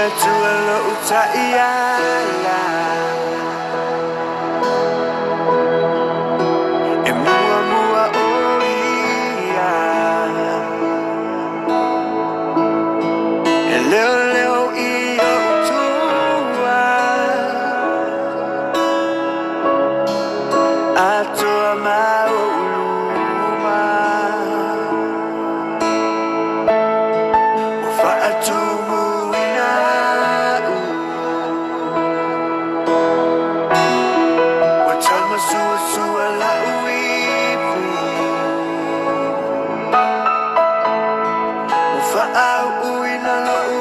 Atua lo'u ta'iala, e muamua o Ia, e leoleo i o'u tua, atoa ma o'u luma. Ua fa'atumuina a'u, ua taumasuasua la'u ipu, ua fa'au'uina lo'u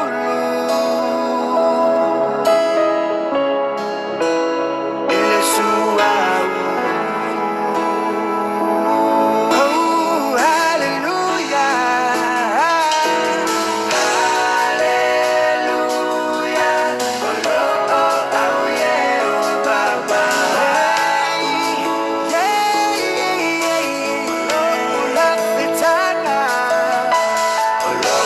ulu i le suauu. Oh, hallelujah, hallelujah, oh, oh, oh, yeah, oh, baba. Yeah, oh, lafetana, oh,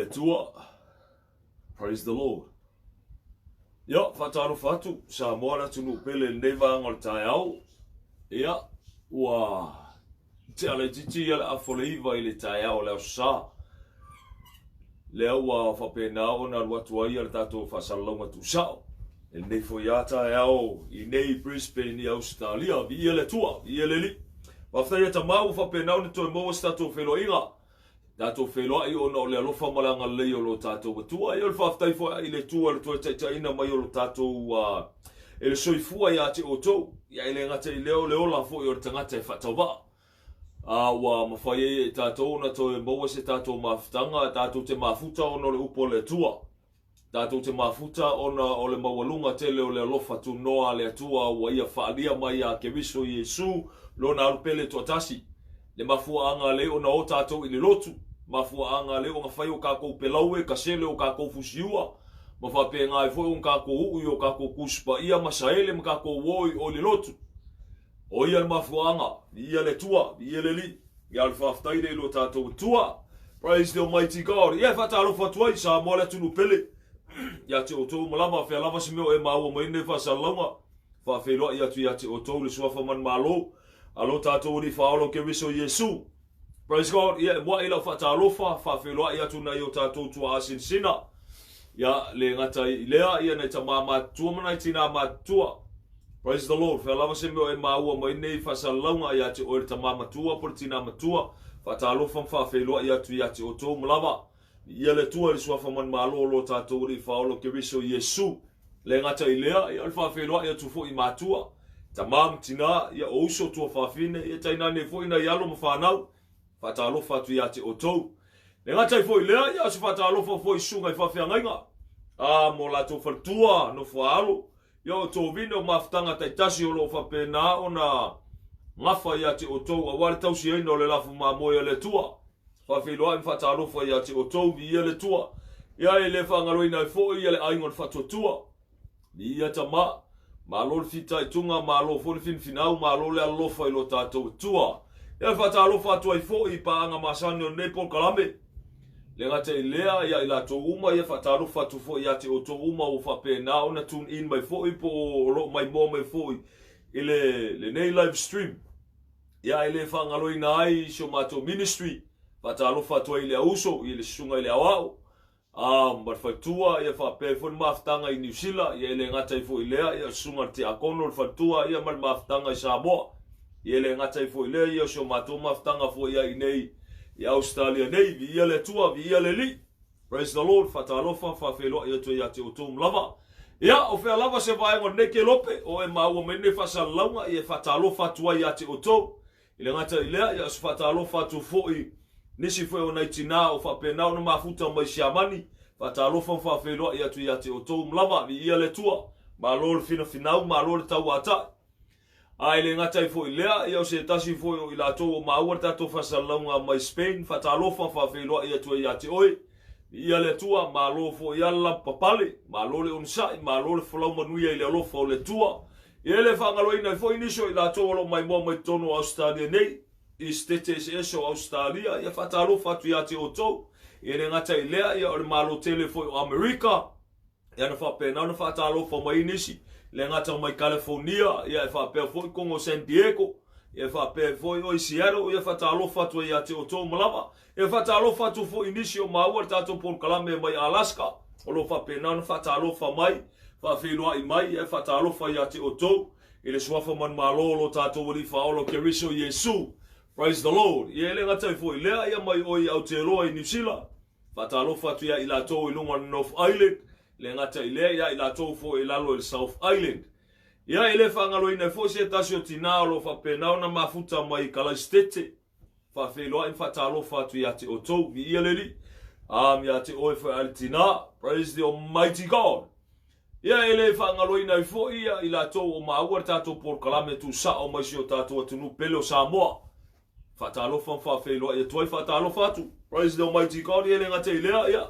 Atua. Praise the Lord. Ia, faatalofa atu, Samoa le atunuu pele i lenei vaega o le taeao. Ia, ua tea laitiiti ia le afa o le 9 i le taeao o le Aso Sa. Lea ua faapena ona alu atu ai le tatou faasalalauga tuusao. I lenei foi lava taeao i nei Brisbane i Ausetalia. Viia le Atua, viia le Alii. Faafetai ia Tama ua faapena ona toe maua se tatou feiloaiga. Tatou feiloai ona o le alofa ma le agalelei o lo tatou Atua. Ia o le faafetai foi i le Atua i le toe taitaiina mai o lo tatou e le soifua ia te outou. Ia e le gata i lea o le ola foi o le tagata e faatauvaa. A ua mafai ai e tatou ona toe maua se tatou mafutaga, tatou te mafuta ona o le upu a le Atua. Tatou te mafuta ona o le maualuga tele o le alofa tunoa a le Atua ua Ia faaalia mai ia Keriso Iesu Lona alupele toatasi. Le mafuaaga lea ona o tatou i le lotu, mafuaaga lea ona fai o kakou pelaue, kasele o kakou fusiua, ma faapena ai foi ona kakou uu i o kakou kusi paia ma saele ma kakou o i o i le lotu. O ia le mafuaaga, viia le Atua, viia le Alii. Ia o le faafetai lea i lo tatou Atua. Praise the Almighty God. Ia e faatalofa atu ai, Samoa le atunuu pele. Ia te outou uma lava, fea lava se mea o e maua mai nei faasalalauga. Faafeiloai atu ia te outou le suafa manumalo a lo tatou Alii Faaola o Keriso Iesu. Praise God. Ia e muai lau faatalofa, faafeiloai atu nai o tatou tuaa sinasina. Ia le gata i lea, ia nai tamā matutua ma nai tinā matutua. Praise the Lord. Fea lava se mea o e maua mai nei faasalalauga ia te oe le tamā matua po le tinā matua. Faatalofa ma faafeiloai atu ia te outou ma lava. Viia le Atua i le suafa manumalo o lo tatou Alii Faaola o Keriso Iesu. Le gata i lea, ia o le faafeiloai atu foi i matua, tamā ma tinā, ia o uso tuafafine, ia tainane foi nai alo ma fanau. Faatalofa atu ia te outou. Le gata ai foi i lea, ia o se faatalofa foi i susuga i faafeagaiga, a mo latou faletua, nofoaalo, Ia o tovine o mafutaga taitasi o lo o faapena ona gafa ia te outou aua le tausiaina o le lafo mamoe a le Atua. Faafeiloai ma faatalofa ia te outou, viia le Atua. Ia e le faagaloina ai foi ia le aiga o le Faatuatua. Viia Tama, malo le fitaituga, malo foi le finafinau, malo le alolofa i lo tatou Atua. Ia e faatalofa atu ai foi i paaga masani o lenei polokalame. Le gata i lea, ia i latou uma, ia faatalofa atu foi ia te outou uma ua faapena ona tune in mai foi po o lo o maimoa mai foi i le, lenei live stream. Ia e le faagaloina ai si o matou ministry, faatalofa atu ai i le auso, i le susuga i le aoao, a ma le faletua, ia faapea ai foi le mafutaga i Niu Sila, ia e le gata ai foi i lea, ia susuga i le tiakono, le faletua, ia ma le mafutaga i Samoa. Ia e le gata ai foi i lea, ia o si o matou mafutaga foi ia i nei i Ausetalia nei. Viia le Atua, viia le Alii. Praise the Lord, faatalofa, faafeiloai atu ai ia te outou uma lava. Ia, o fea lava se vaega o lenei kelope, o e maua mai nei faasalalauga, ia e faatalofa atu ai ia te outou. I le gata i lea, ia o se faatalofa atu foi nisi foi o nai tinā o faapena ona mafuta mai Siamani, faatalofa ma faafeiloai atu ia te outou uma lava. Viia le Atua, malo le finafinau, malo le tauatai. A e le gata ai foi i lea, ia o se tasi foi o i latou o maua le tatou faasalalauga mai Spain, faatalofa, faafeiloai atu ai ia te oe. Viia le Atua, malo foi lava le lavapapale, malo le onosai, malo le folau manuia i le alofa o le Atua. Ia e le faagaloina ai foi nisi o i latou o lo o maimoa mai totonu o Ausetalia nei, i setete eseese o Ausetalia, ia faatalofa atu ia te outou. Ia e le gata i lea, ia o le Malo tele foi o Amerika, Ia na faapena ona faatalofa mai ai nisi, le gata mai Kalifonia, ia e faapea foi totonu o San Diego, ia e faapea foi oi Seattle, ia faatalofa atu ai ia te outou uma lava. Ia faatalofa atu foi i nisi o maua le tatou polokalame mai Alaska, o lo o faapena ona faatalofa mai, faafeiloai mai, ia e faatalofa ia te outou i le suafa manumalo o lo tatou Alii Faaola o Keriso Iesu. Praise the Lord. Ia e le gata ai foi i lea, ia mai oi Aotearoa i Niu Sila, Faatalofa atu ia i latou i luga o le North Island, le gata i lea, ia i latou foi i lalo i le South Island. Ia, e le faagaloina ai foi se tasi o tinā o lo o faapena ona mafuta mai i Kalaisitete. Faafeiloai ma faatalofa atu ia te outou. Viia le Alii. Am ia te oe foi a le tinā. Praise the Almighty God. Ia, e le faagaloina ai foi ia i latou o maua le tatou polokalame tuusao mai si o tatou atunuu pele o Samoa. Faatalofa ma faafeiloai atu ai, faatalofa atu. Praise the Almighty God, ia le gata i lea, ia,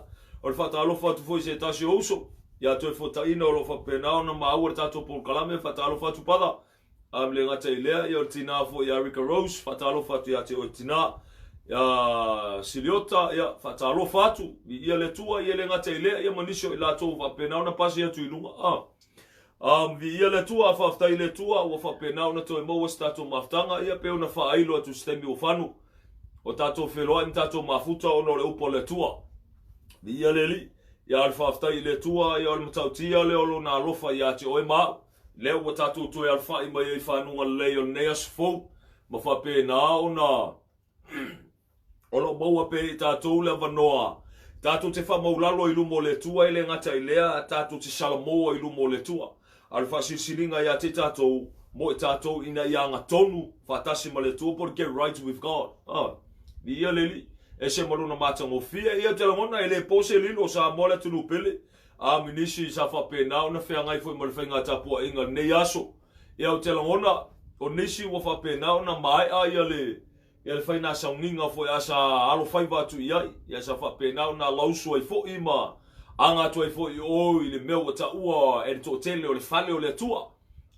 o le faatalofa atu foi i se tasi o uso, ia Toefuataiina o lo o faapena ona maua le tatou polokalame, faatalofa atu brother. A le gata i lea, ia o le tinā foi ia Rika Rose, faatalofa atu ia te oe tinā. Ia Siliota, ia, faatalofa atu, viia le Atua, ia e le gata i lea, ia ma nisi o i latou ua faapena ona pasi atu i luga. A. Viia le Atua, faafetai i le Atua ua faapena ona toe maua se tatou mafutaga, ia pei ona faailo atu i se taimi ua fano, o tatou feloai ma tatou mafuta ona o le upu a le Atua. Viia le Alii. Ia, o le faafetai i le Atua, ia o le matautia lea o Lona alofa ia te oe ma au, lea ua tatou toe alafai mai ai i fanuga lelei o lenei aso fou, ma faapena ona O lo o maua pea i tatou le avanoa tatou te faamaulalo i luma o le Atua, e le gata i lea, tatou te salamo i luma o le Atua. A o le faasilsiliga ia te tatou, mo i tatou ina ia agatonu faatasi ma le Atua, po o le get right with God. Ah, viia le Alii. Ese ma lona matagofie. Ia, ou te lagona e le po se lilo o Samoa le atunuu pele. A minisi sa faapena ona feagai foi ma le faiga tapuaiga i lenei aso. Ia, ou te lagona o nisi ua faapena ona maea ia le Ia le fai nā sauniga foi a sa alofaiva atu i ai, ia sa faapena ona alausu ai foi ma aga atu ai foi i o i le mea ua taua e le toatele o le fale o le Atua,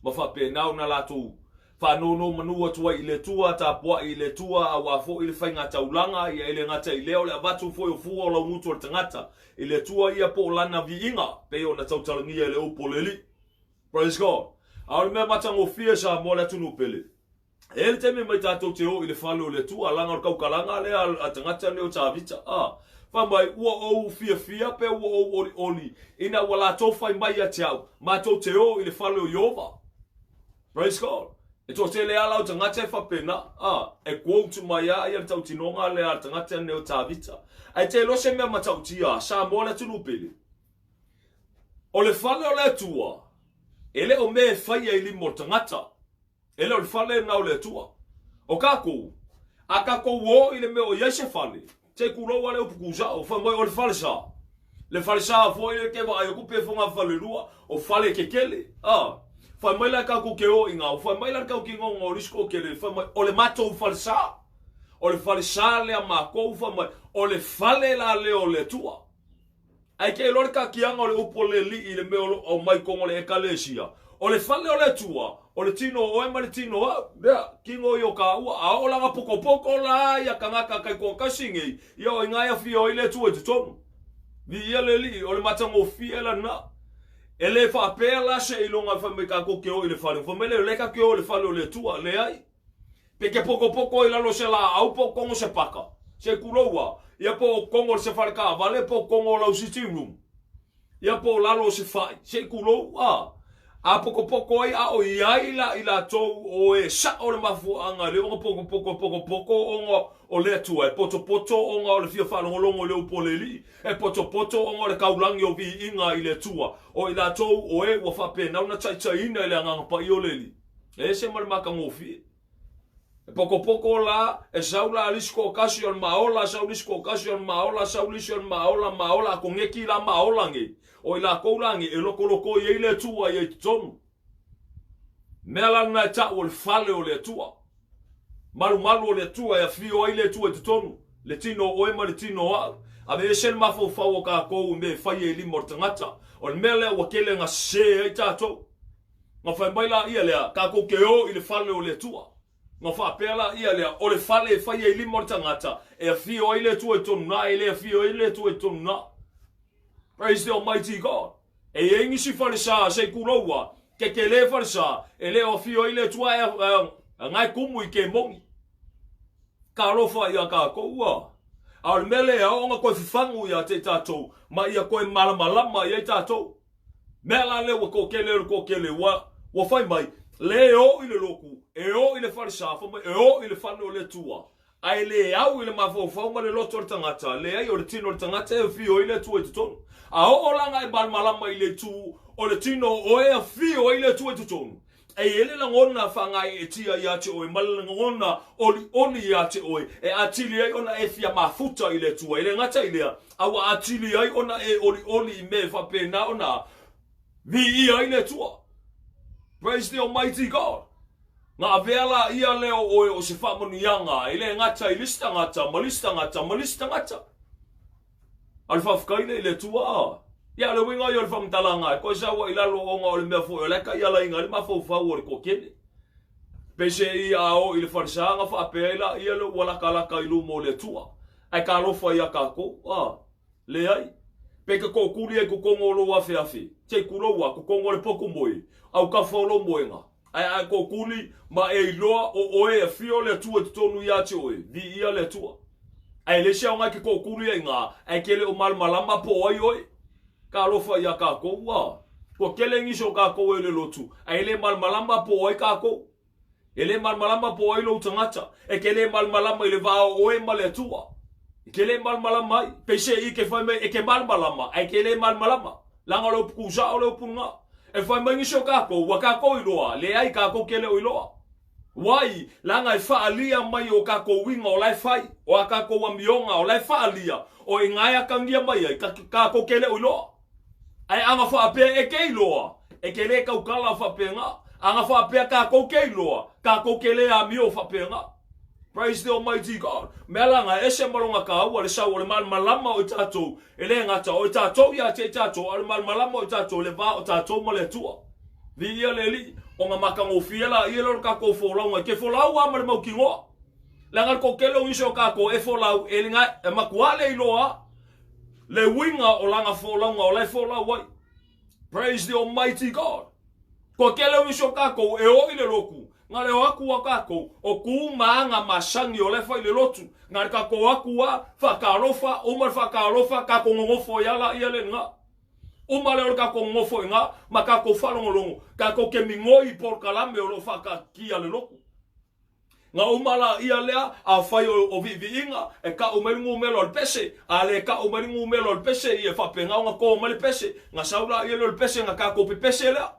ma faapena ona latou faanonomanu atu ai i le Atua, tapuai i le Atua aua foi le faiga taulaga, ia e le gata i lea o le avatu foi o fua o laugutu o le tagata i le Atua ia po o lana viiga, pei ona tautalagia e le upu o le Alii. Praise God. A o le mea matagofie Samoa le atunuu pele, E i ai le taimi mai tatou te o i le fale o le Atua, leaga o le taukalaga lea a tagata nei o Tavita, a, fai mai, ua ou fiafia pe ua ou olioli ina ua latou fai mai ia te au, matou te o i le fale o Ieova. Praise God. E toatele lava la o tagata e faapena, a, e quote mai lava ia le tautinoga lea a le tagata nei o Tavita. Ae te iloa se mea matautia, Samoa le atunuu pele. O le fale o le Atua, e le o mea e faia i lima o le tagata. E le o le fale lena o le Atua. O kākou, a kākou ō i le mea o i ai se fale, se i kulou a le upu kūsao, fai mai o le fale sa. Le fale sa foi le ke vaai aku pe fogafalelua, o fale kekele. A, fai mai la kākou ke ō i ngā, fai mai la le kau ki ngā o lisko kele, fai mai o le matou fale sa. O le fale sa lea mākou, fai mai, o le fale la lea o le Atua. Ae ke iloa le taakiaga o le upu o le Alii i le mea o lo o aumai tonu o le Ekalesia, o le fale o le Atua, o le tino o oe ma le tino o au, mea, kino ia o kāua, a oo lana pokopoko la ia kanaka kaikoakasi nei, ia o ina e afio ai le Atua i totonu. Viia le Alii, o le matagofie lana. E le faapea la seiloga fai mai kākou ke o i le fale, fai mai lea, o lea ka ke o i le fale o le Atua, leai. Pe ke pokopoko i lalo o se laau po o kogo se paka, se kulou a, ia po o kogo o se fale kaavale po o kogo o lau sitting room, ia po o lalo o se fai, se kulou a. A pokopoko ai a o i ai la i latou o e sao le mafuaaga le ona pokopoko e pokopoko ona o le Atua, e potopoto ona o le fia faalogologo i le upu o le Alii, e potopoto ona o le kaulagi o viiga i le Atua, o i latou o e ua faapena ona taitaiina i le Agaga Paia o le Alii. E ese ma le matagofie. E pokopoko la, e sau la lisi toatasi o le maola, sau lisi toatasi o le maola, sau lisi o le maola, maola, a koneki la maola nei. O i lakou la nei, e lokoloko i ai le Atua ia i totonu. Mea la lena e tau o le fale o le Atua. Malumalu o le Atua e afio ai le Atua i totonu, le tino o oe ma le tino o au. Aveese le mafaufau o kākou i mea e faia i lima o le tagata. O le mea lea ua tele na sese ai tātou. Na fai mai la ia lea, Tatou te o i le fale o le Atua. Na faapea la ia lea, O le fale e faia i lima o le tagata, e afio ai le Atua i totonu na, e le afio ai le Atua i totonu na. Praise the Almighty God. E i ai nisi falesa se i kuloua, kekele falesa, e le o afio ai le Atua e ngae kumu i kemoni. Talofa ia tatou ua. A o le mea lea, o ona toe fafagu ia te tatou, ma ia toe malamalama i ai tatou. Mea la lea ua toatele o le toatele ua, ua fai mai, le e oo i le lotu, e oo i le falesa, fai mai, e oo i le fale o le Atua, ae le au i le mafaufau ma le loto o le tagata, leai, o le tino o le tagata e afio ai le Atua i totonu. A oo la na e malamalama i le itu o le tino o oe e afio ai le Atua i totonu, E i ai le lagona faagaeetia ia te oe ma le lagona olioli ia te oe e atili ai ona e fia mafuta i le Atua. E le gata i lea, a ua atili ai ona e olioli i mea e faapena ona viia ai le Atua. Praise the Almighty God. Na avea la ia lea o oe o se faamanuiaga, e le gata i le isi tagata ma le isi tagata ma le isi tagata. A o le faafetai lea i le Atua, a. Ia, o le uiga ia o le faamatalaga, e toe sau ai i lalo ona o le mea foi o la e taialaina ai le mafaufau o le toatele. Peiseai a oo i le falesa ona faapea ai laia lea ua latalata i luma o le Atua, ae talofa ia tatou. A, leai. Pe te tootuli ai i totonu o lou afeafe, se i tulou a, totonu o le potu moe, autafa o lou moega, ae a e tootuli ma e iloa o oe e afio le Atua i totonu ia te oe, viia le Atua. Ae leai se aoga e te tootuli ai i ina, ae te le o malamalama po o ai oe. Talofa ia tatou, a, ua tele nisi o tatou e le lotu, ae le malamalama po o ai tatou. E le malamalama po o ai lou tagata. E te le malamalama i le va o oe ma le Atua. E te le malamalama ai. Peiseai e fai mai e te malamalama, ae te le malamalama. Leaga o le upu tusao le upu lena. E fai mai nisi o tatou, ua tatou iloa, leai tatou te le o iloa. Wai, leaga e faaalia mai o tatou uiga o la e fai, o a tatou amioga o la e faaalia, o i ina e atagia mai ai, tatou te le o iloa. Ae ana faapea e te iloa, e te le tautala faapena. Ana faapea tatou te iloa, tatou te le amio faapena. Praise the Almighty God. Mea la na ese ma lona taua le sau o le malamalama o i tatou, e le gata o i tatou ia te i tatou, a o le malamalama o i tatou i le va o tatou ma le Atua. Viia le Alii, ona matagofie laia lea o le tatou folauga i te folau lava ma le mautinoa. Leaga le toatele o nisi o tatou e folau, e e matua le iloa le uiga o lana folauga o la e folau ai. Praise the Almighty God. Toatele o nisi o tatou e o i le lotu, na le o atu a tatou, o tu ma aga masani o la e fai i le lotu, na le tatou atu a, faatalofa, uma le faatalofa, tatou nonofo ai lava laia le lena. Uma lea o le tatou nonofo i ina ma tatou faalogologo, tatou te migoi i polokalame o lo o faataatia le lotu. Na uma laia lea, afai o viiviiga, e tau mai le numera o le pese, a le tau mai le numera o le pese, ia faapena ona to mai le pese. Na sau laia lea o le pese, na tatou pepese lea.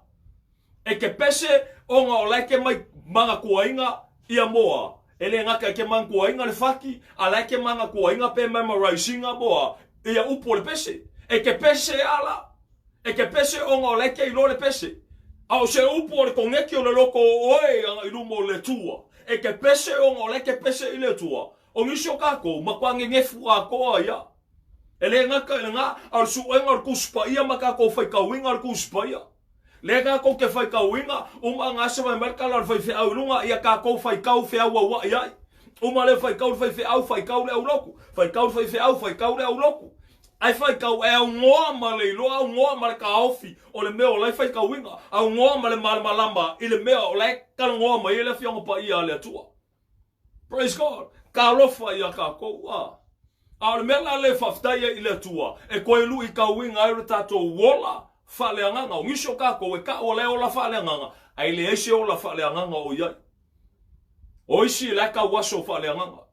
E te pese ona o la e te mai manatuaina ia moa. E le gata e te manatuaina le fati, a la e te manatuaina pe memorise ina moa ia upu o le pese. E te pese a la. E te pese ona o la e te iloa le pese. A o se upu o le koneti o le loko o oe i luma o le Atua. E te pese ona o la e te pese i le Atua. O nisi o tatou, matua nenefu atoa ia. E le gata i lena, a o le suega o le Tusi Paia ma tatou faitauina le Tusi Paia. Lea tatou te faitauina, uma ana asa mai mai le tala o le faifeau i luga, ia tatou faitau feauauai ai. Uma lea faitau le faifeau, faitau le aulotu, faitau le faifeau, faitau le aulotu. Ae faitau e aunoa ma le iloa, aunoa ma le taofi o le mea o la e faitauina, aunoa ma le malamalama i le mea o la e talanoa mai ai le Afioga Paia a le Atua. Praise God. Talofa ia tatou. A. A o le mea la lea e faafetai ai i le Atua, e toe luitauina ai lo tatou ola faaleagaga. O nisi o tatou e tau o la e ola faaleagaga, ae leai se ola faaleagaga o i ai. O isi la e tau aso faaleagaga.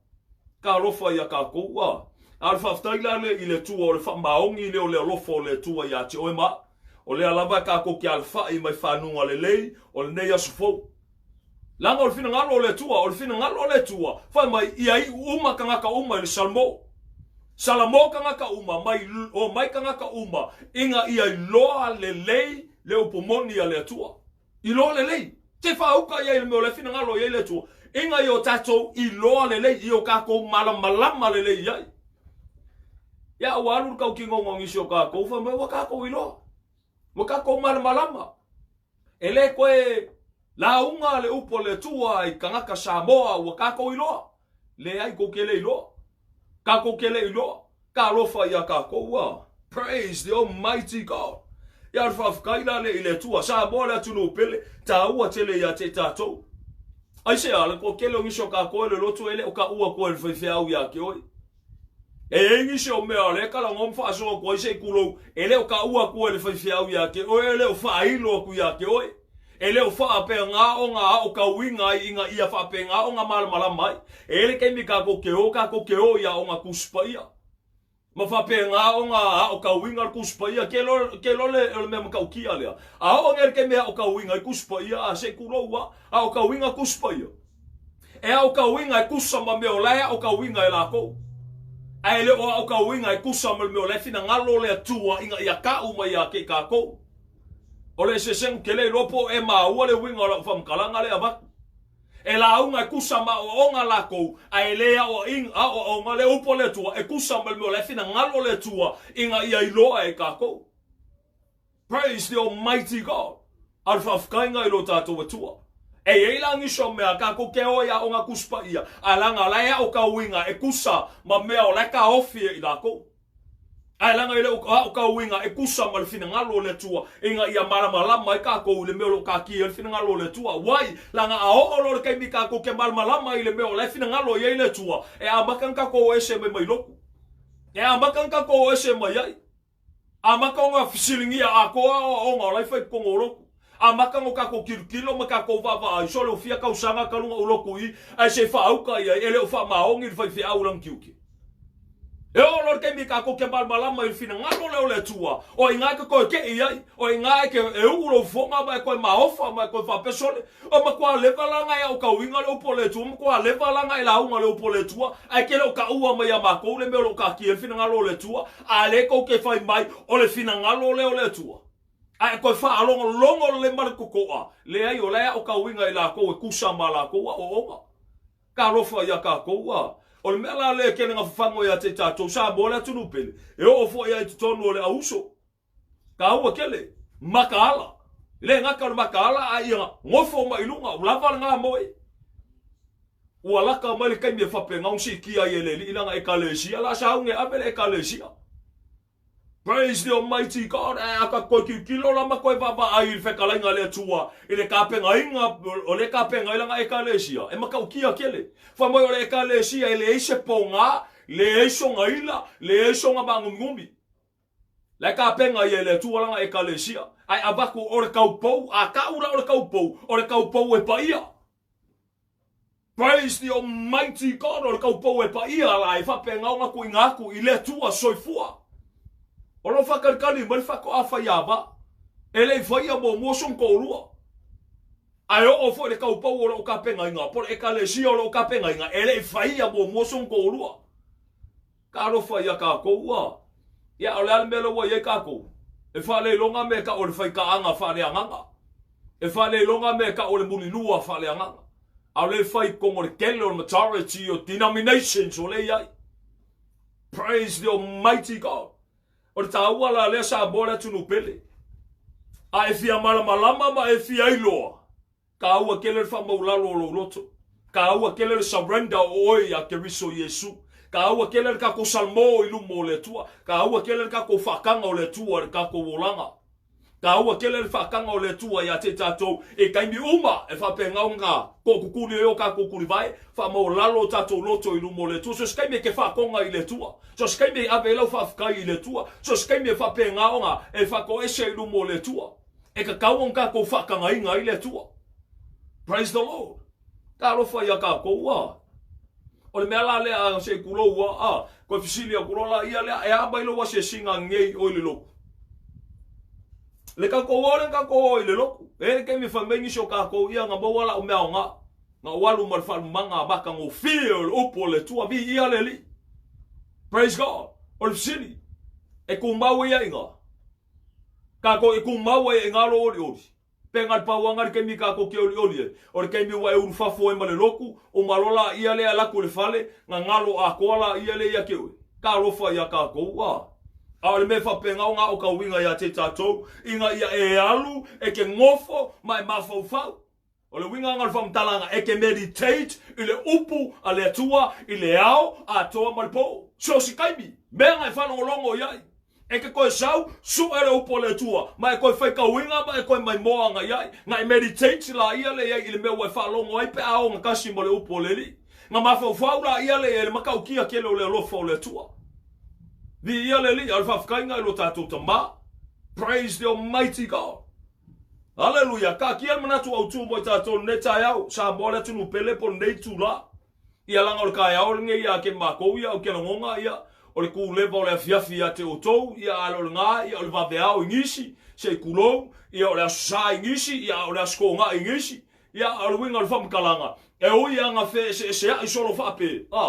Talofa ia tatou. A. A o le faafetai la lea i le Atua o le faamaoni lea o le alofa o le Atua ia te oe ma au. O lea lava e tatou te alafai mai fanuga lelei o lenei aso fou. Leaga o le finagalo o le Atua, o le finagalo o le Atua, fai mai, ia iu uma tagata uma i le Salamo. Salamo tagata uma, mai o mai tagata uma, ina ia iloa lelei le upu moni a le Atua. Iloa lelei. Te faauka i ai le mea o le finagalo i ai le Atua, ina ia o tatou iloa lelei, ia o tatou malamalama lelei i ai. Ia ua alu le tautinoga o nisi o tatou, fai mai, ua tatou iloa. Ua tatou malamalama. E le toe lauga le upu a le Atua i tagata Samoa ua tatou iloa. Leai, tou te le iloa. Tatou te le iloa. Talofa ia tatou a. Praise the Almighty God. Ia o le faafetai la lea i le Atua. Samoa le atunuu pele, taua tele ia te tatou. Aisea, le toatele o nisi o tatou e le lotu e le o taua atu e le faifeau ia te oe. E i ai nisi o mea o lea e talanoa ma faasoa atu ai se i tulou, e le o taua atu e le faifeau ia te oe, e le o faailo atu ia te oe. E le o faapena ona aotauina ai ina ia faapena ona malamalama ai. E i ai le taimi tatou te o, tatou te o i aoga Tusi Paia. Ma faapena ona aotauina le Tusi Paia, ke lo, ke lo le, o le mea matautia lea. A oo nei le taimi e aotauina ai Tusi Paia, a se i tulou lava, aotauina Tusi Paia. E aotauina e tusa ma mea o la e aotauina e lakou. Ae le o aotauina e tusa ma le mea o la e finagalo le Atua ina ia tau mai ia te i tatou. O le eseesega ou te le iloa po o e maua le uiga o lau faamatalaga lea e avatu. E lauga e tusa ma aoaoga lakou, ae le aoaiga, aoaoga le upu a le Atua e tusa ma le mea o la e finagalo le Atua ina ia iloa e tatou. Praise the Almighty God! A o le faafetaiga i lo tatou Atua. E i ai la nisi o mea kākou ke o i aoga Tusi Paia, ae leaga o la e aokauina e tusa ma mea o la e taofi e i lakou. Ae leaga e le o aokauina e tusa ma le finagalo o le Atua ina ia malamalama ai kākou i le mea o lo o taatia ai le finagalo o le Atua. Wai, leaga a oo loa le taimi kākou ke malamalama i le mea o la e finagalo i ai le Atua, e amata ona kākou o ese mai mai lotu. E amata ona kākou o ese mai ai. Amata ona fesiligia atoa aoaoga o la e fai i totonu o lotu. Amata ona tatou tilotilo ma tatou vaavaai, sole ua fia tausaga talu ona ou lotu i i, ae se i faauka i ai, e le o faamaoni le faifeau i lana tiute. E oo loa le taimi tatou te malamalama i le finagalo lea o le Atua, o i ina e te toe tei ai, o i ina e te e uu lou fofoga ma e toe maofa ma e toe faapea, Sole, Ua matua leva la na e aokauina le upu a le Atua, ua matua leva la na e lauga le upu a le Atua, ae ke le o taua mai ia matou le mea o lo o taatia ai le finagalo o le Atua, a lea tou te fai mai, o le finagalo lea o le Atua. Ae e toe faalogologo lelei ma le totoa, leai, o la e aokauina e latou e tusa ma a latou aoaoga. Talofa ia tatou, a o le mea la lea e tele na fafago ia te tatou Samoa le atunuu pele, e oo foi a i totonu o le auuso. Taua tele, makaala. E le gata o le makaala a ia nofo mai i luga, ua lava lena moe. Ua laka mai le taimi e faapena ona siitia ai e le Alii lana Ekalesia, la sauni e ave le Ekalesia. Praise the Almighty God, ae a tatou toe tilotilo la ma toe vaavaai i le fetalaiga a le Atua i le tapenaina o le tapena ai lana Ekalesia, e matautia tele. Fai mai o le Ekalesia e leai se pogā, leai sona ila, leai sona maanuminumi. La e tapena ia e le Atua lana Ekalesia, ae avatu o le taupou, a tau la o le taupou, o le taupou e paia. Praise the Almighty God, o le taupou e paia la e faapena ona tuuina atu i le Atua soifua. O lo o faatalikali mai le faatoa faiava, e le i faia muamua sona toalua. Ae oo foi le taupou o lo o tapenaina, po o le Ekalesia o lo o tapenaina, e le i faia muamua sona toalua. Talofa ia tatou a. Ia, o le a le mea lea ua i ai tatou? E faaleiloga mea e tau o le faikaaga faaleagaga. E faaleiloga mea e tau o le mulilua faaleagaga. A o lea e fai i totonu o le tele o le majority o denominations o lea e i ai. Praise the Almighty God. O le taua la lea Samoa le atunuu pele. A e fia malamalama ma e fia iloa, Taua tele le faamaulalo o lou loto. Taua tele le surrender o oe ia Keriso Iesu. Taua tele le tatou salmo i luma o le Atua. Taua tele le tatou faataga o le Atua i le tatou olaga. Taua tele le faataga o le Atua ia te tatou i taimi uma e faapena ona tookutuli ai o tatou tulivae, faamaulalo o tatou loto i luma o le Atua. So se taimi e te faatoga i le Atua. So se taimi e ave ai lau faafetai i le Atua. So se taimi e faapena ona e faatoese i luma o le Atua. E tatau ona tatou faatagaina ai le Atua. Praise the Lord. Talofa ia tatou a. O le mea la lea a se i tulou a, a koe fesili atu loa la ia lea e a mai lou asiasiga nei oe i le lotu. Le tatou o le tatou o i le lotu. E le taimi e fai mai nisi o tatou ia na maua lau mea aoga. Na ou alu ma le faalumaga matagofie o le upu o le Atua. Viia le Alii. Praise God. O le fesili, e tumau ai ia i ina? Kākou e tumau ai e ngā lou olioli. Pēnga le pauanga le taimi kākou ke olioli ai. O le taimi ua e ulu fafo ai ma le lotu, uma loa la ia lea alu atu i le fale, gagalo atoa la ia lea ia te oe. Talofa ia kākou, a. A o le mea faapena o ngā o ka uiga ia te tātou, ina ia e alu, e ke nofo, ma e mafaufau. O le uiga o le faamatalaga, e te meditate i le upu a le Atua i le ao atoa ma le po. So se taimi, mea na e faalogologo i ai. E te toe sau, sue le upu a le Atua, ma e toe faitauina ma e toe maimoa agai ai. Na e meditate laia lea i ai i le mea ua e faalogo ai pe a ogatasi ma le upu a le Alii. Na mafaufau laia lea i ai i le matautia tele o le alofa o le Atua. Viia le Alii, a o le faafetaiga i lo tatou Tama. Praise the Almighty God. Aleluia! Taatia le manatu autu mo i tatou i lenei taeao, Samoa le atunuu pele po o lenei itula. Ia leaga o le taeao lenei ia te matou ia ou te lagona ia o le kūleva o le afiafi ia te outou ia a o lena ia o le vaveao i nisi se i tulou ia o le aso sa i nisi ia a o le aso toga'i i nisi ia a o le uiga o le faamatalaga e ui lava na feeseesea'i solo faape a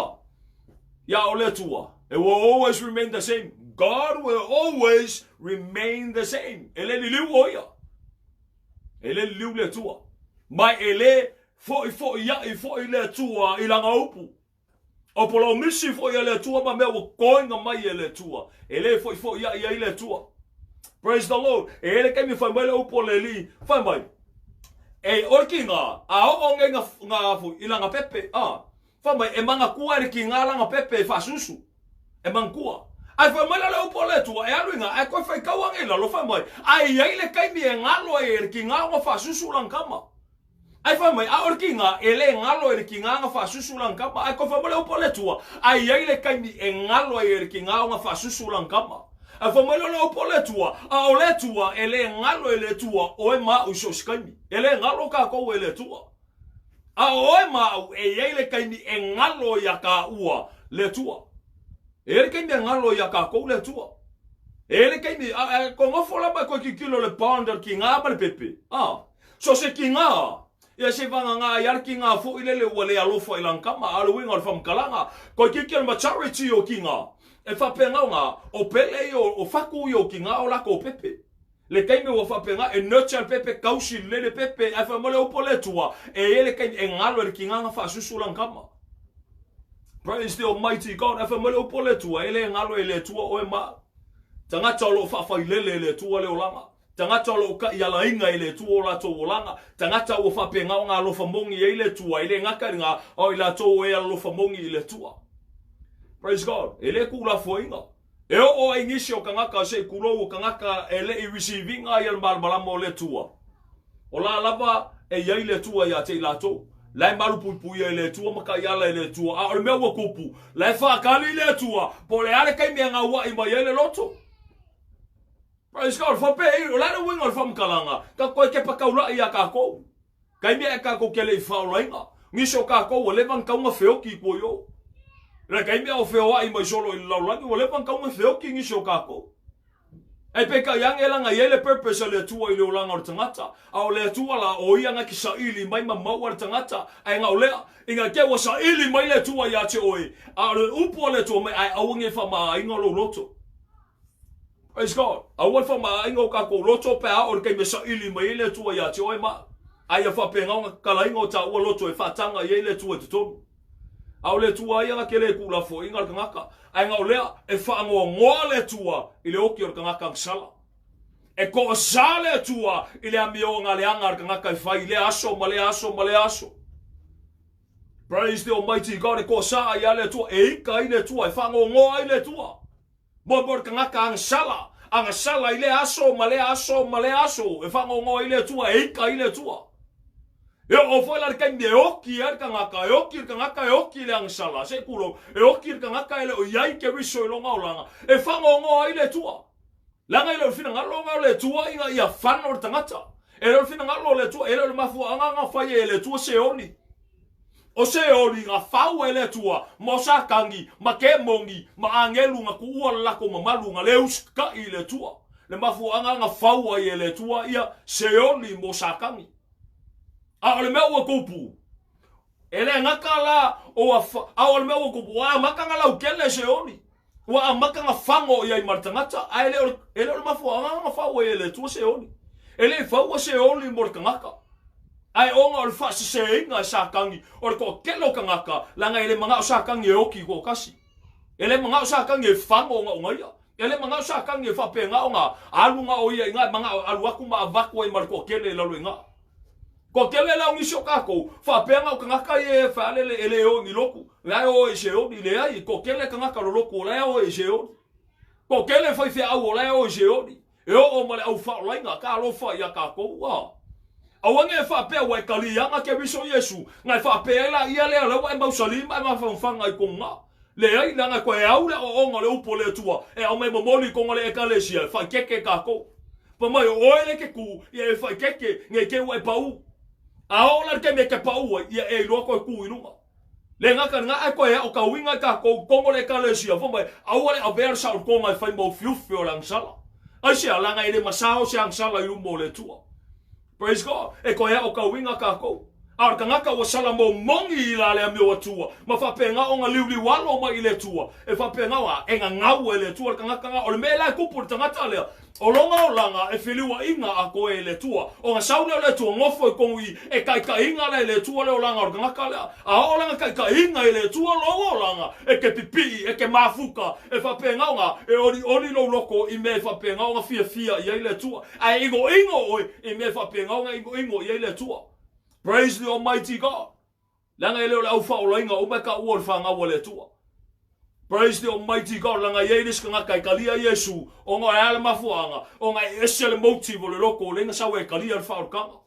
ia o le Atua it will always remain the same. God will always remain the same. E le liliu o ia. E le liliu le Atua. Ma e le fo'ifo'ia'i fo'i le Atua i lana upu. O polomisi fo'i a le Atua ma mea ua koina mai e le Atua. E le fo'ifo'ia'i ai le Atua. Praise the Lord. E i ai le taimi fai mai le upu a le Alii, fai mai. E o le kiga, a oo nei nga, nga foi, i lana pepe, a, fai mai, e manatua e le kiga lana pepe e faasusu. E manatua. Ae fai mai la le upu a le Atua, e alu i ina, ae toe faitau ane i lalo, fai mai, Ae i ai le taimi e galo ai e le kiga ona faasusu lana tama. Ae fai mai, a o le kiga, e le galo e le kiga ona faasusu lana tama. Ae toe fai mai le upu a le Atua, Ae i ai le taimi e galo ai e le kiga ona faasusu lana tama. Ae fai mai lea o le upu a le Atua, a o le Atua, e le galo e le Atua oe ma au i so o se taimi. E le galo tatou e le Atua. A o oe ma au, e i ai le taimi e galo iā kāua le Atua. E i ai le taimi e galo iā kākou le Atua. E i ai le taimi, a, a koe nofo lava e koe tilotilo i le bond o le kigā ma le pepe, a, so o se kigā, ia se vagana ai lava le kigā foi lele ua le alofa i lana tama, a o le uiga o le faamatalaga, koe tilotilo i le maturity o kigā, e faapena ona, o pele ia, o fatu ia o kigā o latou pepe. Le taimi ua faapena e nurture le pepe, tausi lelei le pepe, ae fai mai le upu a le Atua, e i ai le taimi e galo ai le kinaga faasusu lana tama. Praise the Almighty God. Ae fai mai le upu a le Atua, e le galo e le Atua oe ma au. Tagata o lo o faafailele e le Atua le olaga. Tagata o lo o taialaina e le Atua o latou olaga. Tagata ua faapena ona alofa moni ai le Atua, e le gata i lena, a o i latou o e alolofa moni i le Atua. Praise God. E le tuulafoaiina. E oo ai nisi o tagata se i tulou o tagata e le i receive ina ia le malamalama o le Atua. O la lava e i ai le Atua ia te i latou. La e malupuipuia e le Atua ma taiala e le Atua. A o le mea ua tupu, la e faatali le Atua po o le a le taimi e gaua'i mai ai le loto. Praise God. Faapea, o le a le uiga o le faamatalaga, tatou toe kepa taula'i iā tatou. Taimi ae tatou te le i faaolaina. Nisi o tatou ua leva ona tatau ona feoti i tua i o. Le taimi a o feoai mai solo i le lalolagi ua leva ona tatau ona feoti nisi o tatou. Ae peitai ane leaga e i ai le purpose a le Atua i le olaga o le tagata. A o le Atua la, o Ia na te saili mai ma maua le tagata. Ae na o lea, ina te ua saili mai le Atua ia te oe, a o le upu a le Atua mai, ae aua ne i faamaaina lou loto. Praise God. Aua le faamaaiga o tatou loto pe a oo i le taimi e saili mai ai le Atua ia te oe ma au. A ia faapena ona tatalaina o taua loto e faataga i ai le Atua i totonu. A o le Atua ia na te le tuulafoaiina le tagata, ae na o lea e faanoanoa le Atua i le oti o le tagata agasala. E toasa le Atua i le amioga leaga a le tagata e fai i lea aso ma lea aso ma lea aso. Praise the Almighty God, e toasa ai lava le Atua, e ika ai le Atua, e faanoanoa ai le Atua. Mo le tagata agasala, agasala i lea aso ma lea aso ma lea aso, e faanoanoa ai le Atua, e ika ai le Atua. E oo foi la le taimi e oki ai le tagata, e oki le tagata, e oki le agasala, se i tulou, e oki le tagata e le o i ai Keriso i lona olaga, e faanoanoa ai le Atua. Leaga e le o le finagalo na o le Atua ina ia fano le tagata. E le o le finagalo o le Atua, e le o le mafuaaga na fai ai e le Atua Seoli. O Seoli na fau ai e le Atua ma o Satani ma kemoni ma agelu na tuua le latou mamalu na le usita'i i le Atua. Le mafuaaga na fau ai e le Atua ia Seoli mo Satani. A o le mea ua tupu, e le gata la ua, a o le mea ua tupu, ua amata na lautele Seoli. Ua amata ona fago i ai ma le tagata, ae le o le, e le o le mafuaaga na fau ai e le Atua se oli. E le i faua se oli mo le tagata. Ae ona o le faaseseina e Satani o le toatele o tagata, leaga e le manao Satani e oti i toatasi. E le manao Satani e fago ona ona ia. E le manao Satani e faapena ona alu na o ia i ina, e manao e alu atu ma avatu ai ma le toatele i lalo i ina. Toatele la o nisi o tatou, faapea na o tagata ia e faalele e le o i ni lotu, la e o i Seoli, leai, toatele tagata o le lotu o la e o i Seoli. Toatele faifeau o la e o i Seoli, e oo ma le au faaolaina, talofa ia tatou, a. Aua ne i faapea ua e taliaga Keriso Iesu, na e faapea ai laia lea o lea ua e mausali ma e mafanafana i koga. Leai, leaga e toe au le aoaoga o le upu a le Atua e aumai momoli i koga le Ekalesia e faikeke tatou. Fai mai, o oe lea e te tu, ia e faikeke, nei te ua e pau. A oo la le taimi e te pau ai, ia e iloa toe tu i luga. Le gata lena, ae toe aotauina i tatou totonu o le Ekalesia, fai mai, aua le avea le saolotoga e fai ma ufiufi o le agasala. Aisea? Leaga e le masao se agasala i luma o le Atua. Praise God. E toe aotauina tatou. A o le tagata ua salamomogi i la le amio Atua, ma faapena ona liuliualo mai i le Atua, e faapena ona e gagau e le Atua le tagata na. O le mea la e tupu i le tagata lea, o lona olaga e feliuaina atoa e le Atua. Ona sau lea o le Atua nofo i tonu i e taitaiina la e le Atua le olaga o le tagata lea. A oo lana taitaiina e le Atua lou olaga, e te pipii, e te mafuta, e faapena ona e olioli lou loto i mea e faapena ona fiafia i ai le Atua. Ae inoino oe i mea e faapena ona inoino i ai le Atua. Praise the Almighty God. Leaga e le o le au faaolaina uma e taua o le fanau a le Atua. Praise the Almighty God. Leaga e i ai le isi tagata e talia Iesu ona e a le mafuaaga, ona e ese le motive o le loto o lea na sau ai e talia le faaolataga.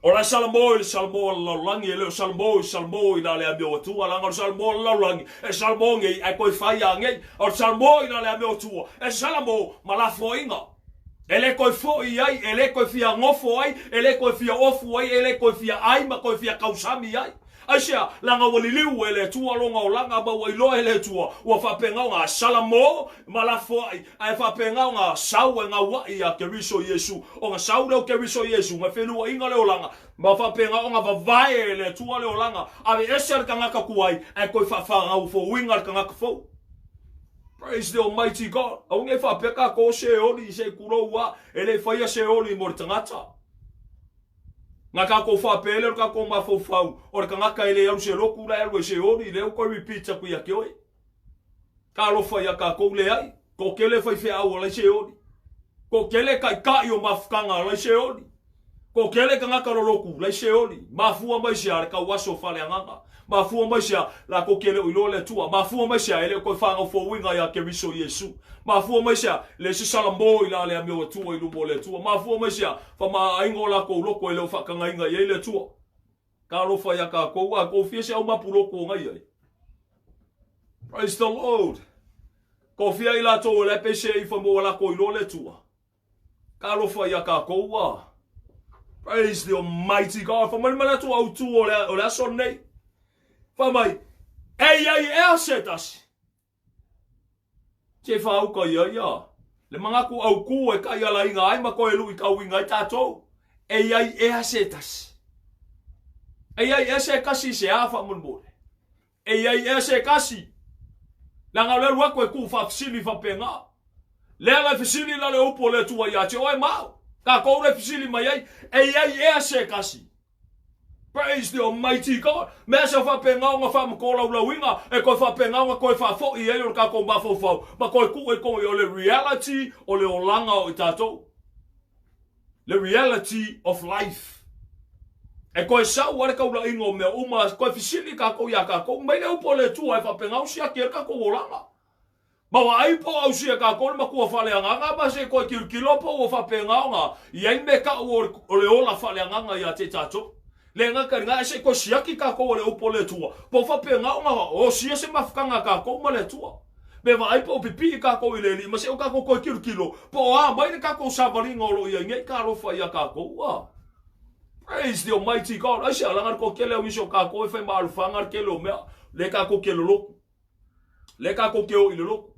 O la e salamo i le salamo a le lalolagi, e le o salamo i salamo i la le amio Atua, leaga o le salamo a le lalolagi, e salamo nei ae toe fai a nei. O le salamo i la le amio Atua, e salamo ma lafoaiga. E le toe foi ai, e le toe fia nofo ai, e le toe fia ofu ai, e le toe fia ai ma toe fia tausami ai. Aisea? Leaga ua liliu e le Atua lona olaga ma ua iloa e le Atua ua faapena ona salamo ma lafoai, ae faapena ona sau e gauai ia Keriso Iesu. Ona sau lea o Keriso Iesu ma feluaiga le olaga, ma faapena ona vavae e le Atua le olaga, aveese le tagata tuai ae toe faafagaufoina le tagata fou. Praise the Almighty God. Aua ne i faapea tatou o Seoli se i tulou a, e le i faia Seoli mo le tagata. Na tatou faapea lea o le tatou mafaufau, o le tagata e le alu se lotu la e alu ai Seoli, lea ua toe repeat atu ia te oe. Talofa ia tatou, leai, toatele faifeau o la e Seoli. Toatele taitai o mafutaga o la e Seoli. Toatele tagata lolotu la e Seoli. Mafua mai se a le tauaso faaleagaga. Mafua mai se a latou te le o iloa le Atua. Mafua mai se a e le o toe fagaufouina ia Keriso Iesu. Mafua mai se a le isi salamo i la le amio Atua i luma o le Atua. Mafua mai se a famaaiga o latou loto e le o faatagaina i ai le Atua. Talofa ia tatou, a kou fia se au mapu lotu o ngai ai. Praise the Lord. Ko fia i latou e le pese i fa mo latou iloa le Atua. Talofa ia tatou a. Praise the Almighty God. Fa mai le Atua autu o le aso nei. Fa mai, e ia i ea se tasi. Se faauka ia ia. Le manatu autū e taialaina ai ma toe luitauina ai tatou. E i ai ea se tasi. E i ai ea se tasi se a faamolemole. E i ai ea se kasi. Leaga o le alu atu e tuu faafesili faapena. Lea la e fesili la le upu o le Atua ia te oe ma au. Tatou le fesili mai ai, e i ai ea se kasi. Praise the Almighty God. Mea se faapena ona faamatolaulauina, e toe faapena ona toe faafoi ai o le tatou mafaufau, ma toe tuu ai tonu o le reality o le olaga o i tatou. Le reality of life. E toe sau lava le taulaiga o mea uma, toe fesili tatou iā tatou, mai le upu a le Atua e faapena ona siaki ai le tatou olaga. Ma vaai po o ausia e tatou le matua faaleagaga ma se toe tilotilo po ua faapena ona i ai mea tau o le ola faaleagaga ia te tatou. Le gata i lena, e se i toe siaki tatou e le upu a le Atua po o faapena ona osia se mafutaga a tatou ma le Atua. Pe vaai po o pipii tatou i le Alii ma se o tatou toe tilotilo po o a mai le tatou savaliga o lo o i ai nei talofa ia tatou. A. Praise the Almighty God. Aisea, leaga le toatele o nisi o tatou e fai ma alofaga le tele o mea, le tatou te lolotu. Le tatou te o i le lotu.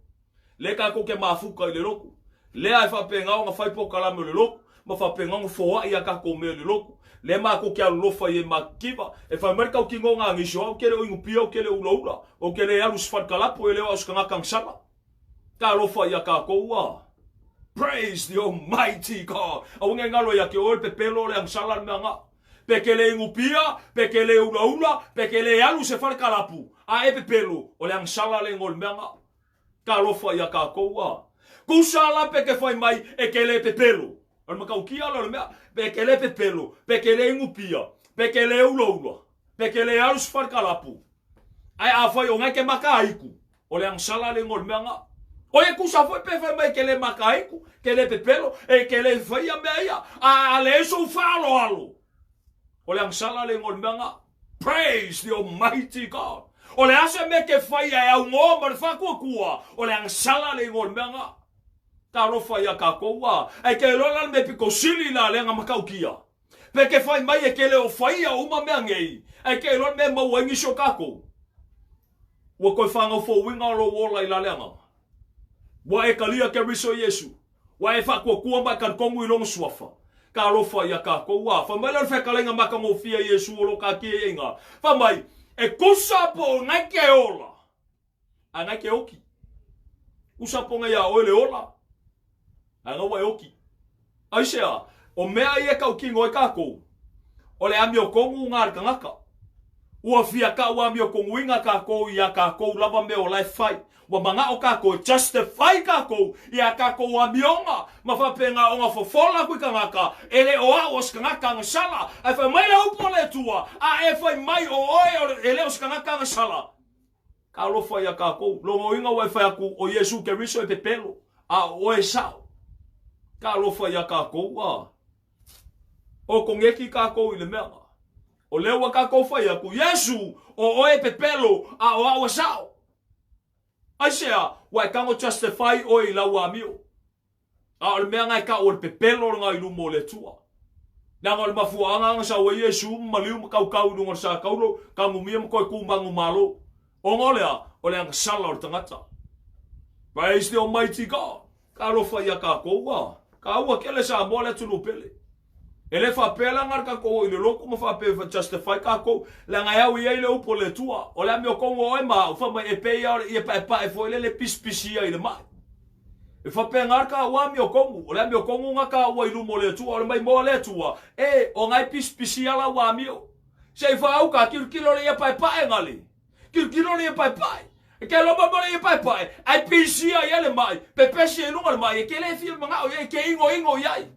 Le tatou te mafuta i le lotu. Lea e faapena ona fai polokalame o le lotu ma faapena ona foai a tatou mea i le lotu. Lea matou te alolofa i e matitiva. E fai mai le tautinoga a nisi o au, ou te le o inupia, ou te le o ulaula, ou te le alu i se falikalapu, e le o au o se tagata agasala. Talofa ia tatou a. Praise the Almighty God. Aua ne i galo ia te oe le pepelo o le agasala le mea na. Pe ke le inupia, pe ke le ulaula, pe ke le alu i se falikalapu, a e pepelo, o le agasala le igoa o le mea na. Talofa ia tatou a. Tusa la pe ke fai mai e ke le pepelo. O le matautia lea o le mea, pe ke le pepelo, pe ke le inupia, pe ke le ulaula, pe ke le alu i se falikalapu, ae afai o na e ke makaiku, O le agasala le igoa o le mea na. O ia tusa foi pe fai mai ke le makaiku, ke le pepelo, e ke le faia mea ia, a a leai sou faaaloalo. O le agasala le igoa o le mea na. Praise the Almighty God. O le a se mea ke faia e augoa ma le faatuatua, o le agasala le igoa o le mea na. Talofa ia tatou a. Ae ke iloa la le mea pito sili la lea na matautia. Pe ke fai mai e ke le o faia uma mea nei, ae ke iloa le mea e maua ai nisi o tatou. Ua toe fagaufouina lou ola i la le agaga. Ua e talia Keriso Iesu. Ua e faatuatua ma e talitonu i Lona Suafa. Ka alofa iā kākou, a fai mai lea o le feakalaiga matagofie a Iesu o lo o taatia i aiga, fai mai, E kusa po o ngai ke ola, a ngai ke oki. Kusa po ngai iā oe le ola, a ngai ua e oki. Aisea, o mea ia e tautino ai kākou, o le amiotonu gā le tagata. Ua fia kau amiotonuina kākou iā kākou lava mea o la e fai. Ua manaʻo kākou e justify kākou i a kākou amioga ma faapena ona fofola aku i kanaka, e le o aʻu o se kanaka agasala. Ae fai mai le upu a le Atua, a e fai mai o oe e le o se kanaka agasala. Ka alofa iā kākou, logoina ua e fai aku o Iesu Keriso e pepelo, a o oe e sao. Ka alofa iā kākou, a o kogeki kākou i le mea. O lea ua kākou fai aku, Iesu, o oe e pepelo, a o aʻu e sao. Aisea, ua e tago justify oe i lau amio. A o le mea nga e kau o le pepelo nga i luma o le Atua. Leaga o le mafuaaga aga sau ai Iesu ma maliu ma kaukau i luga o le sa taulo, tagumia ma toe ku manumalo. Ona o le a? O le agasala o le tagata. Praise the Almighty God. Ka alofa ia kākou, a. Kāua kele Samoa le atunuu pele. E le faapea la na kākou o i le loku ma faapea e justify kākou, leaga e au i ai le upu o le Atua, o le amiotoga o oe ma au, fai mai e pei lava o le ie paepae foi lele e pisipisi ai i le mai. E faapena le kāua amiotogu, o le amiotogu na kāua i luma o le Atua, o le maimoa a le Atua, e, o na e pisipisi a lau amio. Se i faauka, kilokilo le ie paepae gale. Tilotilo le ia paepae. E ke loma mo le ia paepae, ai pisia ia le mai, pepesi i luga le mai, e ke le fia mangao ia, e ke ingo ingo i ai.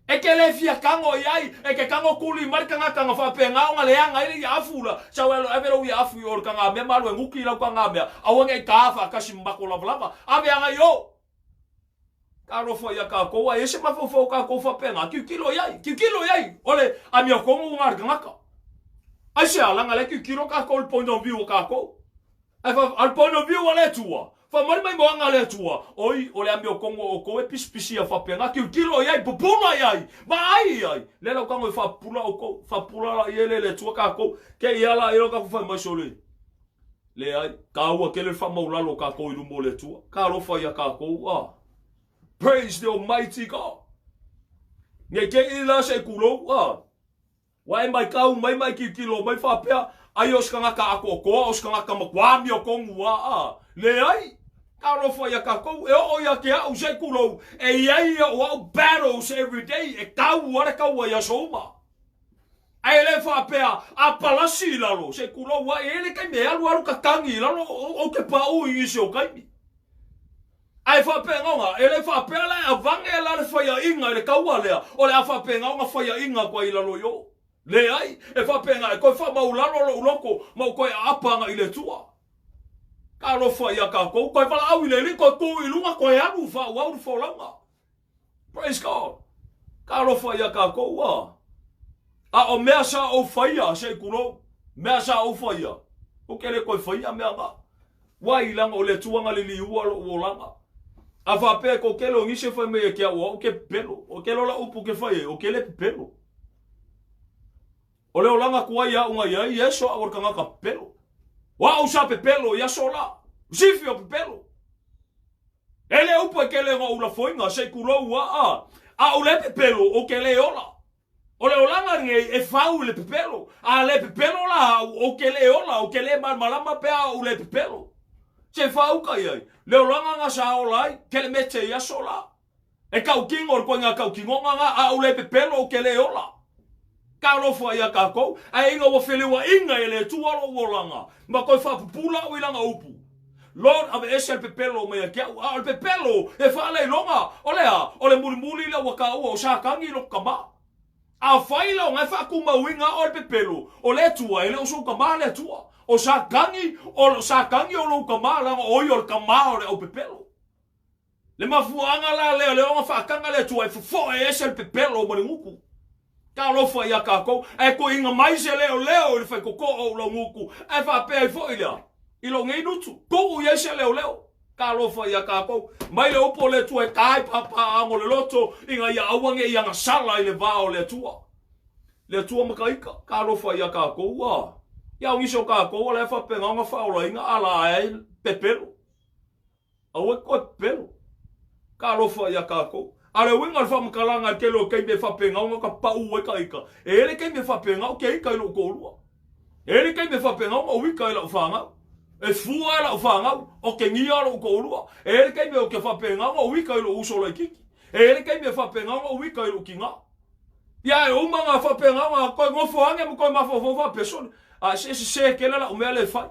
E ke le fia kango i ai, e ke kango kuli mai kanga kanga whaapenga o nga leanga i le ia afu la, sau e ave lou ia afu i o le kanga mea malu e nguki i lau kanga mea, aua nge i ka awha kasi mako lava lava, ave anga i o. Ka alofa iā kākou, a e ese mafaufau o kākou faapena, kiukilo i ai, kiukilo i ai, o le amiotonu lena a le tagata. Aisea, leaga lea kiukilo kākou i le point of view o kākou. Ae fa, a le point of view a le Atua, faamali mai moaga a le Atua, oi, o le amiotonu o ʻoukou e pisipisi ia faapena, kiukilo i ai, pupula i ai, vaai i ai. Lea lau tago e faapupula ʻoukou, faapupula la i ai le Atua kākou, ke i ala i lo kākou fai mai sole. Leai, kāua tele le faamaulalo o kākou i luma o le Atua. Ka alofa iā kākou, a. Praise the Almighty God. Nei ke i la se kulou, a. Wa e mai kau mai mai kilkilo mai faapea, ai o se kangaka akoakoa, o se kangaka makuami o kongu, a, a. Leai, ka alofa iā kākou, e oo ia ke au se kulou, e iai ia o au battles every day, e kau a le kaua i aso uma. Ae le faapea, a palasi i lalo, se kulou ae e le taimi e alualu kakagi i lalo o ke paʻu i nisi o taimi. Ae faapena e le faapea la e avane la le faiaʻiga i le kaua lea, o le a faapena ona faiaʻiga atu ai i lalo i o. Leai, e faapena e toe faamaulalo lou loto ma ou toe aapa agaʻi i le Atua. Ka alofa iā kākou, toe valaau i le Alii, toe tū i luga, toe alu faaauau le folauga. Praise God. Ka alofa ia kākou, a. A o mea sa ou faia, se i kulou, mea sa ou faia, o ke le koe faia mea nga. Wai langa o le tuanga li liua lo uolanga. A whapea ko kelo ngi se fai me e kia ua o ke pelo. O ke lola upu ke fai e, o ke le pelo. O le olanga kuai a unga ia i eso a o kangaka pelo. Wa au sa pepelo ia sola. Sifi o pepelo. E le upu e kele ngo ula foinga se kulou a a. A o le pepelo o ke le ola. O le olaga nei e fau i le pepelo. A le pepelo la au o ke le ola, o ke le malamalama pe a o le pepelo. Se fau ka iai. Le olaga nga sa ola ai, ke le mete i aso la. E kaukino o le koinga kaukinonga nga, a o le pepelo o ke le ola. Ka alofa ia kākou, ae ina ua feleuaʻiga e le Atua lou olaga, ma toe faapupula au i lana upu. Lord, aveese le pepelo mai ia te au, a o le pepelo e faaleiloga, o le a? O le mulimuli lea ua taua o Satani i loko kamā. Afai la o na e faatumauina oe le pepelo, o le Atua, e le o sou kamā le Atua. O Satani, o Satani o lou kamā, leaga o ia o le kamā o le aupepelo. Le mafuaaga la lea, le ona faataga le Atua e fofoe ese le pepelo ma le gutu. Talofa iā kākou, ae tuuina mai se leoleo i le faitotoo o lau gutu, ae faapea ai foi lea, i lou nei lutu, tuu i ai se leoleo. Talofa iā kākou, mai le upu o le Atua e ta ai papaago le loto, ina ia aua ne i agasala i le va o le Atua. Le Atua makaika, talofa iā kākou, a ia o nisi o kākou o la e faapena ona faaolaina a la ae pepelo. Aua e toe pepelo. Ka alofa iā kākou. A o le uiga o le faamatalaga i le tele o taimi e faapena ona ka pau ai ka ika, e i ai le taimi e faapena ou te ika i lou toalua. E i ai le taimi e faapena ona ou ika i lau fanau. E fua e lau fanau, otegia lou toalua. E i ai le taimi ou te faapena ona ou ika i lou uso laitiiti. E i ai le taimi e faapena ona ou ika i lou tina. Ia e uma ona faapena ona toe nofo ane ma toe mafaufau faapea, sole, a se sese tele lau mea lea e fai.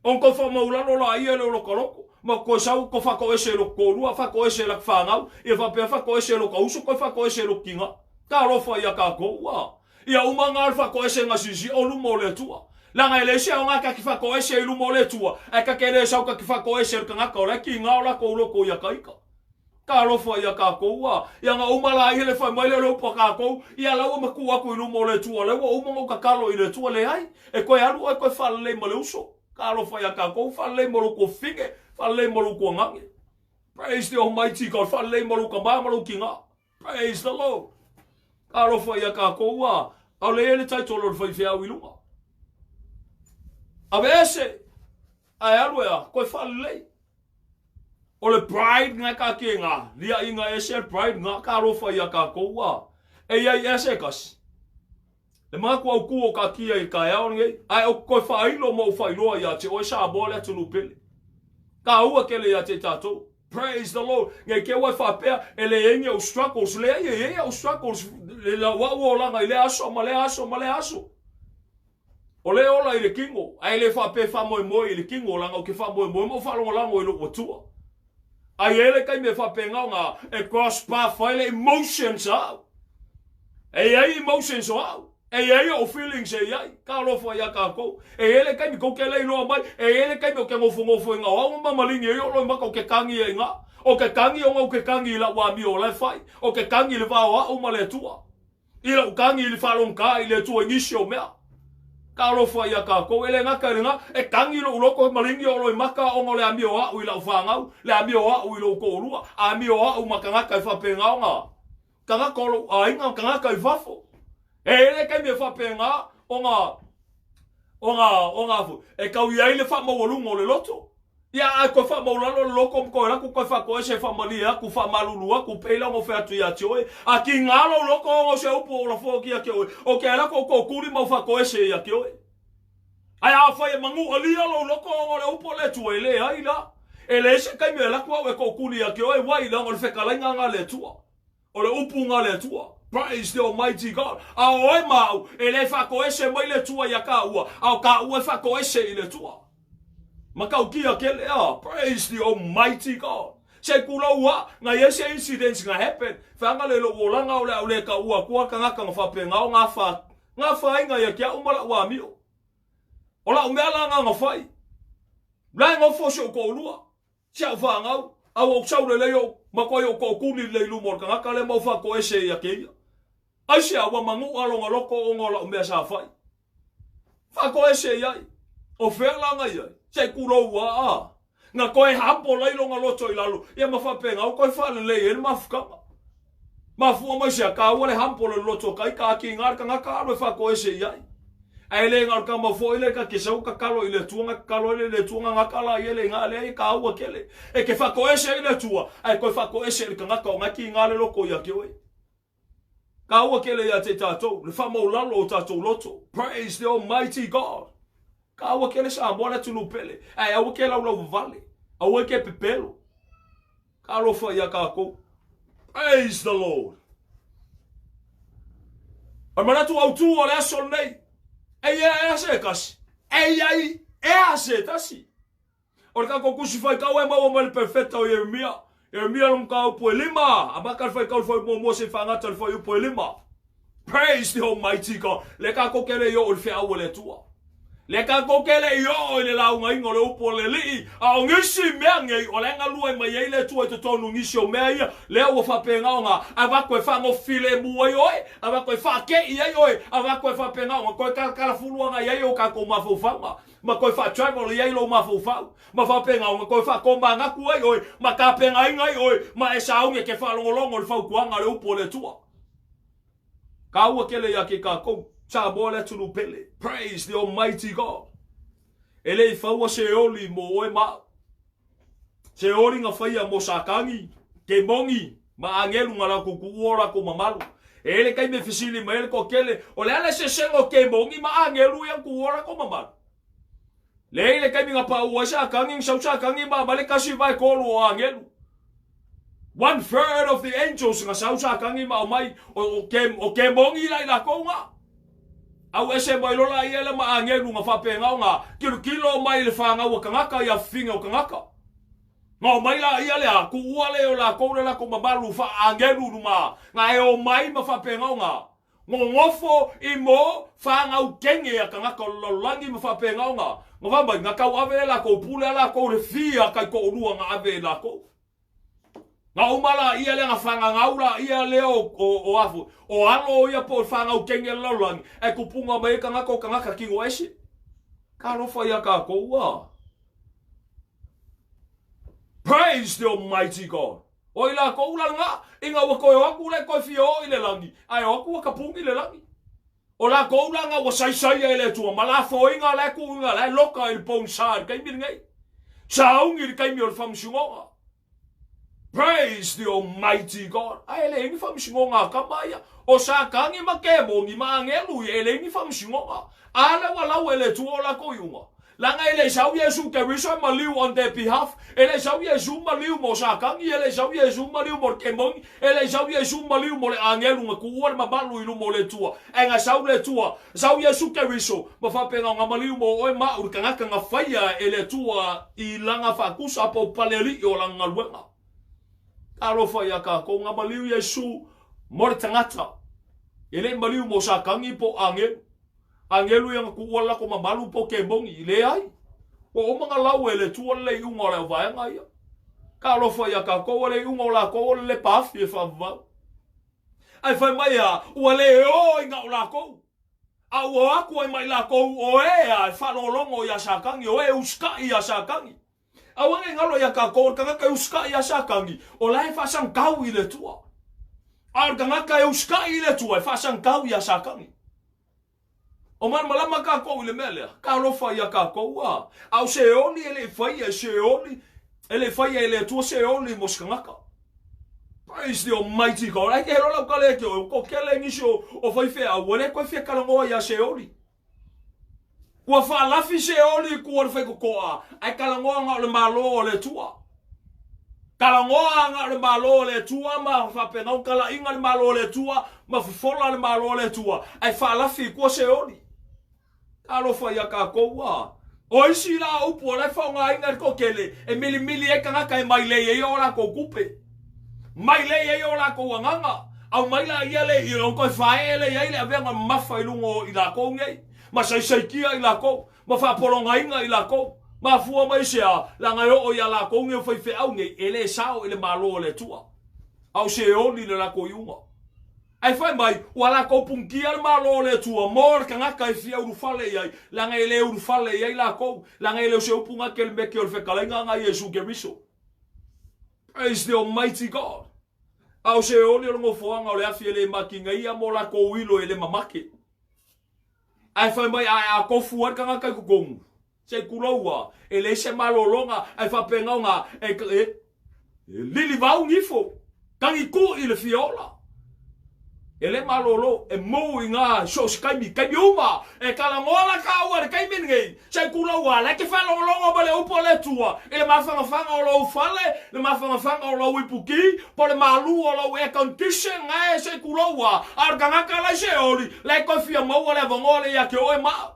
Ona toe faamaulalo laia lea o lota loto, ma toe sau toe faatoese e lota toalua, faatoese e lata fanau, ia faapea faatoese e lota uso, toe faatoese e lota tina. Talofa ia tatou, ua. Ia uma na le faatoesega siisia o luma o le Atua. Leaga e leai se aoga ta te faatoese i luma o le Atua, ae ta te le sau ta te faatoese i le tagata o la e tiga o latou loto ia ta ita. Talofa ia tatou, ua. Ia na uma laia le fai mai lea o le upu a tatou, ia la ua matua atu i luma o le Atua, la ua uma ona ou tatalo i le Atua, leai, e toe alu oe toe faalelei ma le uso. Talofa ia tatou, faalelei ma lou tuafafine, faalelei ma lou tuagane. Praise the Almighty God, faalelei ma lou tama ma lou tina. Praise the Lord. Talofa ia tatou, ua. Aole i ai le title o le faifeau i luga. Aveese, ae alu e a, toe faalelei. O le pride nga ka ke nga, lia inga ese le pride nga ka alofa ia tatou a. E iai ea se tasi. Le manatu autū o taatia i le taeao lenei, ae ou te toe faailo ma ou faailoa ia te oe Samoa le atunuu pele. Taua tele ia te tatou. Praise the Lord. Nei te ua e faapea e leai ni ou struggles. Leai, e iai au struggles le lau au olaga i lea aso ma lea aso ma lea aso. O lea e ola i le kino, ae le faapea e faamoemoe i le kino, leaga ou te faamoemoe ma ou faalagolago i lou Atua. Ae i ai le taimi e faapena ona e cross path ai le emotions a au. E i ai emotions o au. E i ai ou feelings e i ai. Talofa ia tatou. E i ai le taimi tou te le iloa mai, e i ai le taimi ou te nofonofo i nga o au ma maligi ai ou loimata ou te tagi ai i nga. O te tagi ona ou te tagi i lau amio o la e fai. O te tagi i le va o au ma le Atua. I lou tagi i le faalogogā i le Atua i nisi o mea. Talofa ia tatou, e le gata i lena, e tagi lou loto e maligi o loimata ona o le amio a'u i la'u fanau, le amio a'u i lou toalua, amio a'u ma tagata e faapena ona tagata o lou aiga ma tagata i fafo. E i ai le taimi e faapena ona ona ona e tau i ai le faamaualuga o le loto. Ia, ae toe faamaulalo le loko ma toe alu atu toe faatoese faamalie atu, faamalulu atu, pei la ona ou fai atu ia te oe, A kiga lou loko ona o se upu o lafo atu ia te oe, ou te alu atu ou tootuli ma ou faatoese ia te oe. Ae afai e manualia lou loko ona o le upu a le Atua, e leai la. E leai se taimi e alu atu au e tootuli ia te oe, uai leaga o le fetalaiga na a le Atua. O le upu nga le Atua. Praise the Almighty God. A o oe ma au, e le faatoese mai le Atua ia kāua, a o kāua e faatoese i le Atua. Matautia kele a. Praise the Almighty God. Se kulou a, nga i ai se incidents nga happen, whanga le lou olaga o le au le kaua atua tagata nga faapena o nga fa, nga faiga ia ki a'u ma la'u amio. O la'u mea la nga nga fai. La e nofo si ou toalua. Si au fanau, a ua ou sau lelei ou, makuai ou tootuli lelei i luma o le tagata lea ma ou faatoese ia keia. Aisea ua manuʻa lona loko ona o la'u mea sa fai? Faatoese i ai. O fea la na i ai? Se i kulou a, a. Na toe humble ai lona loto i lalo, ia ma faapena ua toe faalelei ai le mafutaga. Mafua mai sea, taua le humble o le loto o kai, ka kiga le tagata alu e faatoese i ai. Ae le na o le tama foi lea ta te sau tatalo i le Atua na tatalo ai le le Atua na gata la ia le iga lea e taua tele. E te faatoese ai le Atua, ae toe faatoese i le tagata o na kiga le loto ia te oe. Taua tele ia te tatou, le faamaulalo o tatou loto. Praise the Almighty God. Taua tele Samoa le atunuu pele, ae aua ke laulauvavale, aua ke pepelo. Talofa ia tatou. Praise the Lord. O le manatu autū o le aso lenei, e ia ea se tasi, e ia i ea se tasi. O le tatou tusi faitau e maua mai le perfeta o Ieremia. Ieremia le mataupu e lima, amata le faitau le fuaiupu muamua seia faagata le fuaiupu e lima. Praise the Almighty God. Le tatou te le i oo i le feau a le Atua. Le tatou te le i oo i le laugaina o le upu a le Alii, a o nisi mea nei o la e galue mai ai le Atua i totonu nisi o mea ia, lea ua faapena ona avatu e faagofilemu ai oe, avatu e faakei ai oe, avatu e faapena ona toe talatalafulu agai ai o tatou mafaufauga, ma toe faa-travel i ai lou mafaufau, ma faapena ona toe faatomanatu ai oe, ma tapenaina ai oe, ma e sauni e te faalogologo i le fautuaga a le upu a le Atua. Taua tele ia te tatou, Samoa le atunuu pele. Praise the Almighty God. E le i faua se oli mo oe ma au. Se oli na faia mo Satani, kemoni. Ma agelu na lakou tuua o lakou mamalu. E i ai le taimi e fesili mai ai le toatele, O le a le eseesega o kemoni ma agelu ia na tuua o latou mamalu? Leai le taimi na paua ai Satani, na sau Satani ma aumai le tasi vae tolu o agelu. One third of the angels na sau Satani ma aumai, o, o, o kemoni la i lakou na. Au ese mai loa laia lea ma agelu na faapena ona kilokilo mai i le fanau a tagata i afifine o tagata. Na omai laia lea, tuua lea o lakou le latou mamalu faa-agelu i luma, na e omai ma faapena ona nonofo i mo fanau kene a tagata o le lalolagi ma faapena ona na fai mai, na tauave e lakou pule a lakou le fia taitoalua na ave e lakou. Na uma laia lea, na fagagau laia lea o, o, o, afu, o alo ia po o fanau kene a le lalolagi, ae tupuga mai ai tagata o tagata kino ese. Talofa ia tatou a. Praise the Almighty God. O i lakou la lena, ina ua toe o atu la e toe fia oo i le lagi, ae o atu ua tapuni le lagi. O lakou la na ua saisaia e le Atua ma lafoiga la e tuuina la e loka i le pogisa i le taimi lenei. Sauni i le taimi o le faamasinoga. Praise the Almighty God. Ae leai ni faamasinoga a kama ia. O Satani ma kemoni ma agelu ia e leai ni faamasinoga. A lea ua lau e le Atua o latou iuga. Leaga e le i sau Iesu Keriso e maliu on their behalf. E le i sau Iesu maliu mo Satani, e le i sau Iesu maliu mo le kemoni, e le i sau Iesu maliu mo le agelu na tuua le mamalu i luma o le Atua. Ae na sau le Atua, sau Iesu Keriso, ma faapena ona maliu mo oe ma au, le tagata na faia e le Atua i lana faatusa po o palealii o lana galuega. Talofa ia tatou, na maliu Iesu mo le tagata. E le i maliu mo Satani po o agelu. Agelu ia na tuua le latou mamalu po o kemoni, leai. Ua uma ona lau e le Atua le iuga o le auvaega ia. Talofa ia tatou, o le iuga o latou o le lepa afi e faavavau. Ae fai mai a, ua le o i na o latou. A ua o atu ai ma i latou o e a e faalogologo ia Satani, o e usitai ia Satani. Aua ne i galo ia tatou, o le tagata e usitai ia Satani, o la e faasagitau i le Atua. A o le tagata e usitai i le Atua, e faasagitau ia Satani. O malamalama tatou i le mea lea, talofa ia tatou a. A o Seoli e le i faia e Seoli, e le i faia e le Atua Seoli mo se tagata. Praise the Almighty God. Ai ke helo lau kale ke o ko kele nisi o, o faifeau, ua le koe fia talanoa ia Seoli. Ua faalafi Seoli i kua o le faikokoa, ae talanoa na o le Malo o le Atua. Talanoa na o le Malo o le Atua ma faapena ona talaiga le Malo o le Atua ma fofola le Malo o le Atua, ae faalafi i tua Seoli. Talofa ia tatou a. O isi la upu o la e faaaogaina e le toatele e milimili ai tagata e mailei ai o latou tupe. Mailei ai o latou agaga. Aumai laia le i ona toe faaee lea i ai le avega mamafa i luga o i latou nei, ma saisaitia i latou, ma faapologaina i latou. Mafua mai se a? Leaga e oo ia latou nei o faifeau nei, e le sao i le Malo o le Atua. A o se oli le latou iuga. Ae fai mai, ua latou punitia le Malo o le Atua mo le tagata e fia ulufale i ai, leaga e le ulufale i ai latou, leaga e le o se upu na kelemeke o le fetalaiga na Iesu Keriso. Praise the Almighty God. A o se oli o le nofoaga o le afi e le makigaia mo lakou ilo e le mamake. Ae fai mai ae a tofu ai le tagata i totonu, se i tulou a, e leai se malologa, ae faapena ona e, e, e lilivau nifo, tagitu'i le fia ola. E le malolo, e mou i ngā so o se taimi, taimi uma, e talanoa la tāua i le taimi lenei, se i tulou a, la e te faalogologo mai le upu a le Atua i le mafanafana o lou fale, le mafanafana o lou ipuki, po o le malu o lou air condition, ae se i tulou a, a o le tagata la i se oli, la e toe fia maua le avanoa lea ia te oe ma au.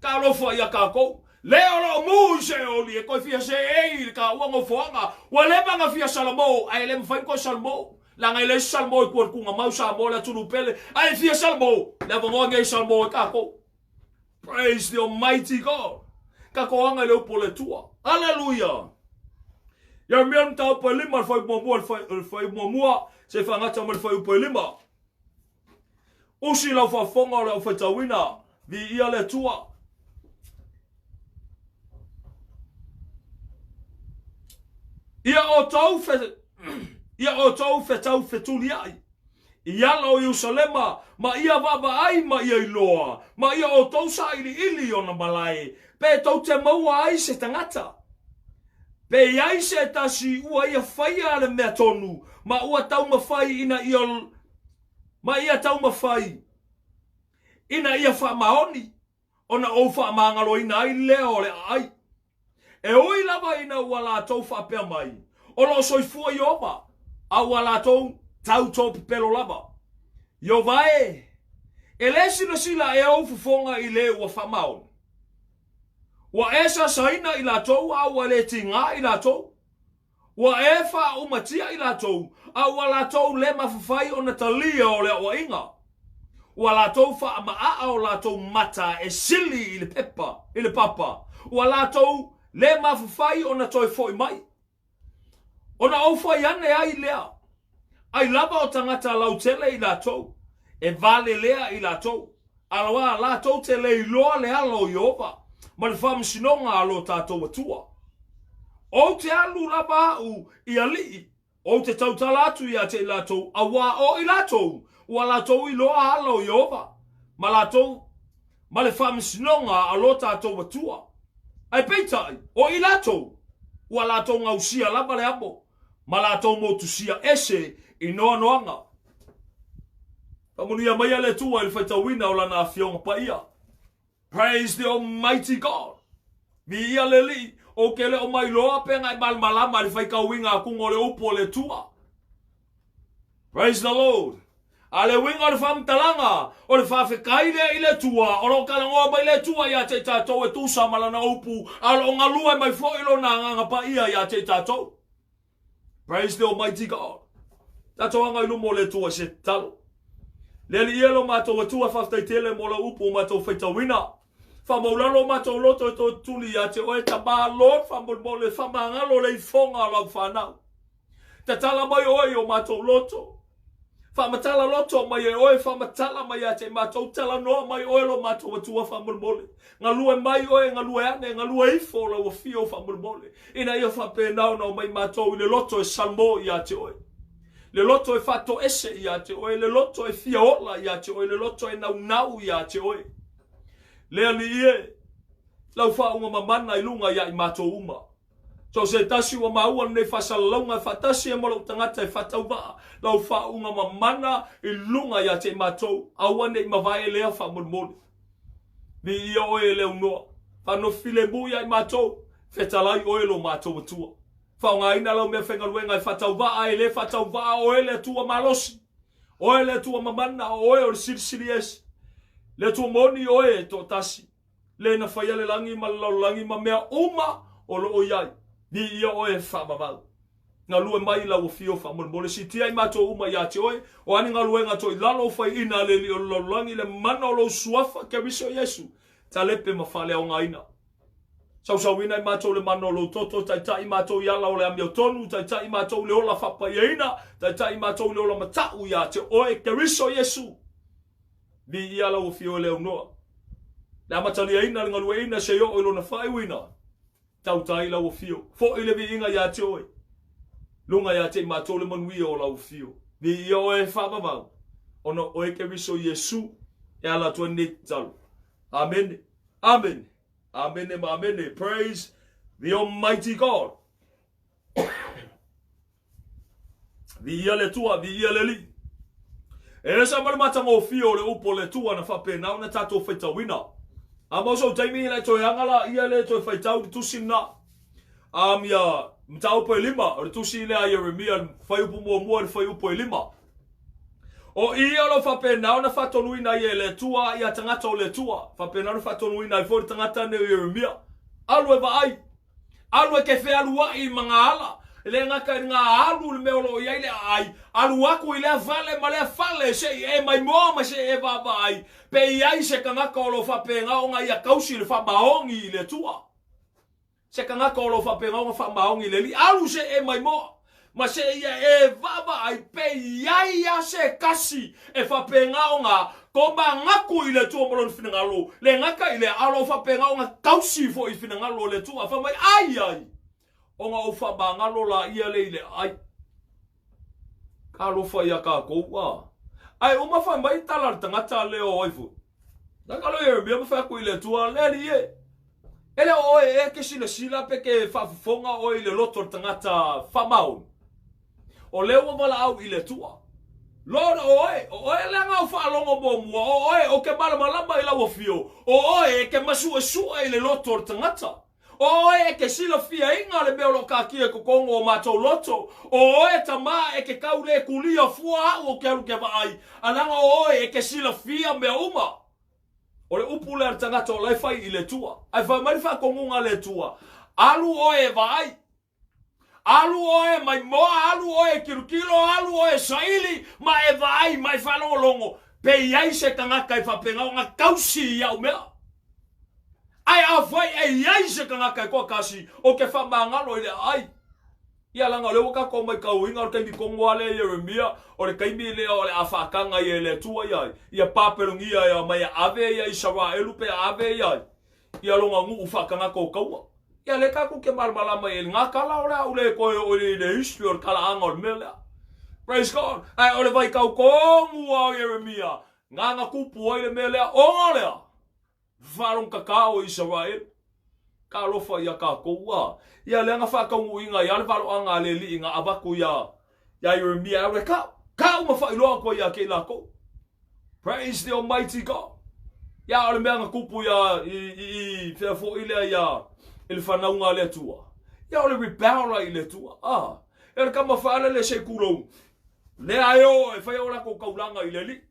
Talofa ia tatou. Le o lo o mu i se oli e toe fia seei i le taua nofoaga. Ua leva na fia salamo, ae le mafai ona toe salamo. Leaga e leai se salamo i tua i le tuugamau Samoa le atunuu pele. Ae e fia salamo, le avanoa nei e salamo ai tatou. Praise the Almighty God. Tatou aga i le upu o le Atua. Aleluia! Ieremia mataupu e lima, le fuaiupu muamua, le fuaiupu muamua, se i faagata mai le fuaiupu e lima. Usi lau faafofoga o le aufaitauina, viia le Atua. Ia outou fe, ia outou fetau fetuliai i ala o Ierusalema, ma ia vaavaai ma ia iloa, ma ia outou sailiili i ona malae, pe tou te maua ai se tagata. Pe i ai se tasi ua ia faia le mea tonu ma ua taumafai ina ia ma ia taumafai ina ia faamaoni, ona ou faamagaloina ai lea o le aai. E ui lava ina ua latou faapea mai, O lo o soifua Ieova, a ua latou tautopepelo lava. Ieova e, e le silasila ea ou fofoga i le ua faamaoni? Ua e sasaina i latou a ua le tiga i latou? Ua e faaumatia i latou, a ua latou le mafafai ona talia o le aoaiga. Ua latou faamaaa o latou mata e sili i le pepa, i le papa, ua latou le mafafai ona toe foi mai. Ona ou fai ane ai lea, ai lava o tagata lautele i latou, e valelea i latou, aloa latou te le iloa le ala o Ieova ma le faamasinoga a lo tatou Atua. Ou te alu lava au i alii, ou te tautala atu ia te i latou, auā o i latou ua latou iloa ala o Ieova ma latou ma le faamasinoga a lo tatou Atua. Ae peitai, o i latou ua latou gausia lava le amo ma latou motusia ese i noanoaga. Faamanuia maia le Atua i le faitauina o Lana Afioga Paia. Praise the Almighty God! Viia le Alii, ou te le o mailoa pe na e malamalama i le faitauina atuga o le upu o le Atua. Praise the Lord! A le uiga o le faamatalaga, o le faafetai lea i le Atua, o lo o talanoa mai le Atua ia te i tatou e tusa ma Lana upu, a o lo o galue mai foi Lona Agaga Paia ia te i tatou. Praise the Almighty God. Tatou aga i luma o le Atua i se tatalo. Le Alii e lo matou Atua, faafetai tele mo lau upu o matou faitauina. Faamaulalo o matou loto e toe tuli ia te oe, Tama, Lord, faamolemole, faamagalo le ifoga o lau fanau. Tatala mai oe i o matou loto. Faamatala loto mai e oe, faamatala mai ia te i matou, talanoa mai oe lo matou Atua faamolemole. Galue mai oe, galue ane, galue ifo lau afio faamolemole, ina ia faapena ona omai matou i le loto e salmo ia te oe. Le loto e faatoese ia te oe, le loto e fia ola ia te oe, le loto e naunau ia te oe. Le Alii e, lau faauga mamana i luga ia i matou uma. So o se tasi ua maua lenei faasalalauga e faatasi ai ma lou tagata e faatauvaa lau faauuga mamana i luga ia te i matou, aua ne i mavae lea faamolemole. Viia oe e le aunoa, faanofo filemu ia i matou, fetalai oe lo matou Atua. Faaaogaina lau meafaigaluega e faatauvaa e le faatauvaa oe le Atua malosi, oe le Atua mamana, oe o le Silisili Ese, le Atua moni oe e toatasi. Le na faia le lagi ma le lalolagi ma mea uma o lo o i ai. Viia oe e faavavau. Galue mai lau afio faamolemole. Siitia i matou uma ia te oe, o a ni galuega toilalo o faiina a le Alii o le lalolagi, le mana o lou Suafa, Keriso Iesu, talepe ma faaleaogaina. Sausauina i matou le mana o lou toto, taitai i matou i ala o le amiotonu, taitai i matou i le ola faapaiaina, taitai i matou i le ola matau ia te oe, Keriso Iesu. Viia lau afio e le aunoa. Le amataliaina le galueina se i oo i lona faaiuina. Tauta ai lau afio. Foi le viiga ia te oe. Luga ia te i matou le manuia o lau afio. Viia oe e faavavau, ona o oe Keriso Iesu e ala atu ai lenei tatalo. Amene. Amene. Amene ma amene. Praise the Almighty God. Viia le Atua, viia le Alii. E ese ma le matagofie o le upu o le Atua na faapena ona tatou faitauina. A mau sou taimi ina e toe aga la ia le toe faitau le tusi lena. A ia mataupu e lima, o le tusi lea a Ieremia, le fuaiupu muamua i le fuaiupu e lima. O i o lo faapena ona faatonuina ai e le Atua ia tagata o le Atua. Faapena ona faatonuina ai foi le tagata nei o Ieremia. Alu e vaai. Alu e te fealuai ma ngā ala, e le gata i ngā alu i le mea o lo o i ai le aai, alu atu i lea fale ma lea fale se i e maimoa ma se i e vaavaai pe i ai se tagata o lo o faapena ona ia tausi i le faamaoni i le Atua. Se tagata o lo o faapena ona faamaoni i le Alii, alu se i e maimoa ma se i e vaavaai pe i ai lava se tasi e faapena ona tomanatu i le Atua ma lona finagalo, le gata i lea, a o lo o faapena ona tausi foi i finagalo o le Atua. Fai mai, ai ai, ona ou faamagalo laia lea i le aai. Talofa ia tatou, a. Ae uma fai mai tala a le tagata lea o ai foi. Na kalo Ieremia ma fai atu i le Atua, le Alii e. E le o oe ea ke silasila pe ke faafofoga oe i le loto o le tagata faamaoni? O lea ua valaau i le Atua. Lord, o oe, o oe lea na ou faalogo muamua, o oe ou te malamalama i lau afio, o oe e te masuesue i le loto o le tagata. O oe e te silafiaina le mea o lo o taatia i totonu o matou loto. O oe Tama e te tau le kulia fua au ou te alu ke vaai, a leaga o oe e te silafia mea uma. O le upu lea a le tagata o la e fai i le Atua. Ae fai mai le faatonuga a le Atua, Alu oe e vaai. Alu oe maimoa, alu oe e kilokilo, alu oe e saili, ma e vaai, ma e faalogologo, pe i ai se tagata e faapena ona tausi i au mea. Ae afai e i ai se tagata e toatasi, ou te faamagalo i le aai. Ia leaga o lea ua tatou maitauina o le taimi tonu lava lea Ieremia, o le taimi lea o le a faataga ai e le Atua ia ai, ia Papelonia e aumai e ave ia Isaraelu pe ave ia ai, ia lona nuu faatagata o taua. Ia lea tatou te malamalama i lena tala o le a ou le toe oo i le history o le talaaga o le mea lea. Praise God. Ae o le vaitau tonu lava o Ieremia, na na tupu ai le mea lea, ona lea, faalogotatao e Isaraelu. Talofa ia tatou a. Ia lea na faataunuuina ai lava le valoaga a le Alii na avatu ia ia Ieremia e alu e kau, kau ma faailoa atu ai ia te i lakou. Praise the Almighty God. Ia o le mea na tupu ia i, i, i fea foi lea ia i le fanauga a le Atua. Ia o le rebel ai i le Atua. Ah, e le kama whaalele se kulou. Lea e o e whai o lako kaulanga i le Alii.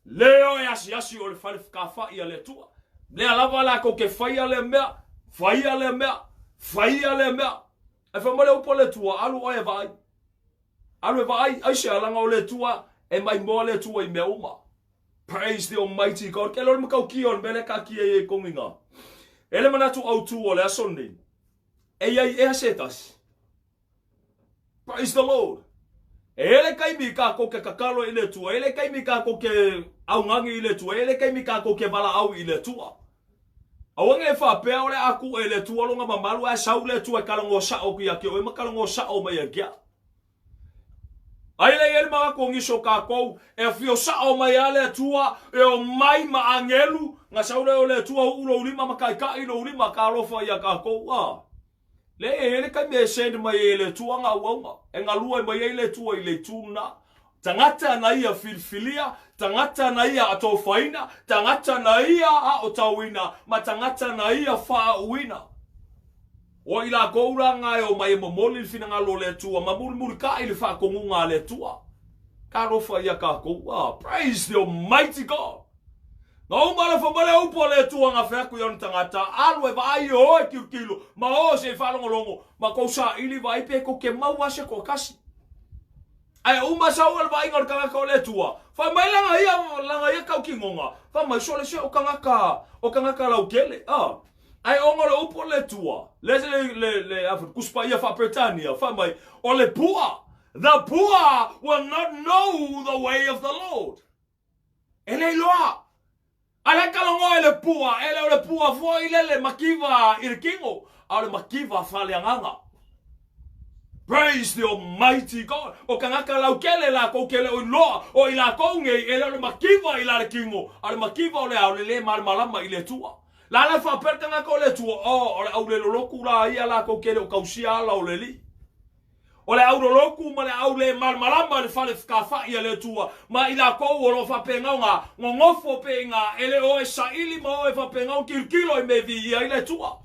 Lea o e asiasi o le fale whakawhai a le Atua. Lea lava lakou ke whaia lea mea, whaia lea mea, whaia lea mea. E wha mai le upu a le Atua, alu oe e vaai. Alu e vaai, aisea, leaga o le Atua, e maimoa le Atua i mea uma. Praise the Almighty God. Ke lole matautia o le mea lea taatia ai e kogiga. E le manatu autu o le aso lenei, e i ai ea se tasi. Praise the Lord. E ele taimi kākou ke kakalo i le Atua, e ele taimi kākou ke augani i le Atua, e ele taimi kākou ke valaau i le Atua. Aua ne i faapea o le a kuʻe i le Atua lona mamalu ae sau le Atua e talanoa sao atu ia te oe ma talanoa sao mai ia te au. Ai lea i ai le manatu o nisi o kākou, e afio sao mai lava le Atua, e omai ma agelu, na sau lea o le Atua uʻu lou lima ma taitaʻi lou lima, talofa ia kākou, a. Leai, e i ai le taimi e send mai ai e le Atua ngā auauna, e galue mai ai le Atua i le itu lena. Tagata na ia filifilia, tagata na ia atofaina, tagata na ia aotauina, ma tagata na ia faauuina. O i lakou la ngā e omai e momoli le finagalo o le Atua ma mulimulitaʻi le faatonuga a le Atua. Talofa ia kākou. Ah, praise the Almighty God! Na uma le fai mai le upu a le Atua na fai atu i ona tagata, Alu e vaai e o e tilotilo, ma o se i faalogologo, ma kou saili vaai pe kou ke maua se toatasi. Ae uma sau le vaaiga o le tagata o le Atua, fai mai lana ia, lana ia tautinoga, fai mai, Sole se o tagata, o tagata lautele, a. Ae ona o le upu o le Atua, le, le, le, le, a, Tusi Paia faa-Peretania, fai mai, o le poor, the poor will not know the way of the Lord. E le iloa. A le talanoa i le pua, e le o le pua foi lele makiva i le kino, a o le makiva faaleagaga. Praise the Almighty God. O kangaka laukele lakou ke le o iloa, o i lakou nei, e le o le makiva i la le kino, a o le makiva o le ao le le malamalama i le Atua. La la faapea le tagata o le Atua, oh, o le au le loloku la ia lakou ke le o kausia ala o le Alii. O le au loloku ma le au le malamalama le fale fekafaʻi a le Atua, ma i lakou o lo o faapena ona nonofo pe i nga e le o e saili ma o e faapena ona tilotilo i mea e viia ai le Atua.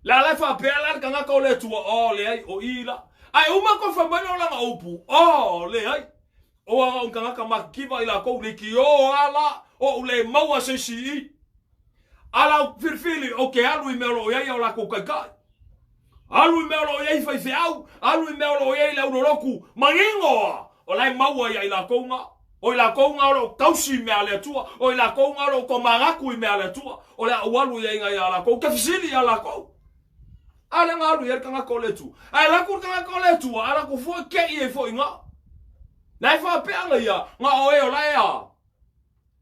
Le ala e faapea la le tagata o le Atua, oh, leai, o i la. Ae uma koe fai mai lea o lana upu, oh, leai, o aga o tagata makikiva i lakou lekiō a la, oʻu le maua se isi i. A lau filifili o ke alu i mea o lo o i ai o lakou kaikai. Alu i mea o lo o i ai faifeau, alu i mea o lo o i ai le auloloku, manino a, o la e maua ia i lakou nga. O i lakou nga o lo o tausi i mea a le Atua, o i lakou nga o lo o tomanatu i mea a le Atua, o le a ou alu i ai nga ia lakou, ke fesili ia lakou. A le nga alu i ai le tagata o le Atua. Ae alu atu le tagata o le Atua, alu atu foi kei ai foi nga. La e faapea nga ia, nga o e o la e a.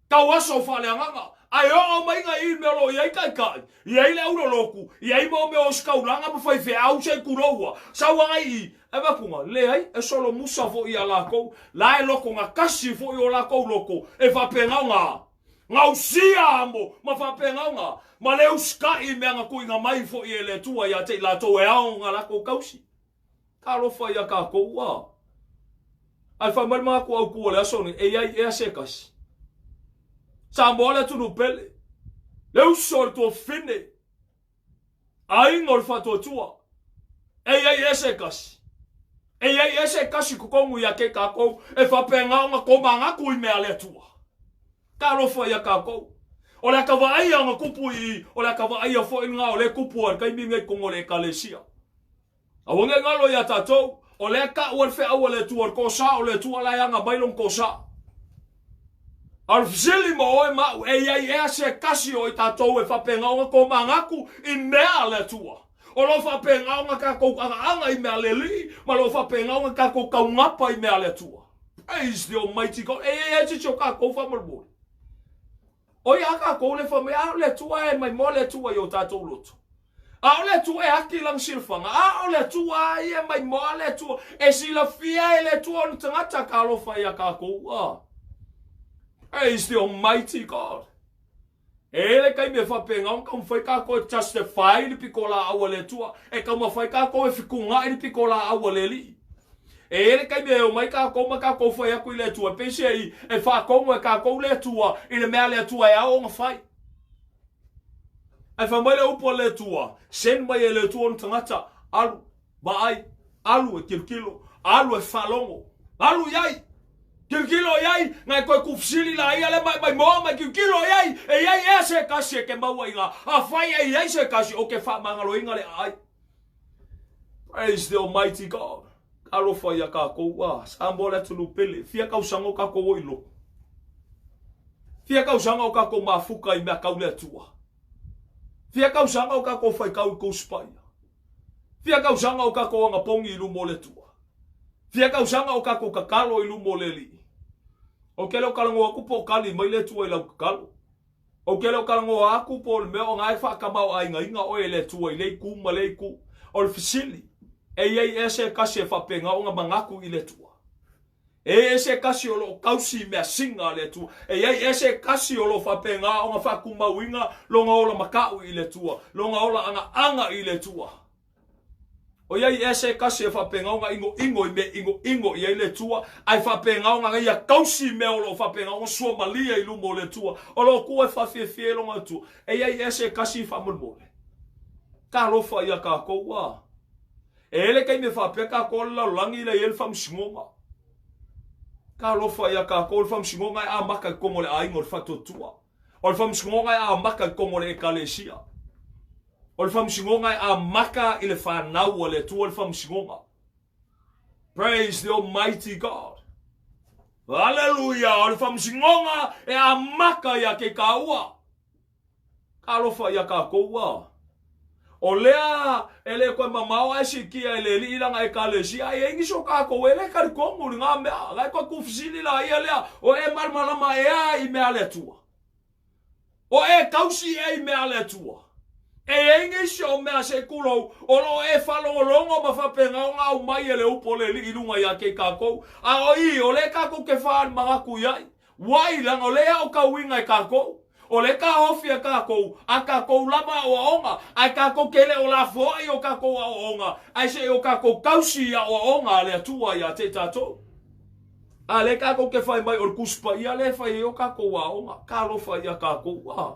Tau aso faaleagaga, ae oo mai nga i mea o lo o i ai taitai, i ai le auloloku, i ai mau mea ositaulaga ma faifeau se i kuloua, sau agai i, e vakuga, leai, e solomusa foi ia lakou, la e loko gatasi foi o lakou loko, e faapena ona. Gausia amo ma faapegaoga ma le usitai i mea na tuuina mai foi e le Atua ia te i latou e ao ona latou tausi. Talofa ia tatou a. Ae fai mai le manatu autu o le aso nei, e i ai ea se tasi. Samoa le atunuu pele, le uso o le tuafafine, aiga o le faatuatua, e i ai ea se tasi. E i ai ea se tasi i totonu ia te tatou e faapena ona tomanatu i mea a le Atua. Talofa ia tatou. O le ata vaaia na tupu i i, o le ata vaaia foi lena o lea e tupu ai i le taimi lenei i totonu o le Ekalesia. Aua ne i galo iā tatou, o lea e tau ai le feau a le Atua, o le tosa o le Atua la e aga mai lona tosa. A o le fesili mo oe ma au, e i ai ea se tasi o i tatou e faapena ona tomanatu i mea a le Atua? O lo o faapena ona tatou agaaga i mea a le Alii, ma lo o faapena ona tatou taugapa i mea a le Atua? Praise the Almighty God. E i ai se isi o tatou faamolemole? O ia a tatou le fai mai, a o le Atua e maimoa le Atua i o tatou loto. A o le Atua e ati lana silafaga, a o le Atua ia e maimoa le Atua, e silafia e le Atua ona tagata talofa ia tatou. Ah. Praise the Almighty God. E i ai le taimi e faapena ona taumafai tatou e justify le pitolaau a le Atua, e taumafai tatou e fetuunai le pitolaau a le Alii. E i ai le taimi e omai tatou ma tatou fai atu i le Atua, e peiseai e faatonu e tatou le Atua i le mea a le Atua e ao ona fai. Ae fai mai le upu a le Atua, send mai e le Atua ona tagata, alu, vaai, alu e tilotilo, alu e faalogo, alu i ai, tilotilo i ai, na e toe tuufesili laia lea ma e maimoa mai, tilotilo i ai, e i ai ea se tasi e te maua i ina, afai e i ai se tasi, ou te faamagaloina le aai. Praise the Almighty God. Alofa ia tatou, ah, Samoa le atunuu pele, fia tausaga o tatou o i loko. Fia tausaga o tatou mafuta i mea tau le Atua. Fia tausaga o tatou faitau i Tusi Paia. Fia tausaga o tatou agapogi i luma o le Atua. Fia tausaga o tatou tatalo i luma o le Alii. Ou te le o talanoa atu po o tali mai le Atua i lau tatalo. Ou te le o talanoa atu po o le mea o na e faatamaoaigaina oe e le Atua i lea itu ma lea itu. O le fesili, e i ai ea se tasi e faapena ona manatu i le Atua? E i ai se tasi o lo o tausi i measina a le Atua? E i ai ea se tasi o lo o faapena ona faatumauina lona ola mataʻu i le Atua, lona ola agaaga i le Atua? O i ai ea se tasi e faapena ona inoino i mea inoino i ai le Atua, ae faapena ona ia tausi i mea o lo o faapena ona suamalie i luma o le Atua, o lo o tua e faafiafia ai lona Atua? E i ai ea se tasi faamolemole? Talofa ia tatou a! E i ai le taimi e faapea tatou o le lalolagi lea e i ai le faamasinoga. Talofa ia tatou, o le faamasinoga e amata i totonu o le aiga o le faatuatua. O le faamasinoga e amata i totonu o le ekalesia. O le faamasinoga e amata i le fanau a le Atua le faamasinoga. Praise the Almighty God. Hallelujah! O le faamasinoga e amata ia kei kāua. Talofa ia kākou a. O lea e le koe mamao ae sikia e le alii lana ekalesia, ae i ai nisi o kākou e le talitonu i lena mea. La e toe tuufesili la ia lea, o e malamalama ea i mea a le Atua? O e tausi ea i mea a le Atua? E i ai nisi o mea se i tulou, o lo o e faalogologo ma faapena ona aumai e le upu o le Alii i luga ia te i kākou, a o i, o lea kākou te faalimanatu i ai. Wai, leaga o lea aokauina e kākou, o lea kāofi e kākou a kākou lava aoaoga, ae kākou ke le o lafoai o kākou aoaoga, ae se i o kākou tausi i aoaoga a le Atua ia te i tātou. A lea kākou ke fai mai o le Tusi Paia lea e fai ai o kākou aoga, talofa ia kākou, a.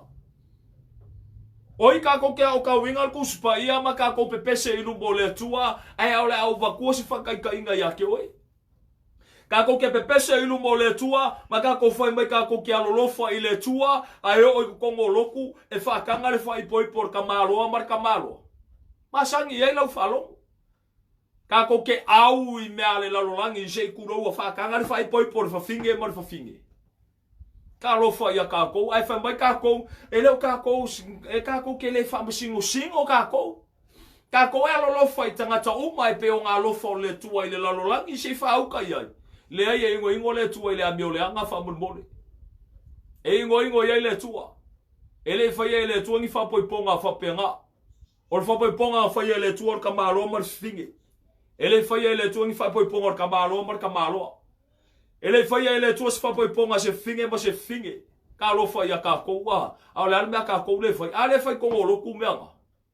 Oi kākou ke aokauina le Tusi Paia ma kākou pepese i luma o le Atua, ae aole au vatua se whakaikainga ia ke oe. Kākou ke pepese i luma o le Atua, ma kākou fai mai kākou ke alolofa i le Atua, a e oo i totonu o lotu, e faataga le faaipoipo o le tamaloa ma le tamaloa. Masani i ai lau faalogo. Kākou ke au i mea a le lalolagi se i kulou a faataga le faaipoipo o le fafine ma le fafine. Talofa ia kākou, ae fai mai kākou, e le o kākou, e kākou ke le faamasinosino kākou. Kākou e alolofa i tagata uma e pei o ngā alofa o le Atua i le lalolagi se i faauka i ai. Leai e ingoingo le Atua i le amio leaga faamolemole. E ingoingo i ai le Atua. E le i faia e le Atua ni faapoipoga faapena. O le faapoipoga na faia e le Atua o le tamaloa ma le fifine. E le i faia e le Atua ni faapoipoga o le tamaloa ma le tamaloa. E le i faia e le Atua se faapoipoga a se fafine ma se fafine. Ka alofa ia kākou, a. A o le a le mea a kākou lea e fai? A lea e fai i totonu o lotu mea na.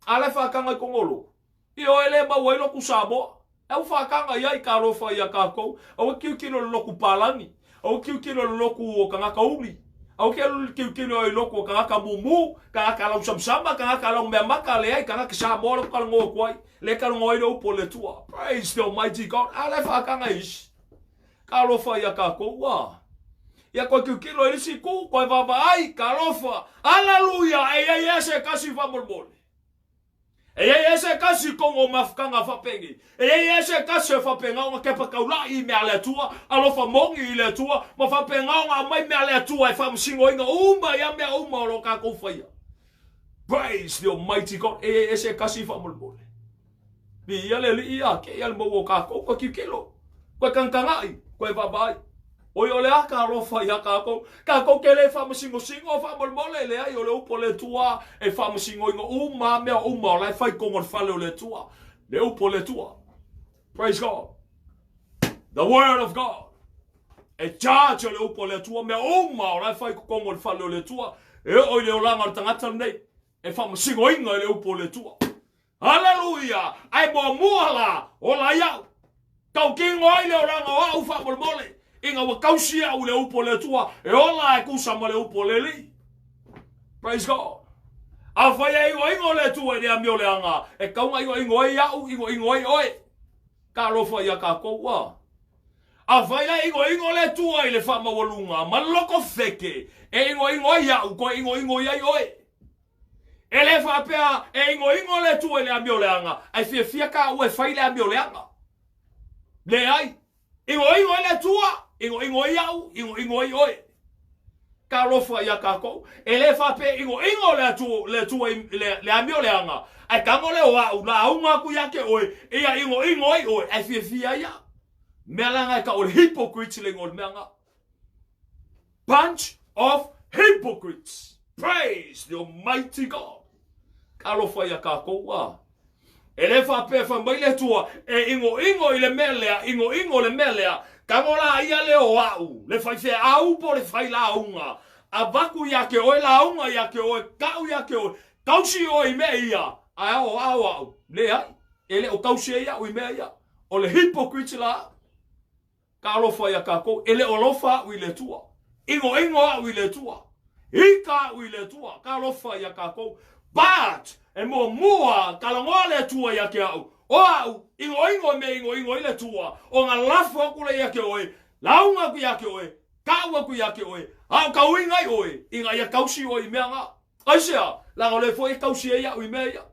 A la e faataga i totonu o lotu. Ioe le maua ai lotu Samoa. E ua faataga i ai ka alofa ia kākou. Aua e tilotilo i le lotu palagi. Aua e tilotilo i le lotu o tagata uli. Aua e tilotilo i lotu o tagata mumu, tagata lausamasama, tagata laumeamata, leai, tagata Samoa lea ou talanoa atu ai. Lea e talanoa ai le upu a le Atua. Praise the Almighty God. A la e faataga e isi. Ka alofa ia kākou, a. Ia koe tilotilo i le isi itu, koe vaavaai, ka alofa. Aleluia! E i ai ea se tasi faamolemole? E i ai ea se tasi i totonu o mafutaga faapenei? E i ai ea se tasi e faapena ona kepa taula'i i mea a le Atua, alofa moni i le Atua, ma faapena ona aumai mea a le Atua e faamasinoina uma ia mea uma o lo o tatou faia? Praise the Almighty God! E i ai ea se tasi faamolemole? Viia le Alii ia, kei a le mau o kākou, koe tilotilo, koe tagatagaʻi, koe vaavaai. Oi o le a ka alofa iā kākou. Kākou ke le faamasingosingō faamolemole, leai o le upu a le Atua e faamasinoina uma mea uma o la e fai i totonu o le fale o le Atua. Le upu a le Atua. Praise God. The word of God. E charge le upu a le Atua mea uma o la e fai i totonu o le fale o le Atua. E oo i le olaga o le tagata lenei e faamasinoina i le upu a le Atua. Haleluia! Ae muamua la, ola ai au. Tautino ai le olaga o au faamolemole, ina ua tausi au i le upu a le Atua, e ola e tusa ma le upu a le Alii. Praise God. Afai e igoigo le Atua i le amioleaga, e tatau ona igoigo ai au, igoigo ai oe. Talofa ia tatou, a. Afai la e igoigo le Atua i le faamaualuga ma le loto feke, e igoigo ai au, toe igoigo i ai oe. E le faapea e igoigo le Atua i le amioleaga, ae fiafia taua e fai le amioleaga. Leai. Igoigo ai le Atua, igoigo ai au, igoigo ai oe. Talofa ia tatou. E le faapea e igoigo le Atua, le Atua i le, le amioleaga, ae tago lea o au, lauga atu ia te oe, ia igoigo ai oe, ae fiafia ai au. Mea la na e tau o le hypocrites le igoa o le mea na. Bunch of hypocrites. Praise the Almighty God. Talofa ia kākou a. E le faapea fai mai le Atua, e igoigo i le mea lea, igoigo le mea lea, tago la ia lea o au, le faifeau po o le failauga, avatu ia te oe lauga ia te oe, tau ia te oe, tausi oe i mea ia, ae ao ao au, leai, e le o tausi ai au i mea ia. O le hypocrite la au. Talofa ia tatou, e le o alofa au i le Atua. Igoigo au i le Atua. Ika au i le Atua. Talofa ia tatou. But, e muamua, talanoa le Atua ia te au. O au, igoigo e mea igoigo ai le Atua, ona lafo atu lea ia te oe, lauga atu ia te oe, tau atu ia te oe, a o tauiga ai oe, ina ia tausi oe i mea na. Aisea? Leaga o lea foi e tausi ai au i mea ia.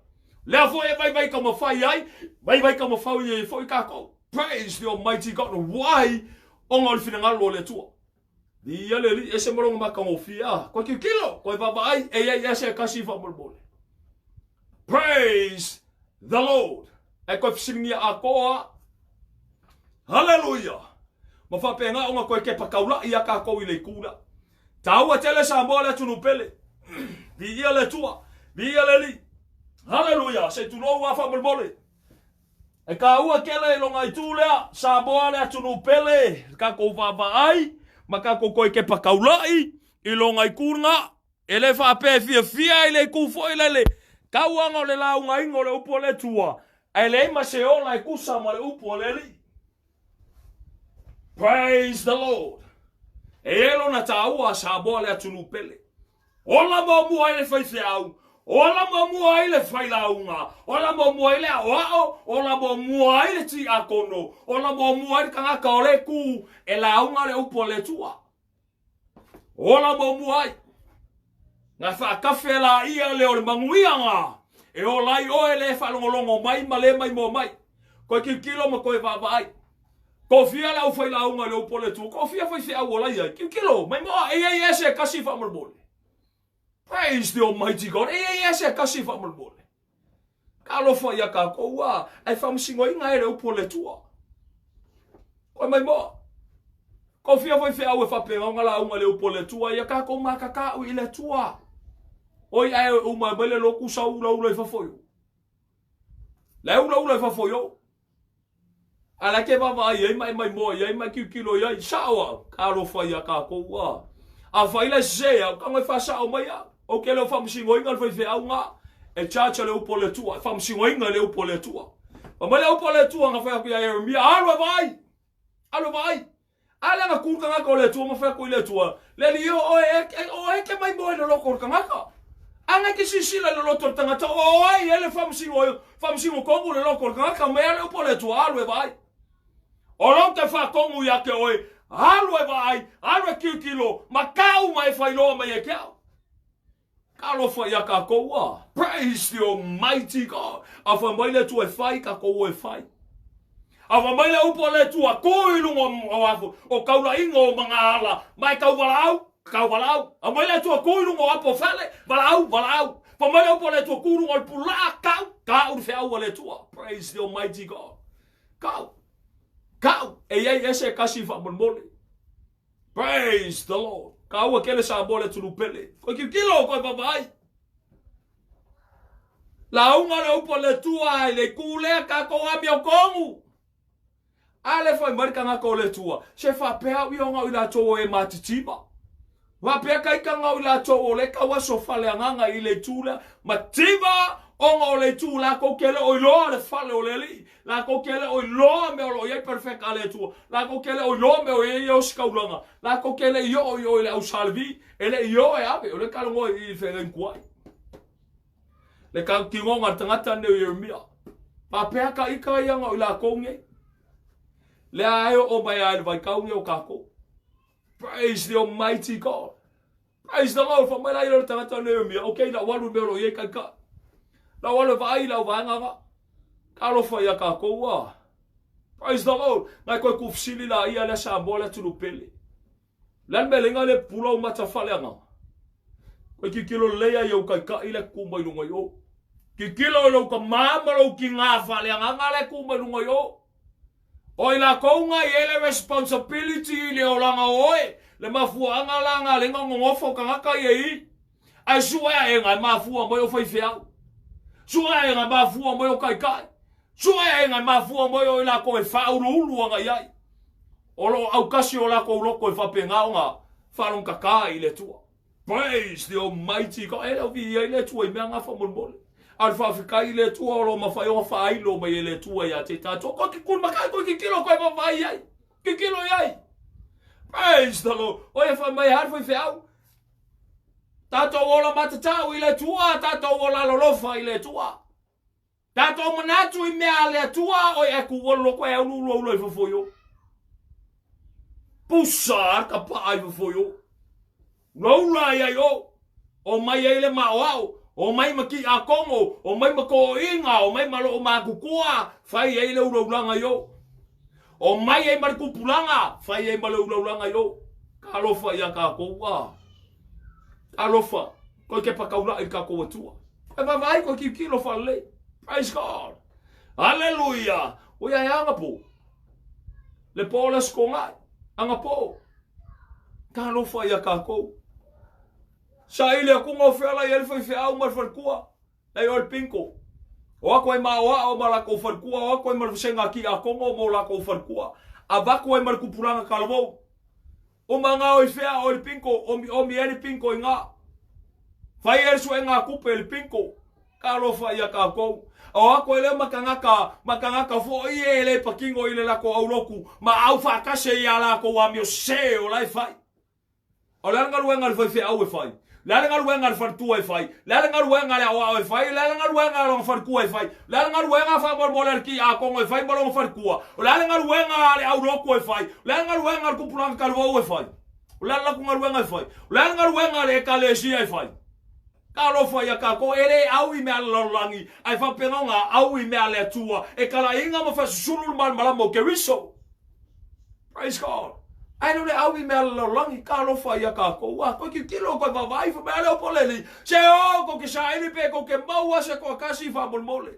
Lea foi e vaivai taumafai ai, vaivai taumafai ai foi tatou. Praise the Almighty God. Why? Ona o le finagalo o le Atua. Viia le Alii, ese ma lona matagofie. Ah, koe tilotilo, koe vaavaai, e i ai ea se tasi faamolemole. Praise the Lord. E koe fesiligia atoa. Hallelujah. Ma faapena ona koe kepa taula'i ia tatou i le itu lea. Taua tele Samoa le atunuu pele. Viia le Atua. Viia le Alii. Haleluia. Se i tulou a faamolemole. E taua tele i lona itu lea, Samoa le atunuu pele, le tatou vaavaai ma tatou toe kepa taula'i i lona itu lena. E le faapea e fiafia i le itu foi lele, tau lava o le laugaina o le upu a le Atua, ae leai ma se ola e tusa ma le upu a le Alii. Praise the Lord. E i ai lona taua a Samoa le atunuu pele. Ola muamua ai le faifeau, ola muamua ai le failauga, ola muamua ai le aoao, ola muamua ai le tiakono, ola muamua ai le tagata o le ku e lauga le upu a le Atua. Ola muamua ai. Na faatafe laia lea o le manuiaga e ola ai oe le faalogologo mai ma le maimoa mai. Koe tilotilo ma koe vaavaai. Kofia le aufailauga i le upu a le Atua, kofia faifeau o la i ai. Tilotilo, maimoa, e i ai ea se tasi faamolemole. Praise the Almighty God, e i ai ea se tasi faamolemole. Talofa ia tatou a, ae faamasinoina e le upu a le Atua. Koe maimoa. Kofia faifeau e faapena ona lauga i le upu a le Atua, ia tatou makaka'u i le Atua. Oi ae uma mai le lotu sau ulaula i fafo i o. La e ulaula i fafo i o. A la e te vaavaai i ai ma e maimoa i ai ma e tilotilo i ai. Sao au, talofa ia tatou a. Afai la e sese au, tago e faasao mai au. Ou te le o faamasinoina le faifeau na e charge le upu a le Atua, e faamasinoina le upu a le Atua. Fai mai le upu a le Atua na fai atu ia Ieremia, alu e vaai, alu e vaai. A lea na tu le tagata o le Atua ma fai atu i le Atua, Le Alii, o oe, e, o oe e te maimoa i le loto o le tagata. A na e te silasila i le loto o le tagata, o oe e i ai le faamasino, faamasino tonu le loto o le tagata, mai a le upu a le Atua, alu e vaai. O lou te faatonu ia te oe, alu e vaai, alu e tilotilo, ma tau ma e failoa mai ia te au. Talofa ia tatou a. Praise the Almighty God. A fai mai le Atua e fai, tatou o e fai. A fai mai le upu a le Atua, tu i luga o afo, o taulaiga o magaala, ma e tau valaau, tau valaau. A mai le Atua, tu i luga o apo o fale, valaau, valaau. Fai mai le upu a le Atua, tu i luga o le pulaa, tau, tau le feau a le Atua. Praise the Almighty God. Tau, tau, e i ai ese kasi faamolemole. Praise the Lord. Kaua kele Samoa le atunuu pele. Koe kiukilo, koe vaavaai. Lauga le upu a le Atua i le itu lea tatou amiotonu. A le fai mai le tagata o le Atua, se faapea au ia ona o i latou o e matitiva. Faapea ka ika ona o i latou o le tau aso faleagaga i le itu lea. Mativa ona o le itu latou te le o iloa le fale o le Alii. Latou te le o iloa mea o lo o i ai perfeka a le Atua. Latou te le o iloa mea o i ai ositaulaga. Latou te le i oo i o i le au Salevi. E le i o e ave. O le talanoa i i feagainukuai. Le tinoga a le tagata lenei o Ieremia. Faapea ka ika ia na o i latou nei. Lea e oo mai lava i le vaitau nei o tatou. Praise the Almighty God. Praise the Lord, fai mai la ia le tagata o Neemia, okay, lau alu i mea o lo o i ai taitai. Lau alu e vaai i lau vaega nga. Talofa ia tatou a. Praise the Lord. Ngai koe kufisili la ia lea Samoa le atunuu pele. Le a le mea lenga le pula o mata faleagaga. Koe kikilo lelei ai ou taitai le ku mai lunga i o. Kikilo i lou tamā ma lou kingā faaleagaga le ku mai lunga i o. O i latou nga i ai le responsibility i le olaga o oe, le mafuaaga la nga lenga nonofo o tagata ia i. Ae sue aega e mafua mai o faifeau. Sue aega e mafua mai o taitai. Sue aega e mafua mai o i latou e faauluulu aga i ai. O lo o autasi o latou loto e faapena ona faalogotata i le Atua. Praise the Almighty God. E le o viia ai le Atua i mea nga faamolemole. A o le faafetai i le Atua o lo o mafai ona faailo mai e le Atua ia te tatou. Koe kikulu makai, koe kikilo, koe vaavaai i ai. Kikilo i ai. Praise the Lord. O ia fai mai e hale faifeau. Tatou ola matatau i le Atua, tatou ola alolofa i le Atua. Tatou manatu i mea a le Atua, oi e ku ua loko e aulu ulu aulu i fafo i o. Pusa a ka paa i fafo i o. Ulaula ai ai o. O mai ai le maoao, o mai ma ki a kongo, o mai ma toʻoiga, o mai ma loo makukua, fai ai le ulaulaga i o. O mai ai ma le tupulaga, fai ai ma le ulaulaga i o. Talofa ia tatou a. Talofa, koe kepa taulaʻi i le tatou Atua. Koe vaavaai, koe tilotilo faalelei. Praise God. Hallelujah. O ia e anapo. Le po o le Aso Toonai. Anapo. Talofa ia tatou. Saili atu o feala i ai le faifeau ma le faletua. Lei o le pinko. O atu ai ma aoao ma latou faletua, o atu ai ma le vasega a Kiakono mo latou faletua. Avatu ai ma le tupulaga talavou. Uma nga o i fea o le pinko, omi omi ai le pinko i nga. Fai ai le suega a tupe le pinko. Talofa ia tatou. O atu ai lea ma tagata, ma tagata foi e le patino i le latou aulotu, ma au faatasi ai ia latou amio sese o la e fai. O le a le galuega a le faifeau e fai? O le a le galuega a le faletua e fai? O le a le galuega a le aoao e fai? O le a le galuega a lona faletua e fai? O le a le galuega faamolemole a le tiakono e fai ma lona faletua? O le a le galuega a le aulotu e fai? O le a le galuega a le tupulaga talavou e fai? O le a le latou galuega e fai? O le a le galuega a le Ekalesia e fai? Talofa ia tatou, e le au i mea a le lalolagi, ae faapena ona au i mea a le Atua, e talaiga ma faasusulu le malamalama o Keriso. Praise God. Ae le o le au i mea a le lalolagi, talofa ia tatou. A, koe tilotilo, koe vaavaai, fai mai, a le opo le alii, se o, kou te saili pe kou te maua se toatasi faamolemole.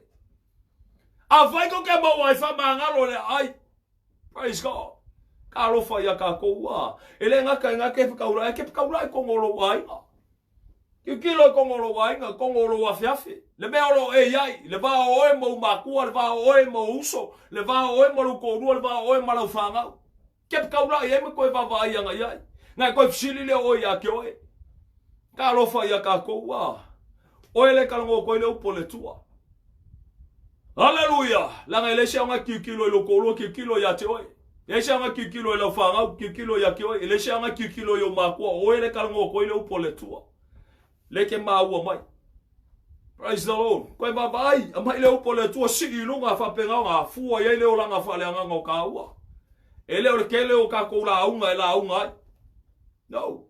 Afai kou te maua ai faamagalo le aai. Praise God. Talofa ia tatou, a, e le gata i nga kepa taulai, ae kepa taulai tonu o lou aiga. Tilotilo i tonu o lou aiga, tonu o lou afeafe, le mea o lo o e i ai, le va o oe ma ou matua, le va o oe ma ou uso, le va o oe ma lou toalua, le va o oe ma lau fanau. Kepa taulai ai ma toe vaavaai agai ai. Nga e koe fesili lea o oe ia te oe. Talofa ia tatou a. Oe le kalagoa koe le upu o le Atua. Haleluia! Leaga e leai se aoga e tilotilo i lou toalua, tilotilo ia te oe. E leai se aoga e tilotilo i lau fanau, tilotilo ia te oe. E leai se aoga e tilotilo i ou matua, o oe le kalagoa koe le upu o le Atua. Le ke maua mai. Praise the Lord. Koe vaavaai, aumai le upu o le Atua sii i luga faapena ona afua i ai le olaga faaleagaga o kāua. E le o le tele o tatou lauga e lauga ai. No.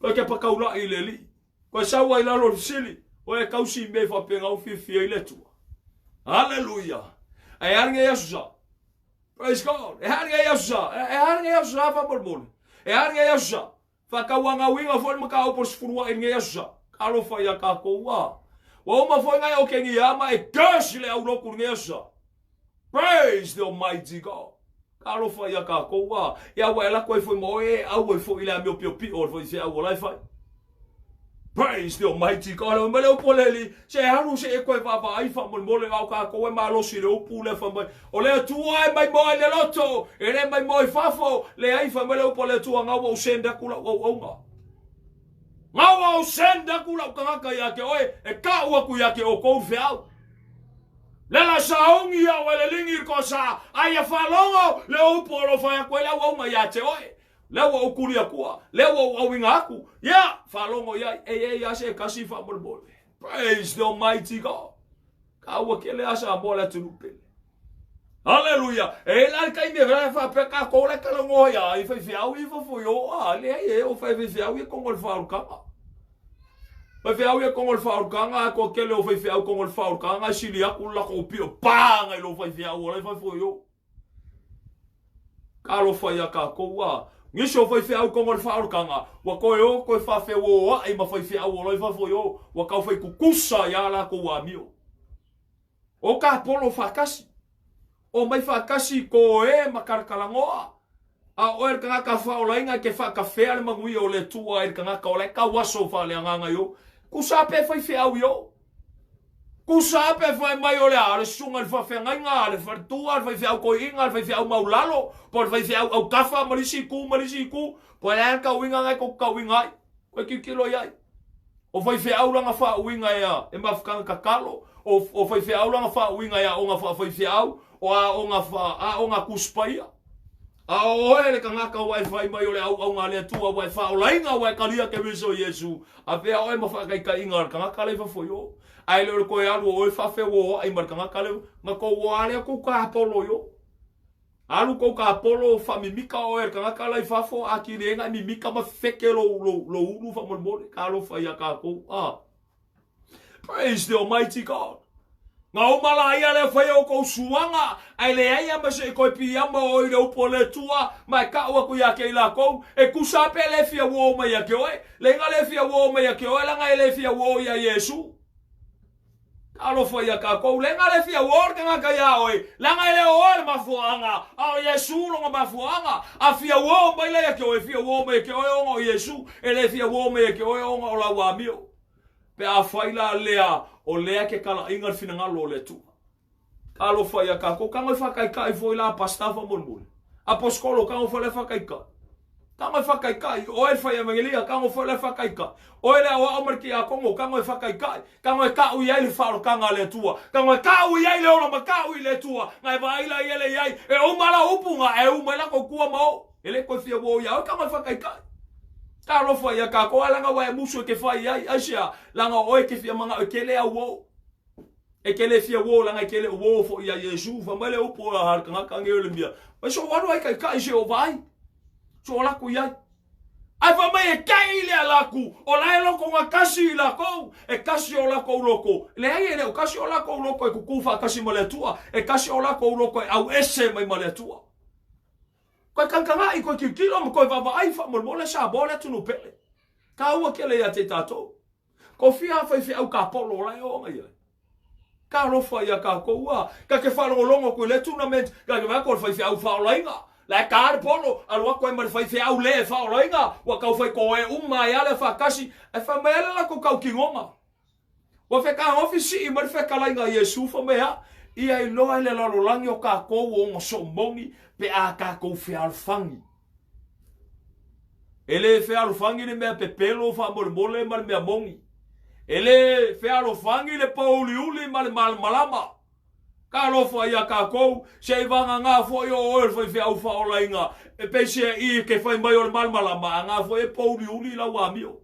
Koe kepa taulai i le Alii. Koe sau ai lalo o le fesili, oe e tausi i mea i faapena ua fiafia ai le Atua. Haleluia! Ae a lenei aso sa? Praise God! E a lenei aso sa? E a lenei aso sa faamolemole? E a lenei aso sa? Faatauagauina foi le mataupu o le sefuluai i lenei aso sa. Talofa ia tatou a. Ua uma foi nai okenia ma e curse le aulotu i lenei aso sa. Praise the Almighty God. Talofa ia tatou a. Ia ua e lako ai foi ma oe e au ai foi i le amio piopio o le faifeau o la e fai. Praise the Almighty God. Le mai le upu a le Alii, se alu se e koe vaavaai faamolemole a o tatou e malosi i le upu lea fai mai. O le Atua e maimoa i le loto, e le maimoa i fafo, leai fai mai le upu a le Atua, Gau ua ou send aku lau auauna. Gau ua ou send aku lau tagata ia te oe, e kau aku ia te outou le feau. Le la saogi ia oe le ligi i le toasa, a ia faalogo le upu o lo o fai atu ai le auauna ia te oe. Lea ua ou kuli akua, lea ua ou auiga aku, ia, faalogo i ai, ei ei a se kasi faamolemole. Praise the Almighty God. Kaua kele a Samoa le atunuu pele. Haleluia. E la le taimi e vela faapea tatou la e talanoa ia i faifeau ia i fafo i o a leai e o faifeau ia kongo le faaolokanga. Faifeau ia kongo le faaolokanga a koa kele o faifeau kongo le faaolokanga e sili aku le latou pio pa ngai lo faifeau o la i fafo i o. Talofa ia tatou a. Nisi o faifeau kongo le faaolokanga ua toe o toe faafeuoai ma faifeau o la i fafo i o ua tau fai tutusa ia latou amio. O kapolo faatasi. Omai faatasi ko e ma kalakalanoa. A o oe le tagata faaolaina e te faatafea le manuia o le Atua i le tagata o la e tauaso faaleagaga i o. Tusa pe faifeau i o. Tusa pe fai mai o le a, o le susuga i le faafeagaiga, le faletua, le faifeau toeaina, le faifeau maulalo, po o le faifeau autafa ma le isi itu ma le isi itu, po o le a le tauiga na e tou te tauiga ai. Koe tilotilo i ai. O faifeau lana faauiga e a, e mafutaga tatalo, o, o faifeau lana faauiga e aoga faafaifeau, o aoga fa, aoga Tusi Paia. A o oe le tagata ua e fai mai o le auauna a le Atua, ua e faaolaina, ua e talia Keriso Iesu, avea oe ma faataitaiga a le tagata la i fafo i o. Ae le o le toe alu o oe faafeuoai ma le tagata lea, na tou oa lea tou tapolo i o. Alu tou tapolo faamimika oe e le tagata la i fafo, atili ai na e mimika ma fefete lou, lou, lou ulu faamolemole. Talofa ia tatou. Ah. Praise the Almighty God. Na uma la ia le fai o kou suaga, ae leai a ma se i koe piiama o i le upu o le Atua, ma e kau aku ia ke i lakou, e kusa pe le fia uo mai ia ke oe, le nga le fia uo mai ia ke oe, langa e le fia uo ia Iesu. Talofa ia tatou, le nga le fia uo le tagata ia oe, langa e le o oe le mafuaaga, a o Iesu lona mafuaaga. A fia uo mai la ia ke oe, fia uo mai ia ke oe ona o Iesu, e le fia uo mai ia ke oe ona o lau amio. Pe afai la lea, o lea ke kalaiga le finagalo o le Atua. Talofa ia tatou, tago e faataitai foi la pasta faamolemole. Aposkolo, tago foi la e faataitai. Tago e faataitai, oe le fai evangelia, tago foi la e faataitai. Oe le aoao ma le tiakono, tago e faataitai. Tago e kau i ai le faaolotaga a le Atua. Tago e kau i ai le ola ma kau i le Atua. Na e vaai la ia le i ai, e uma la upu na e uma i la kou kua ma ou. E le koe fia uo ia oe, tago e faataitai. Talofa ia tatou, ae leaga ua e musu e ke fai ai, aisea, leaga o oe e ke fia manao e kele au uo. E ke le fia uo, leaga e ke le uo foi ia Iesu. Fai mai le upu a le tagata nei o le mea, Mai so alu ai taitai se o vaai, so o laku i ai. Ae fai mai e kei le alaku, o la e loko nga kasi i lakou, e kasi o lakou loko. Leai e le o kasi o lakou loko e kuku faatasi ma le Atua, e kasi o lakou loko e auese mai ma le Atua. Koe kangkangaʻi, koe kilokilo ma koe vaavaai faamolemole Samoa le atunuu pele. Taua kele ia te tatou. Ko fia faifeau kapolo o la e oo mai ai. Talofa ia tatou a. Ka ke faalogologo atu i le tournament, ka ke vaai atu o le faifeau faaolaina. La e ta le polo, alu atu ai ma le faifeau le faaolaina, ua tau fai koe uma ai a lea faatasi. Ae fai mai a le latou tautinoga. Ua fetagofi sii mai le fetalaiga a Iesu, fai mai a, ia iloa e le lalolagi o tatou o ona soomoni pe a tatou fealofani. E le fealofani le mea pepelo faamolemole ma le mea moni. E le fealofani le pōuliuli ma le malamalama. Talofa iā kākou, se i vagana foi o oe o le faifeau faaolaina, e peiseai e ke fai mai o le malamalama, a na foi e pōuliuli lau amio.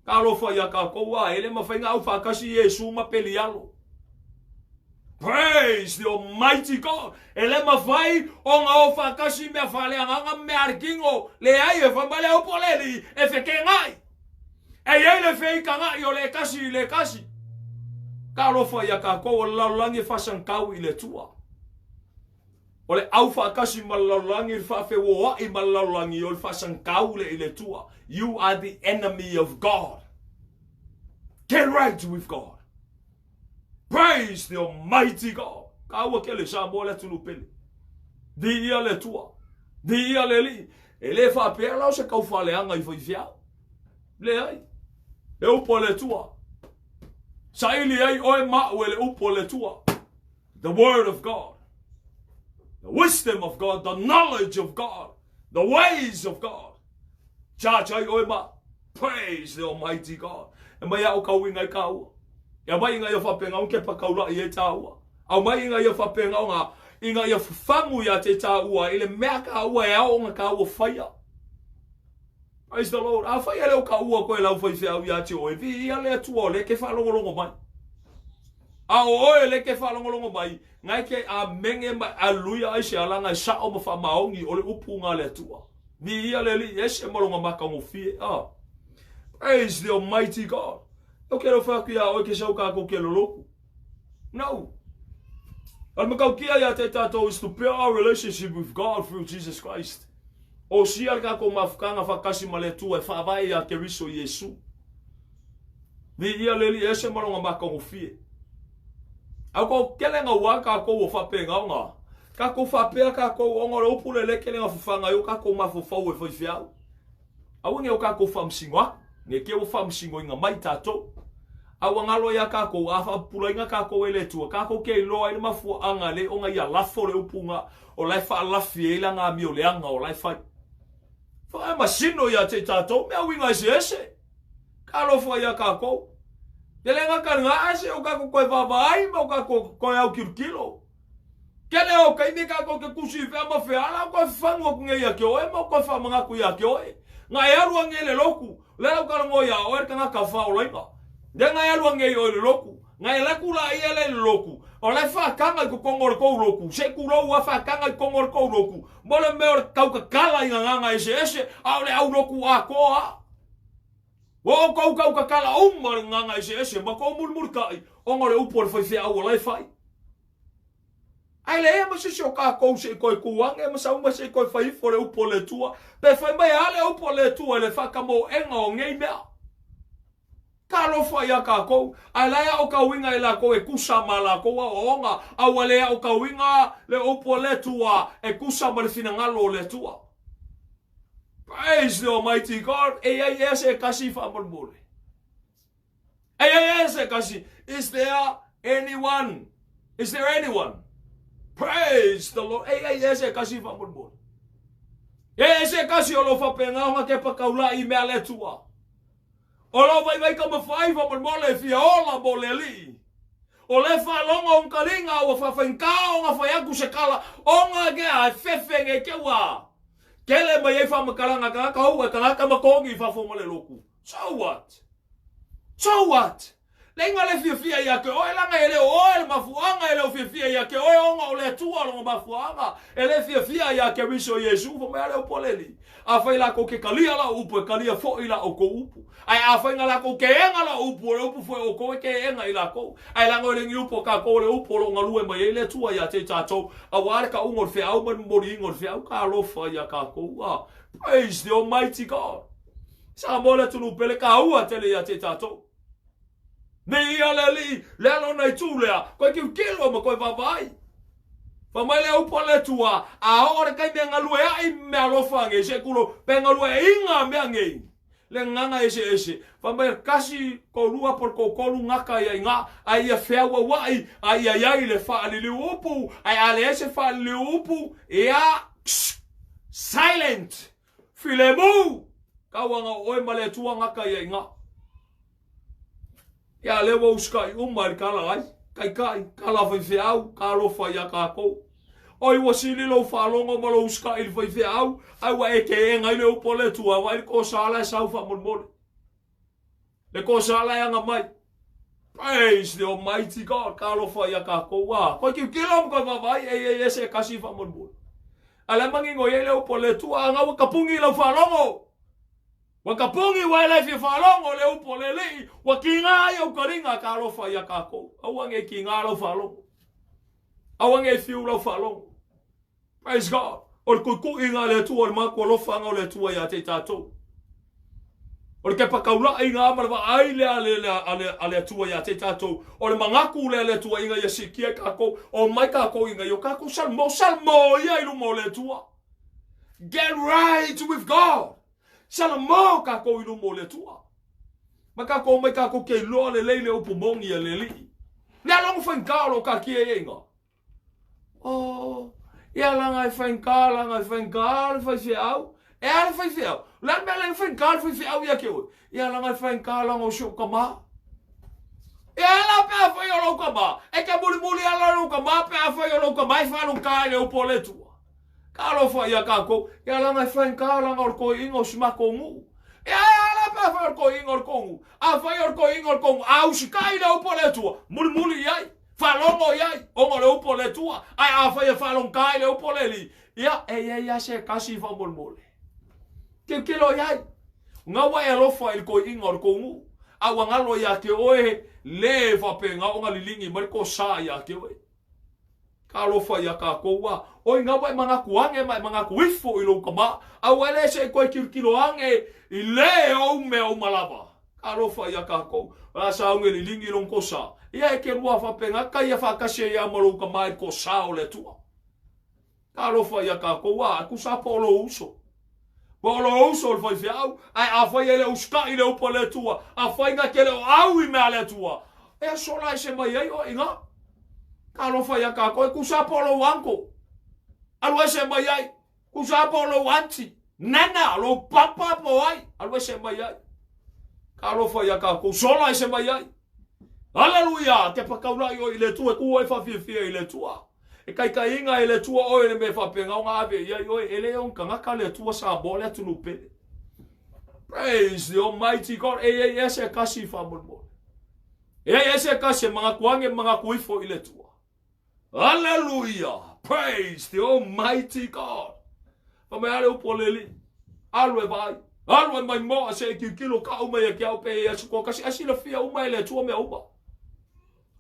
Talofa iā kākou, a e le mafai ona aufaatasi Iesu ma Pelialo. Praise the Almighty God! E le mafai ona o faatasi mea faaleagaga ma mea a le kino, leai, e fai mai le upu a le Alii, e fekega'i. E i ai le feitaga'i o le tasi i le tasi. Talofa ia tatou o le lalolagi e faasagitau i le Atua. O le au faatasi ma le lalolagi, le faafeuoa'i ma le lalolagi, o le faasagitau le i le Atua. You are the enemy of God. Get right with God. Praise the Almighty God. Kaua kele Samoa le atunuu pele. Viia le Atua. Viia le Alii. E le faapea la o se kaufaaleaga i faifeau. Leai. Le upu a le Atua. Saili ai oe ma au e le upu a le Atua. The word of God. The wisdom of God, the knowledge of God, the ways of God. Charge ai oe ma. Praise the Almighty God. E mai ao kauinga i kāua. E mai inga ia whapenga o ke pakaula i e tāua. Au mai inga ia whapenga o ngā inga ia whangu ia te tāua i le mea kāua e ao o ngā kāua whaia. Praise the Lord. A whai ele o ka ua koe lau whai whiau ia te oe. Vi ia le atua o le ke whalongolongo mai. A o oe le ke whalongolongo mai. Ngai ke a menge mai a luia ai se alanga e sao ma wha maongi o le upu ngā le atua. Vi ia le li ese malonga maka ngofie. Ah. Praise the Almighty God. O ke rau whaku ia oe ke sau ka ko ke loloku. No. O le makaukia ia te tātou is to build our relationship with God through Jesus Christ. O sia le kākou mafukanga whakasi ma le Atua e whaavae ia Keriso Iesu. Ni ia le li ese malonga makangofie. Au ko kele ngā wā kākou o whapenga o ngā. Kākou whapea kākou o ngā upu le le kele ngā whawhanga i o kākou mafofau e whaiwhiau. Aua nge o kākou whamsingo aku, nge ke o whamsingo inga mai tātou. Aua ngalo ia kākou, a whapupulainga kākou e le Atua, kākou ke iloa i le mafuaanga le onga ia lafo le upunga o lae whaalafi e ila ngā mio leanga o lae whai. Whae masino ia te tātou, mea winga ese ese. Ka alofa ia kākou. Te lenga ka ngā ese o kākou koe wāwāi ma o kākou koe au kilokilo. Kele o kaimi kākou ke kusi i whea ma whea, ala koe whangu aku ngei ia ke oe, ma koe whamangaku ia ke oe. Nga e alu ange le loku, le lau kalango ia oe le kangaka whaolainga. Le nga e alu ange i oe le loku, nga e laku la ia le loku, o le whakanga i kokongo le kou loku, se kurou a whakanga i kokongo le kou loku, mo le mea o le kaukakala i nganganga ese ese, a o le au loku a koa. Ua o kou kaukakala uma le nganga ese ese, ma kou mulimulikai, onga o le upu o le faifeau o lae whai. Ae leai ma se isi o kākou se i koe kū age ma sauma se i koe fai ifo le upu o le Atua, pe fai mai a le upu o le Atua i le whakamoenga o ngei mea. Talofa iā kākou, ae lae ao ka uiga e lākou e kusa ma lākou aoaoga, a ua le ao ka uiga le upu o le Atua e kusa ma le finagalo o le Atua. Praise the Almighty God, e iai ea se kasi faamolemole. Ei, ei, ei, se kasi. Is there anyone? Is there anyone? Praise the Lord. Ei, ei, ei, se kasi faamolemole. Ei, ei, se kasi o lo faapena ona ke pakaula'i i mea le Atua. O lo vaivai ka mawhai faamolemole e fia ola mo le Alii. O le faalogo o nkaliga ua faafaigā ona fai atu se kala ona ke a e fefe nei ke ua kele mai ai faamatalaga tagata hou e tagata ma togi i fafo ma le lotu. So what? So what? Leiga le fiafia ia te oe, laga e le o oe le mafuaaga, e le o fiafia ia te oe ona o le Atua lona mafuaaga, e le fiafia ia Keriso Iesu, fai mai a le upu a le Alii. Afai lakou ke kalia lau upu, e kalia foʻi la oukou upu. Ae afai na lakou ke ega lau upu, o le upu foi oukou e ke ega i lakou. Ae laga o le ni upu a kakou o le upu o loo galue mai ai le Atua ia te tatou, auā le kauga o le feau ma le momoliina o le feau, talofa ia kakou. Ah, praise the Almighty God. Samoa le atunuu pele kāua tele ia te tātou. Nei ia le alii, le alo nei tū lea, koe kilokilo ma koe vaavaai. Fai mai le upu a le Atua, a oo le taimi e galue ai mea alofa nei, se kulo, pe galue inga mea nei, le gagaga eseese. Fai mai kasi kolua po le tokolu gata ia i ina, a ia feauauai, a ia iai le faaliliu upu, ae a leai se faaliliu upu, ia, silent, filemu. Tau aga o oe ma le Atua gata ia iga. Ia lea ua usikai uma i le tala ai, taitai, tala faifeau, talofa ia tatou. Oi ua sili lou faalogo ma lou usikai i le faifeau, ae ua e teena ai le upu a le Atua, vaai le tosa la e sau faamolemole. Le tosa la e aga mai. Praise the Almighty God, talofa ia tatou. Ah, koe tilotilo ma koe vaavaai, ei ei ese e kasi faamolemole. A le manino i ai le upu a le Atua, a ua tapuni lau faalogo. Ua tapuni ua e le fia faalogo le upu a le Alii, ua kiga ai ou taliga, talofa ia tatou. Aua ne i kiga lau faalogo. Aua ne i fiu lau faalogo. Praise God. O le tuituiga a le Atua, o le matou alofaga o le Atua ia te i tatou. O le kepa taulaiga ma le vaai lea a le Atua ia te i tatou. O le manatu lea a le Atua ina ia siitia i tatou, omai tatou ina ia o tatou salamo, salamo ia i luma o le Atua. Get right with God. Salamo tatou i luma o le Atua. Ma tatou omai tatou te iloa lelei le upu moni a le Alii. Le alogo faigata o lo o taatia ai iina. Oh, ia laga e faigata, laga e faigata le faifeau. E a le faifeau? O le a le mea le faigata le faifeau ia te oe? Ia laga e faigata laga o si ou tama. E a la pe afai o lou tama? E te mulimuli ala lou tama pe afai o lou tama e faalogata i le upu a le Atua. Talofa ia tatou, ia laga e faigata laga o le toeaina o si matou nuu. Ia e a la pe afai o le toeaina o le tou nuu? Afai o le toeaina o le tou nuu, a usitai le upu a le Atua, mulimuli i ai. Faalogo i ai, ona o le upu a le Atua. Ae afai e faalogata i le upu a le Alii, ia, e i ai lava se tasi faamolemole. Tilotilo i ai. Na ua e alofa i le toeaina o le tou nuu, a ua galo ia te oe le faapena ona liligi mai le tosa ia te oe. Talofa ia tatou a. Oi na ua e manatu ane ma e manatu ifo i lou tama, a ua e le se i toe tilotilo ane i le ou mea uma lava. Talofa ia tatou. O le a sauni e liligi lona tosa. Ia e te lua faapena ka ia faatasi ai lava ma lou tama i le tosa o le Atua. Talofa ia tatou a, tusa po o lou uso. Po o lou uso o le faifeau, ae afai e le usitai i le upu a le Atua, afai na te le o au i mea a le Atua, e aso la e se mai ai oe i ina. Talofa ia tatou, e tusa po o lou uncle, alu ese mai ai, tusa po o lou auntie, nana, lou papa po o ai, alu ese mai ai. Talofa ia tatou, sola ese mai ai. Aleluia! Te pakaulai oe i le Atua, e tu oe faafiafia i le Atua. E taitaiina e le Atua oe i le mea faapena ona ave i ai oe, e le o ni tagata le Atua Samoa le atunuu pele. Praise the Almighty God. E i ai ea se tasi faamolemole. E i ai ea se tasi e manatu ane manatu ifo i le Atua. Aleluia! Praise the Almighty God. Fai mai a le upu a le Alii, alu e vaai, alu e maimoa se i tilotilo ka uma ia te au pe i ai se toatasi, ae silafia uma e le Atua mea uma.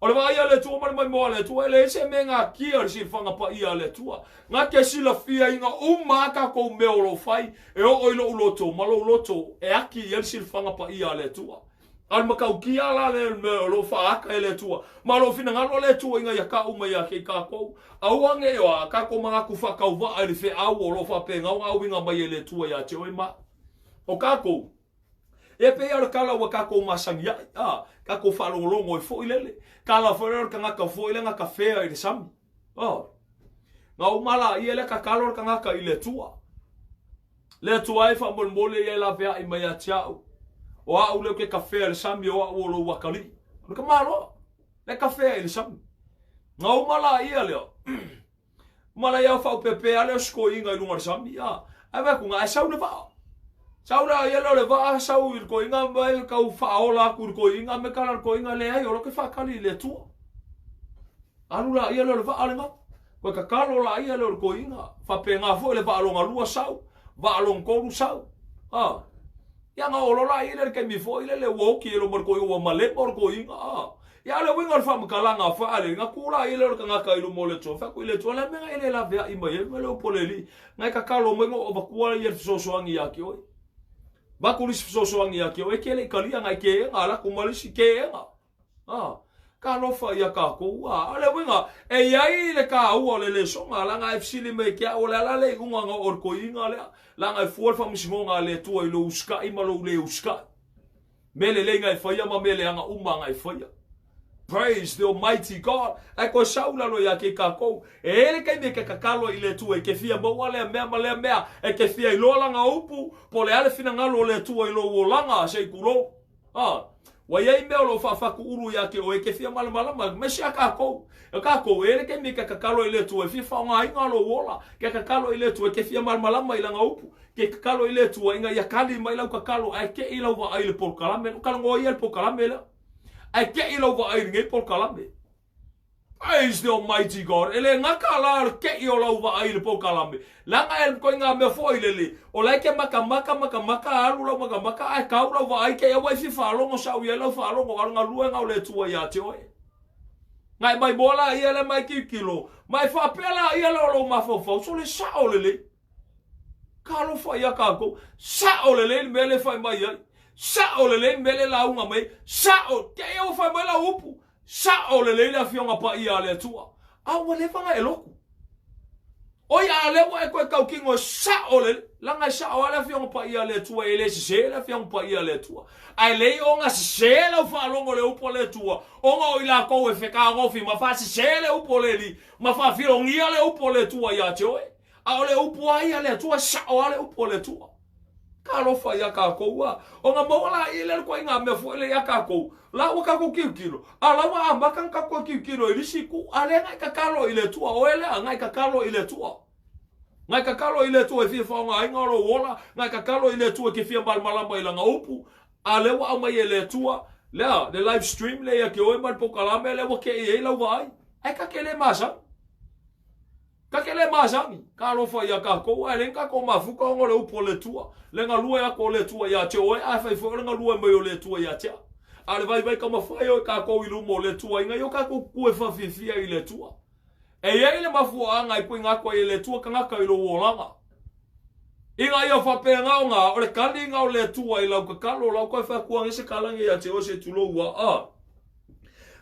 O le vaai a le Atua ma le maimoa a le Atua, e leai se mea e natia i le silafaga paia a le Atua. Na te silafiaina uma a tatou mea o lo o fai, e oo i lou loto ma lou loto e aki i ai le silafaga paia a le Atua. A o le matautia la lea o le mea o lo o faaata e le Atua, ma o lo o finagalo le Atua ina ia tau mai ia te i tatou, aua ne i o a tatou manatu faatauvaa i le feau o lo o faapena ona auina mai e le Atua ia te oe ma o tatou. E pei lava o le tala ua tatou masani ai, a, tatou faalogologo ai foi lele, tala foi lea o le tagata foi lea na tafea i le sami. A, na uma laia lea tatalo le tagata i le Atua. Le Atua e faamolemole ia e laveai mai ia te au. O au lea ou te tafea i le sami, o au o lou atalii. O le tamaloa, lea e tafea i le sami. Na uma laia lea, uma laia faaopeopea lea o si toeaina i luga o le sami, a, ae vaai atu, na ae sau le vaa. Sau la ia lea o le vaa, sau i le toeaina, mai tau faaola atu i le toeaina, me tala le toeaina, leai, o la ou te faatali i le Atua. Alu laia lea o le vaa lena. Toe tatalo laia lea o le toeaina. Faapena foi le vaa lona lua sau, vaa lona tolu sau. Ha. Ia na oo loa laia lea i le taimi foi lele ua oti ai loa ma le toeaina, ua malemo le toeaina. Ha. Ia a o le uiga o le faamatalaga a Faale, na tu laia lea o le tagata i luma o le Atua, fai atu i le Atua, o le a le mea na e le laveai mai ai? Fai mai le upu a le Alii, na e tatalo mai na ou avatua ia le fesoasoani ia te oe. Avatu le isi fesoasoani ia te oe, e te le i talia, na e teena, alu atu ma le isi teena. A, talofa ia tatou. A, o le uiga, e i ai le taua o le lesona, leaga e fesili mai ke au, o le a la le iuga na oo i le toeaina lea, leaga e fua le faamasinoga a le Atua i lou usikai ma lou le usikai. Mea lelei na e faia ma mea leaga uma na e faia. Praise the Almighty God. Ae koe sau lalo ia ke kākou. E e le kaimi e ke kakalo i le Atua i ke fia maua lea mea ma lea mea, e ke fia iloa langa upu, po o le a le finagalo o le Atua i lou olaga, se i kulou. A, ua i ai mea o lo o faafakuulu ia te oe e ke fia malamalama, aemaise a kākou. E kākou, e e le kaimi e ke kakalo i le Atua e fia faaaogaina lou ola, ke kakalo i le Atua e ke fia malamalama i lana upu, ke kakalo i le Atua ina ia kali mai lau kakalo ae keʻi lau vaai i le polokalame. Talanoa ia i le polokalame lea. Ae keʻi lau vaai i lenei polokalame. Praise the Almighty God. E le gata la le keʻi o lau vaai i le polokalame. Leaga e ituaiga mea foi lele, o la e ke makamaka, makamaka, alu lau makamaka, ae kau lau vaai kei aua e fia faalogo sau i ai lau faalogo, a o le galuega o le Atua ia te oe. Nga e maimoa laia lea ma e tilotilo, ma e faapea laia lea o lou mafaufau, sole sao lelei. Talofa ia kākou. Sao lelei le mea le fai mai ai. Sao lelei le mea le lauga mai ai. Sao, te ia ua fai mai lau upu. Sao lelei le Afioga Paia a le Atua. A ua leva ona e lotu. Oi a lea ua e toe tautino e sao lelei. Leaga e sao lava le Afioga Paia a le Atua, e le sese le Afioga Paia a le Atua. Ae le i ona sese lau faalogo i le upu a le Atua, ona o i latou e fetagofi ma faasese le upu a le Alii, ma faafilogia le upu a le Atua ia te oe. A o le upu a ia a le Atua, e sao lava le upu a le Atua. Talofa ia kākou a. Ona maua laia lea le ituaiga mea foi lea ia kākou, la ua kākou tilotilo, a la ua amata ona tatou tilotilo i le isi itu, a lea na e tatalo i le Atua, oe lea, na e tatalo i le Atua. Na e tatalo i le Atua e fia faaaogaina lou ola, na e tatalo i le Atua e te fia malamalama i lana upu, a lea ua aumai e le Atua, lea, le live stream lea ia te oe ma le polokalame lea ua kei ai lau vaai. Ae ta te le masani. Ta te le masani, talofa ia tatou, ae leai ni tatou mafuta ona o le upu a le Atua, le galue atu o le Atua ia te oe, ae fai foi o le galue mai o le Atua ia te au. A o le vaivai taumafai o i tatou i luma o le Atua ina ia o tatou tutu e faafiafia i le Atua. E i ai le mafuaaga e tuuina atu ai e le Atua tagata i lou olaga. Ina ia faapena ona o le kaliga o le Atua i lau tatalo, lau toe fai atu ane se kalagi ia te oe se tulou a a.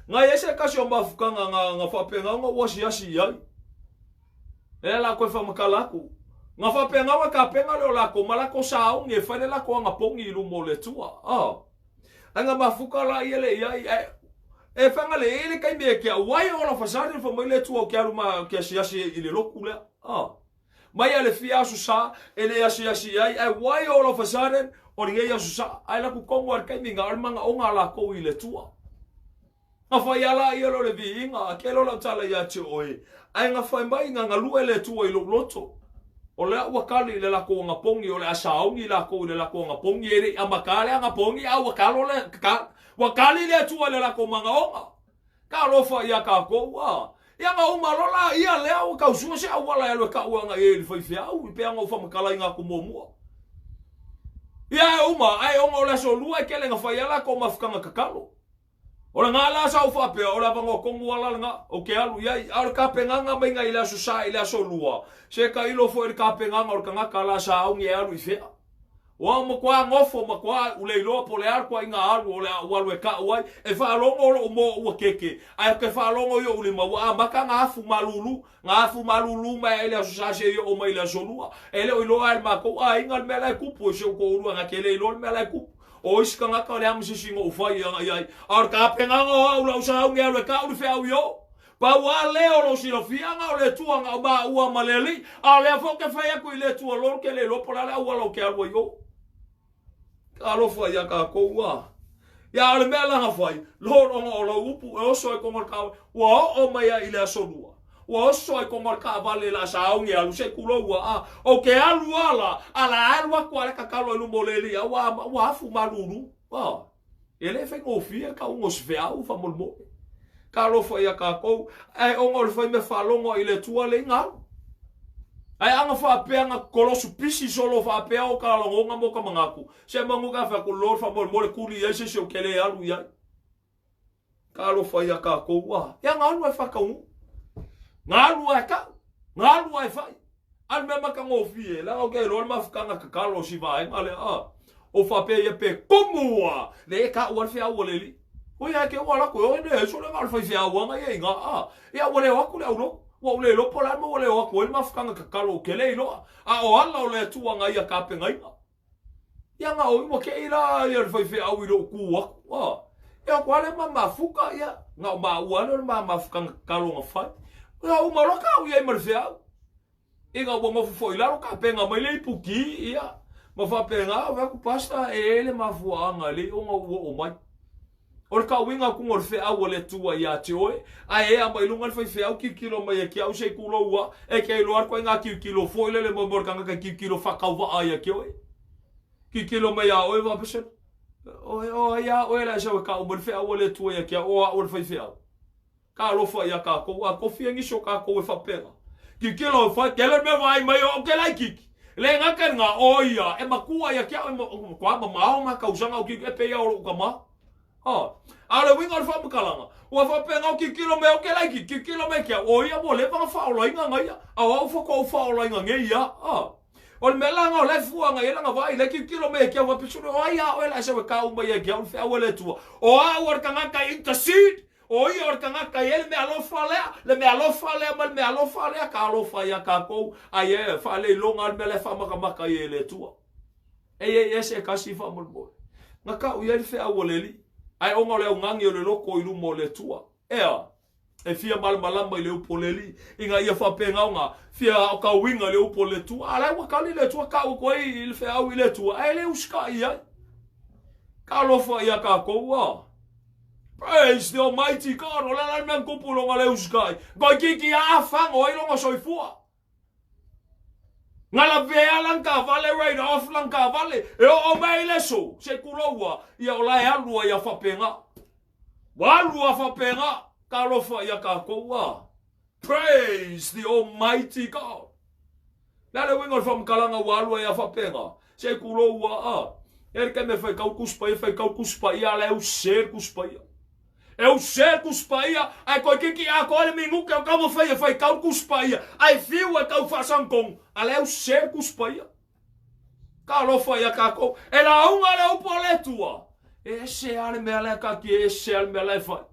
Ngai ai se tasi o mafutaga nga nga faapena ona ou asiasi i ai. Lea la koe faamatala atu. Nga faapena ona tapena lea o lakou ma lakou sauni e fai le lakou agapogi i luma o le Atua. A. Ai nga mafuta la ia le i ai, ae e fagalei ai le taimi e ke au ai all of a sudden fai mai le Atua ou te alu ma ke asiasi i le lotu lea. A. Mai a le fia aso sa e le asiasi ai, ae why all of a sudden o lenei aso sa, ae laku tonu a le taimi na o le manaoga a lakou i le Atua. Na fai a la ia lea o le viiga, a kelo lau tala ia te oe, ae na fai mai na galue le Atua i lou loto. O lea ua kali i le lakou agapogi, o le a sauni lakou i le lakou agapogi, e le i amata le agapogi, a ua kalo le, ka, ua kali le Atua i le lakou manaoga. Talofa ia kākou, a. Ia na uma loa la ia lea ua tau sue se auala e alu e kau agai ai i le faifeau, i pei ona ou faamatalaina atu muamua. Ia e uma, ae ona o le aso lua e tele na fai ai latou mafutaga tatalo. O lena la sa ou faapea, o le avanoa tonu lava la lena, ou te alu i ai. A o le tapenaga maiga i le aso sa i le aso lua, se tailo foi i le tapenaga o le tagata la sauni e alu i fea. Ua matua nofo matua u le iloa po o le a le tuaiga alu o le a ou alu e kau ai. E faalogo lou moa ua keke, ae ou te faalogo i ou lima ua amata ona afu malulu, na afu malulu mai ai i le aso Sa seia oo mai i le aso Lua. E le o iloa e le matou aiga le mea la e tupu, e si ou toalua na te le iloa le mea la e tupu. O isi tagata o le a ma se isi na ou fai agai ai. A o le tapenaga o au lau sauni e alu e kau le feau i o. Pau a lea o lou silafiaga o le Atua na o maua ma le Alii, a o lea foi ou te fai atu i le Atua Lord ke le iloa po o le a le auala ou te alu ai o. Talofa ia kākou a. Ia o le mea la na fai, Lord ona o lau upu e oso ai koga o le taavale, ua oo mai ai i le aso lua. Ua oso ai koga o le taavale la sauni e alu se i kulou a. A ou te alu a la, a la alu atu a le tatalo i luma o le Alii, a ua, ua afu malulu. A. E le faigofie le tauga o se feau faamolemole. Talofa ia kākou, ae ona o le fai mea faalogo i le Atua le iga alu. Ae ana faapea na kolosu pisi solo faapea o ka lagona mo ka manatu, se manu ka fai atu, Lord faamolemole kuli i ai se isi ou te le alu i ai. Talofa ia kākou a. Ia galu ai whakaungu. Galu ai kau. Galu ai whai. A le mea matagofie, leaga ou te iloa le mafutaga tatalo o si vaega lea, a. O faapea ia pe kumu a, le e taua le feau a le alii. Oi ae te ua alu atu e oe ne sole na o le faifeau lava ia i ina, a. Ia ua le o atu le aulotu. Ua ou le iloa po o le a le mea ua le o atu ai le mafutaga tatalo ou te le iloa. A o ala o le Atua na ia tapenaina. Ia na oi ua kei la ia le faifeau i lou tu atu, a. Ia ko ale ma mafuka ia nga o maua ale o le ma mafuka kalo nga fai. Ia uma loa ka au iai ma le feau. Ina ua nofo foi i lalo tapena mai le ipuki, ia, ma faapena, fai atu, Pastor, e i ai le mafuaaga e le i ona ou oo mai. O le tauiga atuga o le feau a le Atua ia te oe, ae ea mai luga le faifeau tilotilo mai ia te au se i tulou a, e te iloa le ituaiga tilotilo foi lele mo le tagata e tilotilo faatauvaa ia te oe. Tilotilo mai ia oe faapea se, o ai a oe la e sau e tau mai le feau a le Atua ia te au, o au o le faifeau. Talofa ia tatou, a tofi nisi o tatou e faapena. Tilotilo e fai, tele mea vaai mai o ke laititi. Le gata i lena, o ia, e matua ia te au, e matua mamao ma tausaga o tilotilo, e pei lava o lou tama. A, a o le uiga o le faamatalaga, ua faapena o tilotilo mai o ke laititi, tilotilo mai te au, o ia ua leva ona faaolaina na ia, a o au faatoa ou faaolaina nei ia. A, o le mea la lena o la e fua agai i ai lana vaai, la e tilotilo mai ia te au, faapea, sole, o ai a oe la e sau e tau mai ia te au le feau a le Atua? O au o le tagata e intercede. O ia o le tagata e i ai le meaalofa lea, le meaalofa lea ma le meaalofa lea, talofa ia tatou, ai e faaleiloga le mea la e faamatamata ai e le Atua. Ei, ei, e se tasi faamolemole. Na tau i ai le feau a le Alii, ae ona o le augani o le loto i luma o le Atua. Ea, e fia malamalama i le upu o le Alii, ina ia faapena ona fia aotauina i le upu o le Atua. A o la e ua tali le Atua, tau atu ai le feau i le Atua, ae le usitai i ai. Talofa ia tatou, a. Praise the Almighty God! O le a la le mea na tupu i lona leu usitai? Toeitiiti a fago ai lona soifua. Na lavea lana taavale, write off lana taavale. E oo mai i le aso, se i tulou a, ia o la e alu ai a faapena. Ua alu a faapena. Talofa ia tatou a. Praise the Almighty God! Le a le uiga o le faamatalaga ua alu ai a faapena? Se i tulou a a. E le taimi e faitau Tusi Paia, faitau Tusi Paia, a la e use le Tusi Paia. E use le Tusi Paia, ae toeitiiti atoa le minute o taumafai e faitau le Tusi Paia, ae fiu e tau faasagitonu, a la e use le Tusi Paia. Talofa ia tatou. E lauga le upu a le Atua. E ese lava le mea la e taatia, e ese lava le mea la e fai.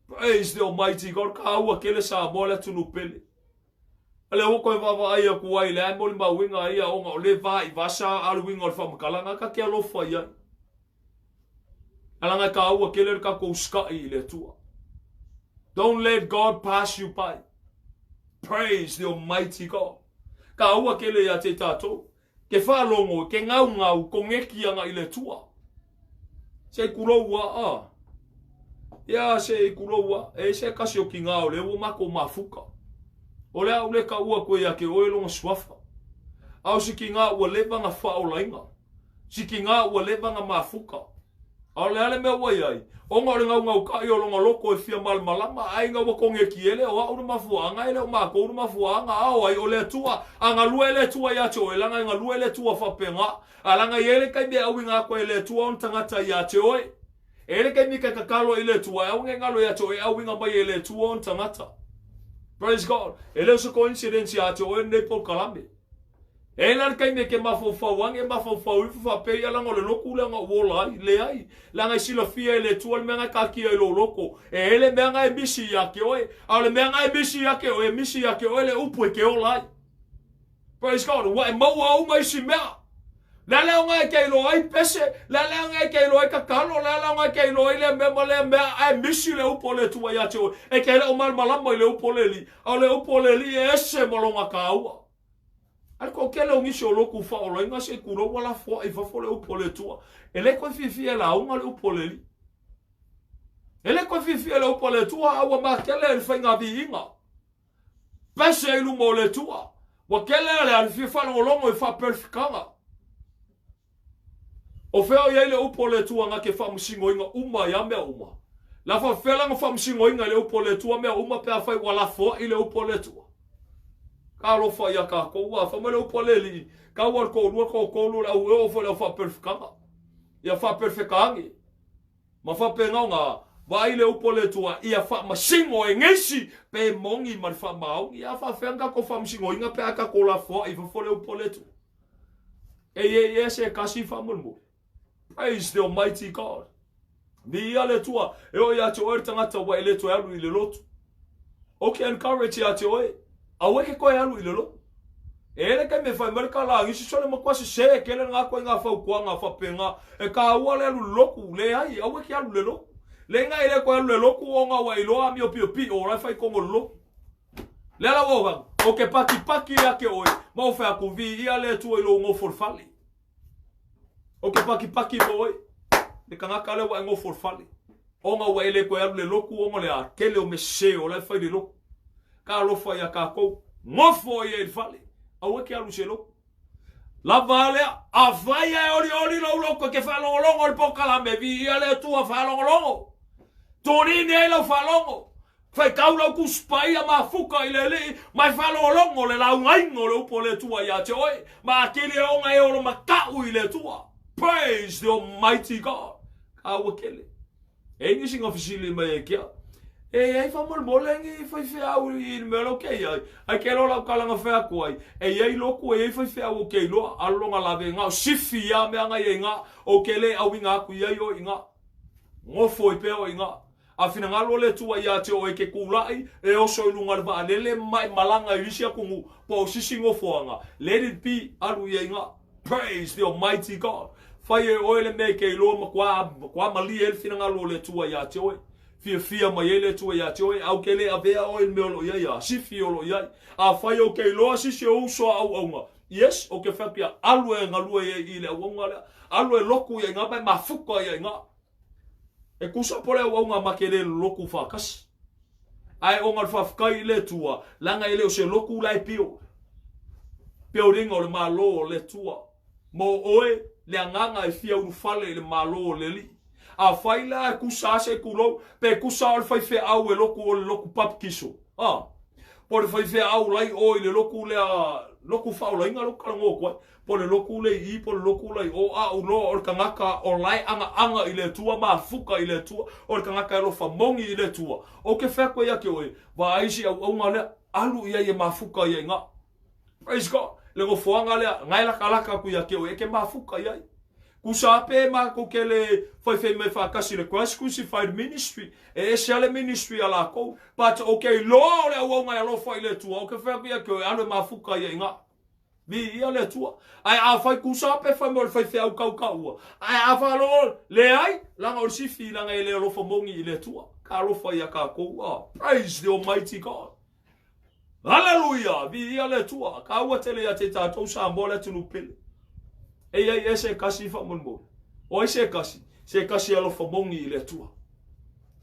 Praise the Almighty God. Taua tele Samoa le atunuu pele. A lea ua toe vaavaai atu ai, leai molimauina ia ona o le va i vasa a le uiga o le faamatalaga, ta te alofa i ai. Leaga e taua tele le tatou usitai i le Atua. Don't let God pass you by. Praise the Almighty God. Taua tele ia te tatou. Ke faalogo, ke gaugau, koneki agai i le Atua. Se i kulou a, a. Ia se i kulou a, e se kasi o ki ngā o le ua makou mafuka. O le au le ka ua koe ia ke oe longa suafa. A o se ki ngā ua leva nga whaolainga. Siki ngā ua leva nga mafuka. A o le a le mea ua i ai? Ona o le gaugaukaʻi o lona loko e fia malamalama, a ina ua konekiele, o aʻu le mafuaaga, e le o makou le mafuaaga, a o ai? O le Atua. A galue le Atua ia te oe, leaga e galue le Atua faapena. A leaga e i ai le taimi e auina atu ai e le Atua ona tagata ia te oe. E i ai le taimi ka tatalo ai i le Atua, e aua ne i galo ia te oe e auina mai e le Atua ona tagata. Praise God. E le o se coincidence ia te oe lenei polokalame. E la le taimi e ke mafaufau ane, mafaufau ifo faapea ia leaga o le lotu lea na ou ola ai. Leai, leaga e silafia e le Atua le mea na e taatia i lou loko. E i ai le mea na e misi ia te oe, a o le mea na e misi ia te oe, e misi ia te oe le upu e ke ola ai. Praise God, ua e maua uma isi mea. Le a le aoga e te iloa ai pese, le a le aoga e te iloa ai tatalo, le a le aoga e te iloa ai lea mea ma lea mea, ae misi le upu a le Atua ia te oe. E te le o malamalama i le upu a le Alii, a o le upu a le Alii e ese ma lona taua. A le toatele o nisi o lotu faaolaina se i tulou ua lafoai i fafo le upu a le Atua. E le toe fiafia e lauga le upu a le Alii. E le toe fiafia le upu a le Atua, a ua matele i le faiga viiga. Pese i luma o le Atua. Ua tele a le fia faalogologo i faapelefikaga. O fea o i ai le upu a le Atua na te faamasinoina uma ia mea uma? La faapefea la ona faamasinoina e le upu a le Atua mea uma pe afai ua lafoai le upu a le Atua? Talofa ia tatou, a fai mai le upu a le Alii, tau a le toalua, toatolu, le au, e oo foi i le au faapelefekaga. Ia faapelefeka ane. Ma faapena ona vaai le upu a le Atua, ia faamasino e nisi pe moni ma le faamaoni. A faapefea ona tatou faamasinoina pe a tatou lafoai i fafo le upu a le Atua? E i ai ea se tasi faamolemole? Praise the Almighty God. Viia le Atua, e oo ia te oe le tagata ua e le toe alu i le lotu. Ou te encourage ia te oe, aua e ke toe alu i le lotu. E i ai le taimi e fai mai le tala a nisi, sole matua sese tele lena ituaiga fautuaga faapena, e taua le alu i le lotu. Leai, aua e te alu i le lotu. Leaga e le toe alu i le lotu ona ua e iloa amio piopio o la e fai i totonu o le lotu. Lea la ua ou fai atu, ou te patipati ia te oe, ma ou fai atu, viia le Atua i lou nofo i le fale. Ou te patipati mo oe, le tagata lea ua e nofo i le fale, ona ua e le toe alu i le lotu ona o le a tele o mea sese o la e fai i le lotu. Talofa ia tatou, nofo ia i le fale, aua e te alu i se lotu. Lava a lea, afai ae olioli lou loto e te faalogologo i le polokalame, viia le Atua faalogologo. Tulini ai lau faalogo. Faitau lau Tusi Paia mafuta i le Alii ma e faalogologo le laugaina o le upu a le Atua ia te oe, ma atili e ona e olo mataʻu i le Atua. Praise the Almighty God! Taua tele. E i ai nisi na fesili mai ai ke au, E i ai faamolemole ni faifeau i le mea la ou ke i ai? Ai ke loa lau tala na fai atu ai, e i ai lotu e i ai faifeau ou ke iloa, a lona lave na o sifi ia mea na i ai na, ou ke le auina atu i ai oe i na. Nofo i pea oe i na. A finagalo le Atua ia te oe ke kulaʻi e oso i luga o le vaalele ma e malaga i isi atunuu po o sisi nofoaga, let it be, alu ia i na. Praise the Almighty God. Fai e oe le mea e ke iloa matua, matua malie ai le finagalo o le Atua ia te oe. Fiafia mai ai le Atua ia te oe, a ou ke le avea oe i le mea o lo o i ai, a sifi o lo o i ai. Afai ou ke iloa sisi o uso a auauna, yes, ou ke fai atu ia, alu e galue ai i le auauna lea. Alu e loku ia i na ma e mafuta ia i na. E kusa po le auauna ma ke le loku faatasi. Ae ona o le faafetai i le Atua, leaga e le o se loku la e pio. Building o le Malo o le Atua. Mo oe le agaga e fia ulufale i le Malo o le Alii. Afai la e kusa a se tulou, pe kusa o le faifeau e loku o le loku papikiso. A. Po o le faifeau lai o i le loku lea, loku faaolaina loku talanoa atu ai. Po o le loku le i i, po o le loku la i o, a ou loa o le tagata o la e agaaga i le Atua ma afuka i le Atua, o le tagata e alofa moni i le Atua. Ou ke fai atu ai ia te oe, vaai si auauna lea, alu i ai e mafuka ia i na. Praise God! Le nofoaga lea, na e lakalaka atu ia te oe, e ke mafuka i ai. Kusa ape e matou ke le faifai mai faatasi i le Christ Crucified Ministry, e ese a le ministry a lakou, but ou ke iloa o le auauna e alofa i le Atua, ou ke fai atu ia te oe, alu e mafuka ia i na. Viia le Atua. Ae afai kusa pe fai mai o le faifeau kaukaua. Ae a faalogo, leai, leaga o le sifi leaga e le alofa moni i le Atua. Ka alofa ia tatou. Oh, praise the Almighty God. Hallelujah! Viia le Atua. Kaua tele ia te tatou Samoa le atunuu pele. E iai e se kasi faamolemole. O ai se kasi? Se kasi alofa moni i le Atua.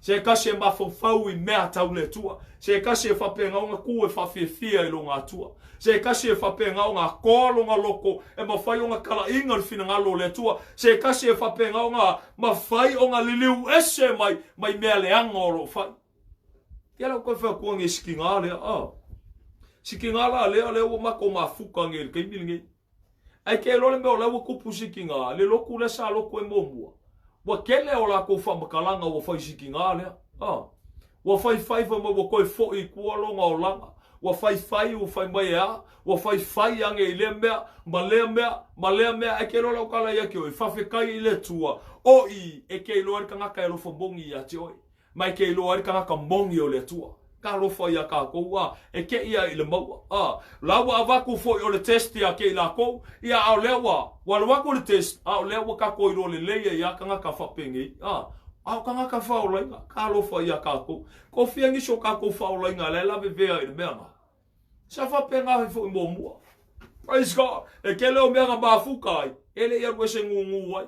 Se kasi e mafaufau i mea tau le Atua. Se kasi e faapena ona ku e faafiafia i lona Atua. Se kasi e faapena ona akoa lona loko e mafai ona talaiga le finagalo o le Atua. Se kasi e faapena ona mafai ona liliu ese mai mai mea leaga o lo o fai. Ia lau koe fai atu nge sikiga lea, a. Sikiga la lea, lea ua matou mafuka nge i le taimi lenei. Ae ke iloa le mea o la ua tupu sikiga, le lotu lea sa lotu ai muamua, ua tele o latou faamatalaga ua fai sikiga lea. A. Ua faifai fai mai ua toe foi i tua lona olaga. Ua faifai ua fai mai e a? Ua faifai ane i lea mea, ma lea mea, ma lea mea, ae ke iloa lau tala ia te oe, faafetai i le Atua, o i e ke iloa ai le tagata e alofa moni ia te oe. Ma e ke iloa ai le tagata moni o le Atua. Talofa ia tatou, a, e ke ia i le maua, a. La ua avatu foi o le test ia ke i lakou, ia a o lea ua, ua alu atu le test, a o lea ua tatou iloa lelei ai ia tagata faapenei, a. A o tagata faaolaina, talofa ia tatou. Ko fia nisi o tatou faaolaina la e lavevea i le mea na. Sa faapena ai foi muamua. Praise God. E tele o mea na mafuka ai, e le i alu ese gugu ai.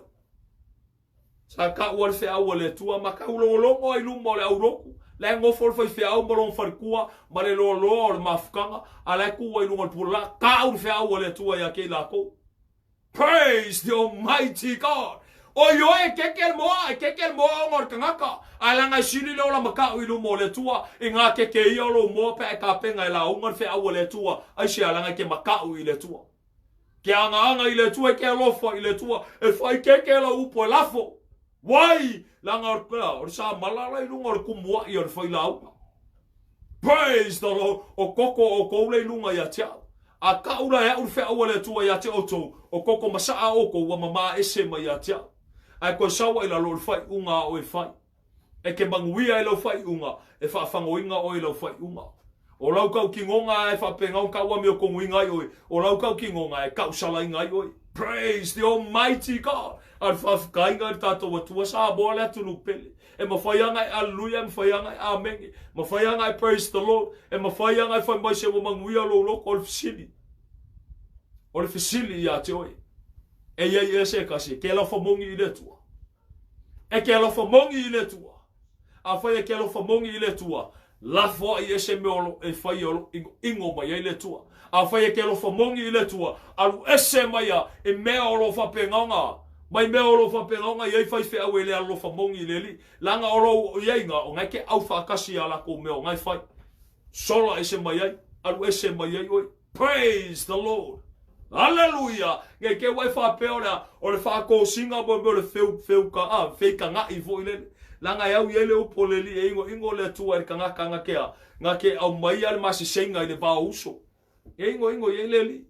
Sa taua le feau a le Atua ma taulogologo ai i luma o le aulotu, la e nofo le faifeau ma lona faletua ma le loaloa o le mafutaga, a la e tu ai i luga o le pulala, tau le feau a le Atua ia te i latou. Praise the Almighty God! Oi oe, e keke le moa, e keke le moa ona o le tagata, ae leaga e sili le ola makaʻu i luma o le Atua i ngā keke ia o lou moa pe a e tapena e lauga le feau a le Atua, aisea leaga e te makaʻu i le Atua. Ke agaaga i le Atua e ke alofa i le Atua, e fai keke lau upu e lafo. Wai! Leaga o le samala la i luga o le kumuaʻi o le failauga. Praise the Lord! O koko oukou le i luga ia te au. A kaʻu la e aʻu le feau a le Atua ia te outou, o koko masaʻa oukou ua mamā ese mai ia te au. Ae koe saua i lalo o le faaiuga a oe fai. E ke manuia i lau faaiuga, e faafagoina oe i lau faaiuga. O lau kaukinoga e faapena ona kau amiotonuina ai oe, o lau kaukinoga e kausalaina ai oe. Praise the Almighty God! A o le faafetaiga i le tatou Atua Samoa le atunuu pele. E mafai lava ona e Aleluia, e mafai lava ona e Amene, e mafai lava ona e Praise the Lord, e mafai lava ona e fai mai se ua manuia lou loto. O le fesili, o le fesili ia te oe, e i ai ea se tasi e ke alofa moni i le Atua? E ke alofa moni i le Atua? Afai e ke alofa moni i le Atua, lafoai ese mea o lo e fai o lo inoino mai ai le Atua. Afai e ke alofa moni i le Atua, alu ese mai ia i mea o lo faapena ona mai mea o lo faapena ona i ai faifeau e le alofa moni i le Alii, leaga o lou iaiga o na e ke au faatasi ia lakou mea o na e fai. Sola ese mai ai, alu ese mai ai oe. Praise the Lord. Aleluia! Nei te ua e faapea o le a, o le faatosina mo mea o le feu, feu ka, a, feitaga'i foi lele. Leaga e au i ai le upu o le Alii e inoino le Atua i le tagata na te a, na te aumaia le maseseiga i le vao uso. E inoino i ai le Alii.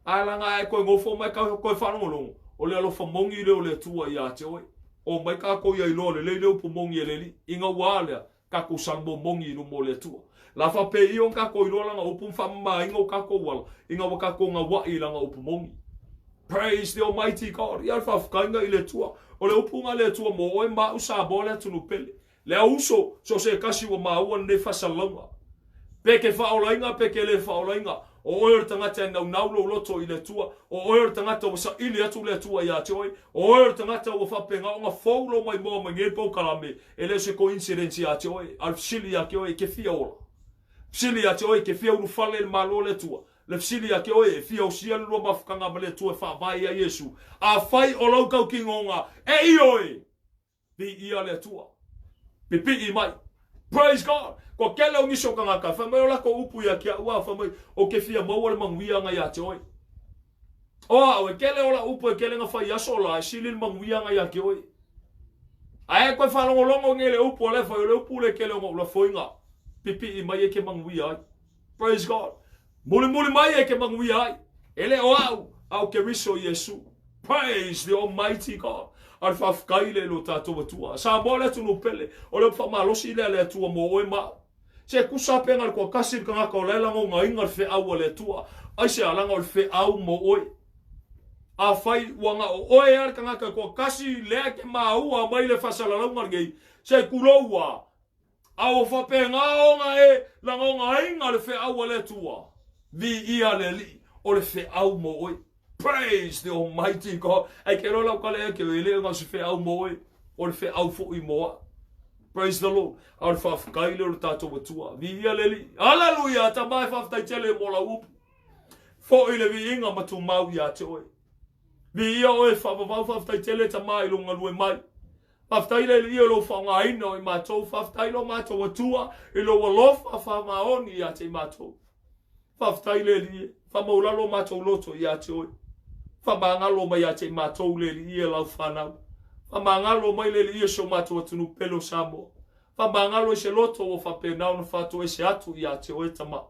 Ae leaga a e toe nofo ma e toe faalogologo, o le alofa moni lea o le Atua ia te oe. Omai tatou ia iloa lelei le upu moni a le Alii, ina ua a lea, tatou salamo moni i luma o le Atua. La faapei i ona tatou iloa lana upu ma faamamaina o tatou ala, ina ua tatou gaua'i i lana upu moni. Praise the Almighty God. Ia le faafetaiga i le Atua. O le upu na le Atua mo oe ma au Samoa le atunuu pele. Le au uso, so o se tasi ua maua lenei faasalalauga. Pe ke faaolaina pe ke le faaolaina, o oe o le tagata e naunau lou loto i le Atua, o oe o le tagata ua saili atu le Atua ia te oe, o oe o le tagata ua faapena ona fou lou maimoa mai nei polokalame, e le o se coincidence ia te oe, a o le fesili ia te oe, e ke fia ola? Fesili ia te oe, e ke fia ulufale i le Malo o le Atua? Le fesili ia te oe, e fia osia le lua mafutaga ma le Atua e faavae ai Iesu? Afai o lau tautinoga, e ioe! Viia le Atua. Pipii mai. Praise God! Kua kele o nisi o tagata, fai mai o lakou upu ia te a'u a, fai mai, O ke fia maua le manuia ana ia te oe. O a'u, e kele o la'u upu e kele na fai i aso la, e sili le manuia ana ia te oe. Ae e koe faalogologo nei le upu a le fai, o le upu le kele o na ulafoiga. Pipii mai e ke manuia ai. Praise God. Mulimuli mai e ke manuia ai. E le o a'u, a o Keriso Iesu. Praise the Almighty God. A o le faafetai lea i lo tatou Atua. Samoa le atunuu pele, o le upu faamalosi lea a le Atua mo oe ma a'u. Se tusa pe na o le toatasi le tagata o la e lagonaina le feau a le Atua. Aisea? Leaga o le feau mo oe. Afai ua na o oe lava le tagata e toatasi lea e te maua mai le faasalalauga lenei, se tulou a, A ua faapena ona e lagonaina le feau a le Atua. Viia le Alii, o le feau mo oe. Praise the Almighty God. Ai ke loa lau kale e ke e le o se feau mo oe, o le feau foi mo a'u. Praise the Lord. A o le faafetai lea o le tatou Atua. Viia le Alii. Hallelujah. Tama e faafetai tele mo lau upu. Foi le viiga ma tumau ia te oe. Viia oe faavavau faafetai tele Tama i lou galue mai. Faafetai le Alii o lou faaaogaina o i matou, faafetai lo matou Atua i lou alofa faamaoni ia te i matou. Faafetai le Alii e, faamaulalo o matou loto ia te oe. Faamagalo mai ia te i matou le Alii e lau fanau. Faamagalo mai le Alii e si o matou atunuu pele o Samoa. Faamagalo i se loto ua faapena ona faatoese atu ia te oe Tama.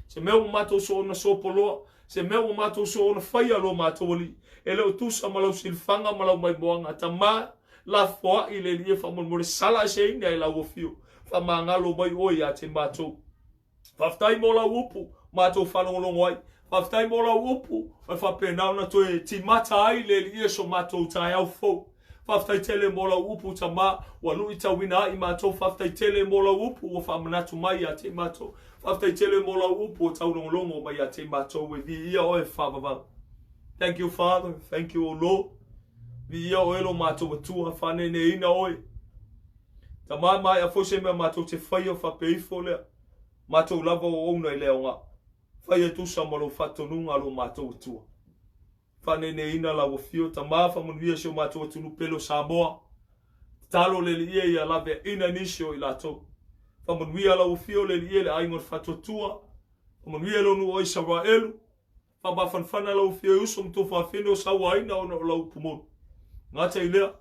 Se mea ua matou soona sopoloa, se mea ua matou soona faia lo matou Alii, e le o tusa ma lau silafaga ma lau maimoaga. Tama, lafoai le Alii e faamolemole sala eseina e lau afio. Faamagalo mai oe ia te matou. Faafetai mo lau upu matou faalogologo ai. Faafetai mo lau upu e faapena ona toe timata ai le Alii e so matou taeao fou. Faafetai tele mo lau upu Tama ua luitauina ai matou. Faafetai tele mo lau upu ua faamanatu mai ia te matou. Faafetai tele mo lau upu ua taulogologo mai ia te matou e viia oe faavavau. Thank you Father, thank you O Lord. Viia oe lo matou Atua, faaneeneeina oe. Tama maea foi se mea matou te faia faapea ifo lea, matou lava o ouna i le aoga. Faia tusa ma lou faatonuga lo matou Atua. Faaneeneeina lau afio, Tama faamanuia si o matou atunuu pele o Samoa. Tatalo le Alii e ia laveaina nisi o i latou. Faamanuia lau afio le Alii e le aiga o le Faatuatua. Faamanuia lou nuu o Isaraelu. Faamafanafana lau afio e uso ma tuafafine o sauaina ona o lau upu moni. Gata i lea,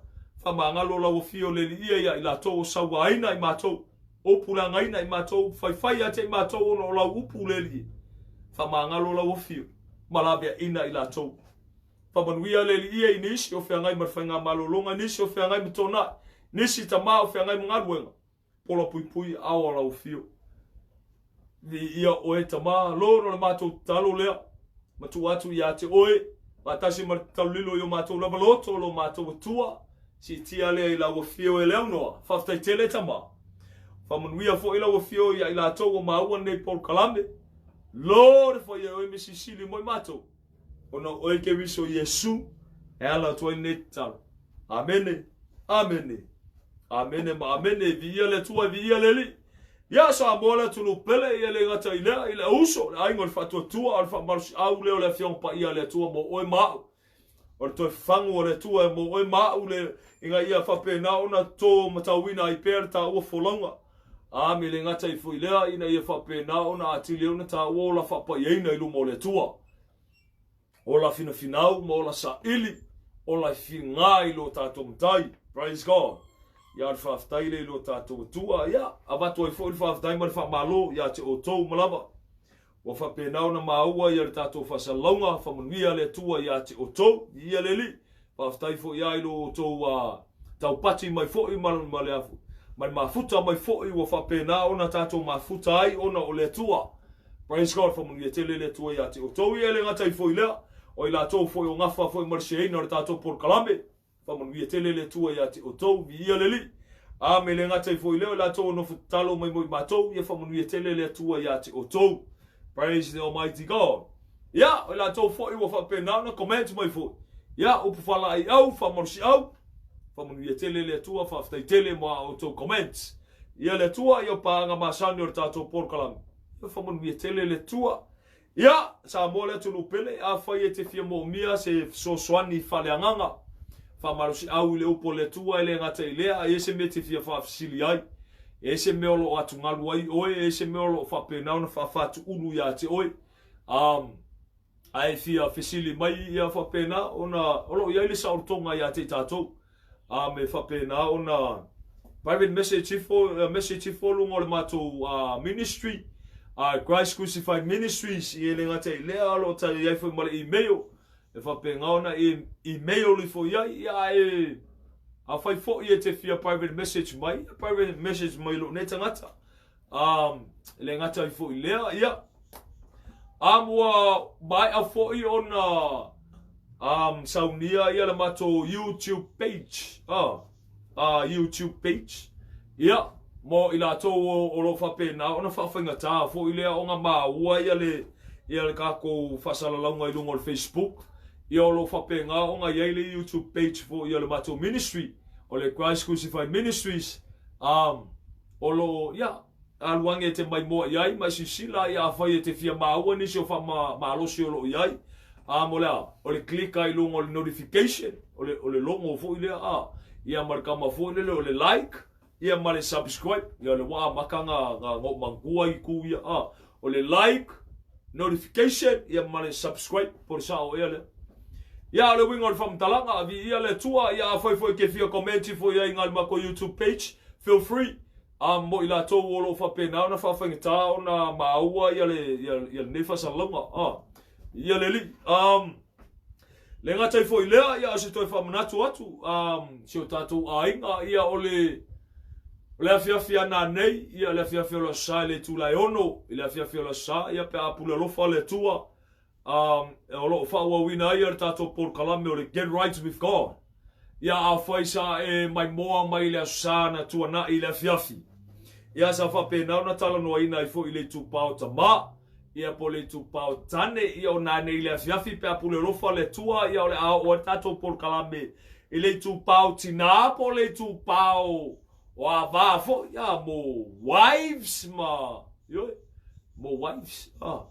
faamagalo lau afio le Alii ia i latou o sauaina i matou, upu leagaina i matou, upu faifai ia te i matou ona o lau upu le Alii. Faamagalo lau afio ma laveaina i latou. Faamanuia le Alii i nisi o feagai ma le faigamalologa, nisi o feagai ma tonai, nisi tama o feagai ma galuega. Pola puipui ao a lau afio. Viia oe Tama, Lord o le matou tatalo lea, ma tuu atu ia te oe, faatasi ma le tatalo lilo i o matou lava loto, lo matou Atua, siitia lea i lau afio e le aunoa. Faafetai tele Tama. Faamanuia foi lau afio ia i latou ua maua lenei polokalame. Lord, faia e oe mea silisili mo i matou, ona o oe Keriso Iesu e ala atu ai lenei tatalo. Amene, amene, amene ma amene. Viia le Atua, viia le Alii. Ia Samoa le atunuu pele, ia le gata i lea, i le auuso, le aiga o le faatuatua, o le faamalosiau lea o le Afioga Paia a le Atua mo oe ma au. O le toe fagu o le Atua mo oe ma au le, ina ia faapena ona to matauina ai pea le taua folauga. A me le gata i foi lea, ina ia faapena ona atili ai ona taua ola faapaiaina i luma o le Atua. Ola finafinau ma ola saili, ola figa i lo tatou Matai. Praise God. Ia, o le faafetai lea i lo tatou Atua. Ia, avatu ai foi le faafetai ma le faamalo ia te outou ma lava. Ua faapena ona maua ia le tatou faasalalauga, faamanuia le Atua ia te outou. Viia le Alii. Faafetai foi lava i lo outou taupati mai foi ma, ma, le, ma le mafuta mai foi ua faapena ona tatou mafuta ai ona o le Atua. Praise God, faamanuia tele le Atua ia te outou. Ia e le gata ai foi lea, o i latou foi o gafa foi ma le seaina o le tatou polokalame. Faamanuia tele le Atua ia te outou, viia le Alii. A me le gata ai foi lea, o i latou o nofo tatalo mai mo i matou, ia faamanuia tele le Atua ia te outou. Praise the Almighty God. Ia, o i latou foi ua faapena ona comment mai foi. Ia, upu faalaeiau, faamalosiau, faamanuia tele le Atua, faafetai tele mo a outou comments. Ia le Atua, ia o paaga masani o le tatou polokalame. Ia faamanuia tele le Atua. Ia, Samoa le atunuu pele, afai e te fia moomia se fesoasoani faaleagaga, faamalosiau i le upu a le Atua, e le gata i lea, a i ai se mea e te fia faafesili ai, e i ai se mea o lo o atugalu ai oe, e i ai se mea o lo o faapena ona faafatuulu ia te oe, ae fia fesili mai ia faapena ona o lo o i ai le saolotoga ia te i tatou. Me faapena ona private message ifo, message ifo luga o le matou ministry, Christ Crucified Ministries, e le gata i lea, o lo o ta i ai foi ma le email, e faapena ona e email ifo i ai, ia ae afai foi e te fia private message mai, private message mai lou nei tagata. E le gata ai foi lea, ia, ua maea foi ona saunia ia le matou YouTube page, YouTube page, ia, mo i latou o lo o faapena ona faafaigata foi lea ona maua ia le, ia le tatou faasalalauga i luga o le Facebook, ia o lo o faapena ona i ai le YouTube page foi a le matou ministry, o le Christ Crucified Ministries, O lo o, ia, alu ane e te maimoa i ai ma e silasila, ia, afai e te fia maua nisi o faamalosi o lo o i ai, a, mo le a? O le click ai i luga o le notification, o le, o le logo foi lea, a, ia, ma le kama foi lele o le like, ia, ma le subscribe, ia, o le ua amata na, na, na ou manatua itu ia, a, o le like, notification, ia, ma le subscribe, po o le sao ea lea. Ia, o le uiga o le faamatalaga, viia le Atua, ia, afai foi e te fia comment ifo i ai i le matou YouTube page, feel free. Mo i latou o lo o faapena ona faafaigata ona maua ia le, ia, ia lenei faasalalauga. Ia le Alii. Le gata ai foi lea, ia, o se toe faamanatu atu, si o tatou aiga, ia, o le, o le afiafi a nanei, ia, le afiafi o le Aso Sa i le itula e 6, i le afiafi o le Aso Sa, ia, pe a pule alofa le Atua, o lo o faaauauina ai le tatou polokalame o le Get Right With God. Ia afai sa e maimoa mai i le Aso Sa na tuanai i le afiafi, ia sa faapena ona talanoaina ai foi i le itupa o Tama, ia po o le itupa o Tane, ia o nanei i le afiafi pe a pule alofa le Atua, ia o le a oo ai le tatou polokalame i le itupa o Tina po o le itupa o o ava foi, ia mo wives ma, ioe, mo wives, ah,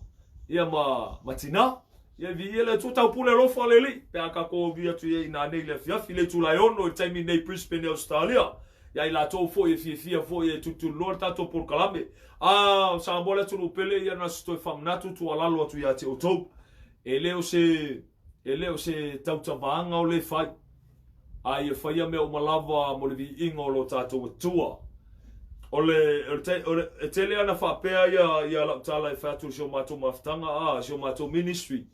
ia ma, ma tinā. Ia viia le Atua taupule alofa le Alii, pe a tatou aulia atu i ai nanei le afiafi, le itula e 6 i le taimi nei Brisbane i Ausetalia. Ia i latou foi e fiafia foi e tulituliloa le tatou polokalame. A Samoa le atunuu pele, ia na se toe faamanatu tuualalo atu ia te outou. E le o se, e le o se tautavaga o le fai. A ia faia mea uma lava mo le viiga o lo tatou Atua. O le, o le, o le, e tele ana faapea ia, ia lau tala e fai atu i si o matou mafutaga, a, si o matou ministry.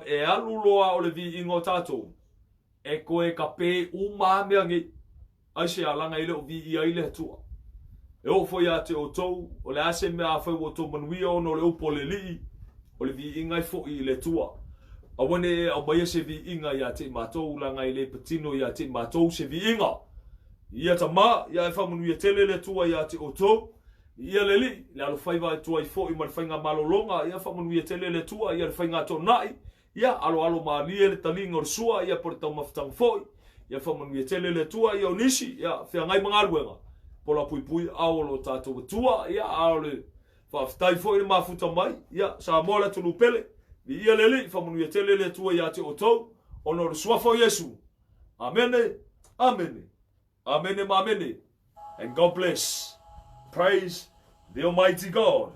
E alu loa o le viiga o tatou, e toe kapē uma lava mea nei. Aisea? Leaga e le o viia ai le Atua. E oo foi ia te outou, o le a se mea afai ua outou manuia ona o le upu a le Alii, o le viiga e foi i le Atua. Aua ne i e aumaia se viiga ia te i matou, leaga e le patino ia te i matou se viiga. Ia tama, ia e faamanuia tele le Atua ia te outou. Ia le Alii, le alofaiva Atua foi ma le faiga malologa, ia faamanuia tele le Atua, ia le faiga toonai, ia aloalo malie le taliga o le sua, ia po le taumafataga foi, ia faamanuia tele le Atua, ia o nisi, ia feagai ma galuega, pola puipui ao o lo tatou Atua, ia a o le faafetai foi le mafuta mai, ia Samoa le atunuu pele, viia le Alii, faamanuia tele le Atua ia te outou, ona o le suafa o Iesu. Amene, amene, amene ma amene. And God bless. Praise the Almighty God.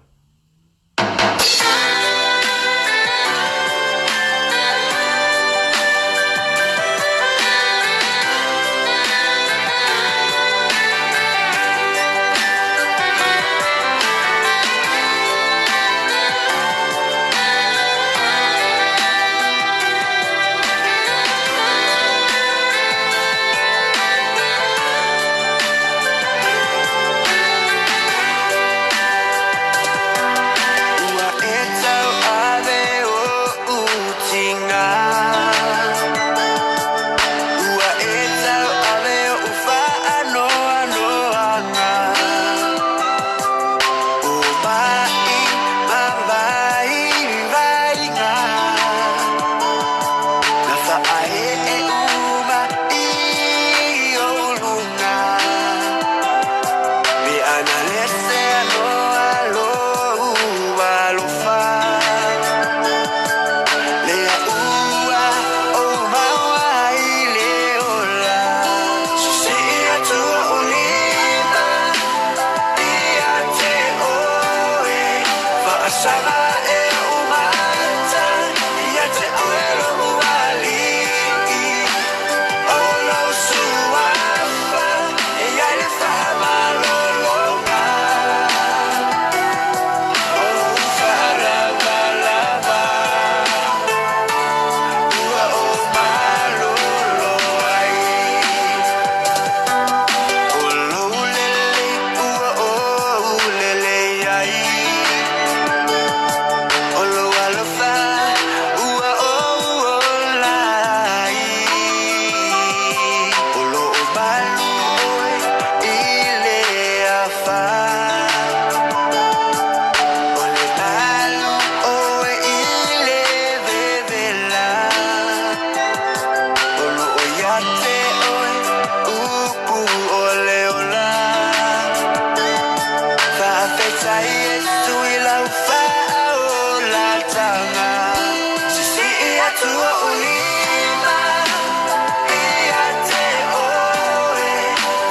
Ua e tauave oʻu tiga, Ua e tauave oʻu faanoanoaga, O maʻi ma vaivaiga, Na faaee uma i ou luga. Pe ana lese aloa lou alofa, Lea ua ou maua ai le ola. Sisii atu oʻu lima ia te oe, Faasaga e oʻu mata ia te oe lou alii, O lou suafa e ai le faamalologa, O lou faalavalava ua ou malolo ai. O lou lelei ua ou lelei ai, O lou alofa ua ou ola ai, O loo malu oe i le afa, O le malu oe i le vevela, O loo ia te oe upu o le ola. Faafetai Iesu i lau faaolataga, Sisii atu oʻu lima ia te oe,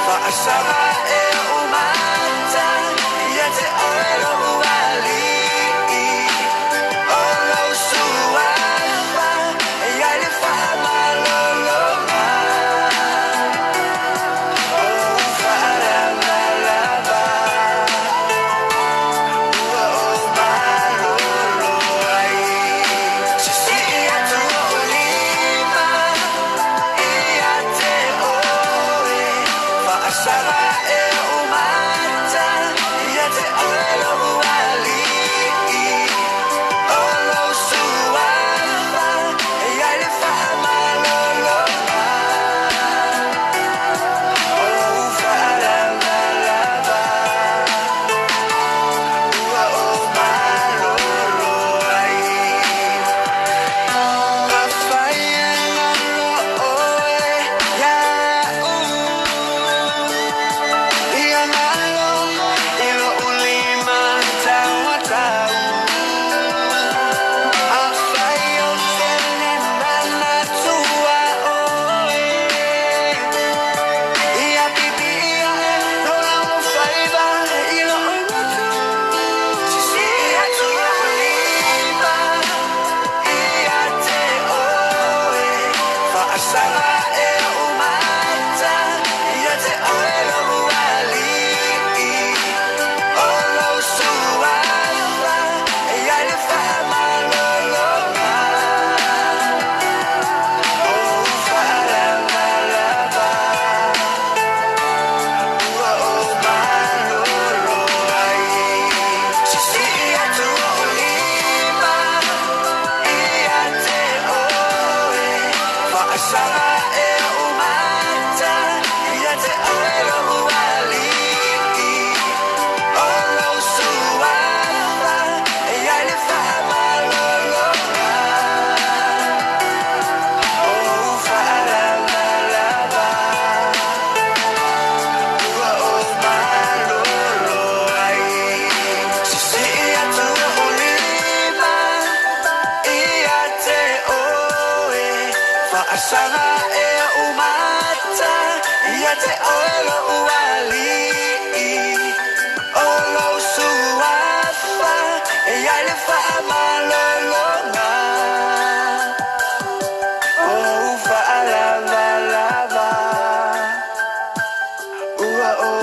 Faasaga e oʻu mata ia te oe lou alii, O lou suafa e ai le faamalologa, O lou faalavalava ua ou malolo ai. Sisii atu oʻu lima ia te oe, Faasaga e oʻu mata ia te oe lou alii, O lou suafa e ai le faamalologa, O lou faalavalava ua ou malolo ai. Afai e galo oe iaʻu, Ia te oe lo'u Alii, o lou Suafa e i ai le faamalologa, o ou faalavalava ua ou.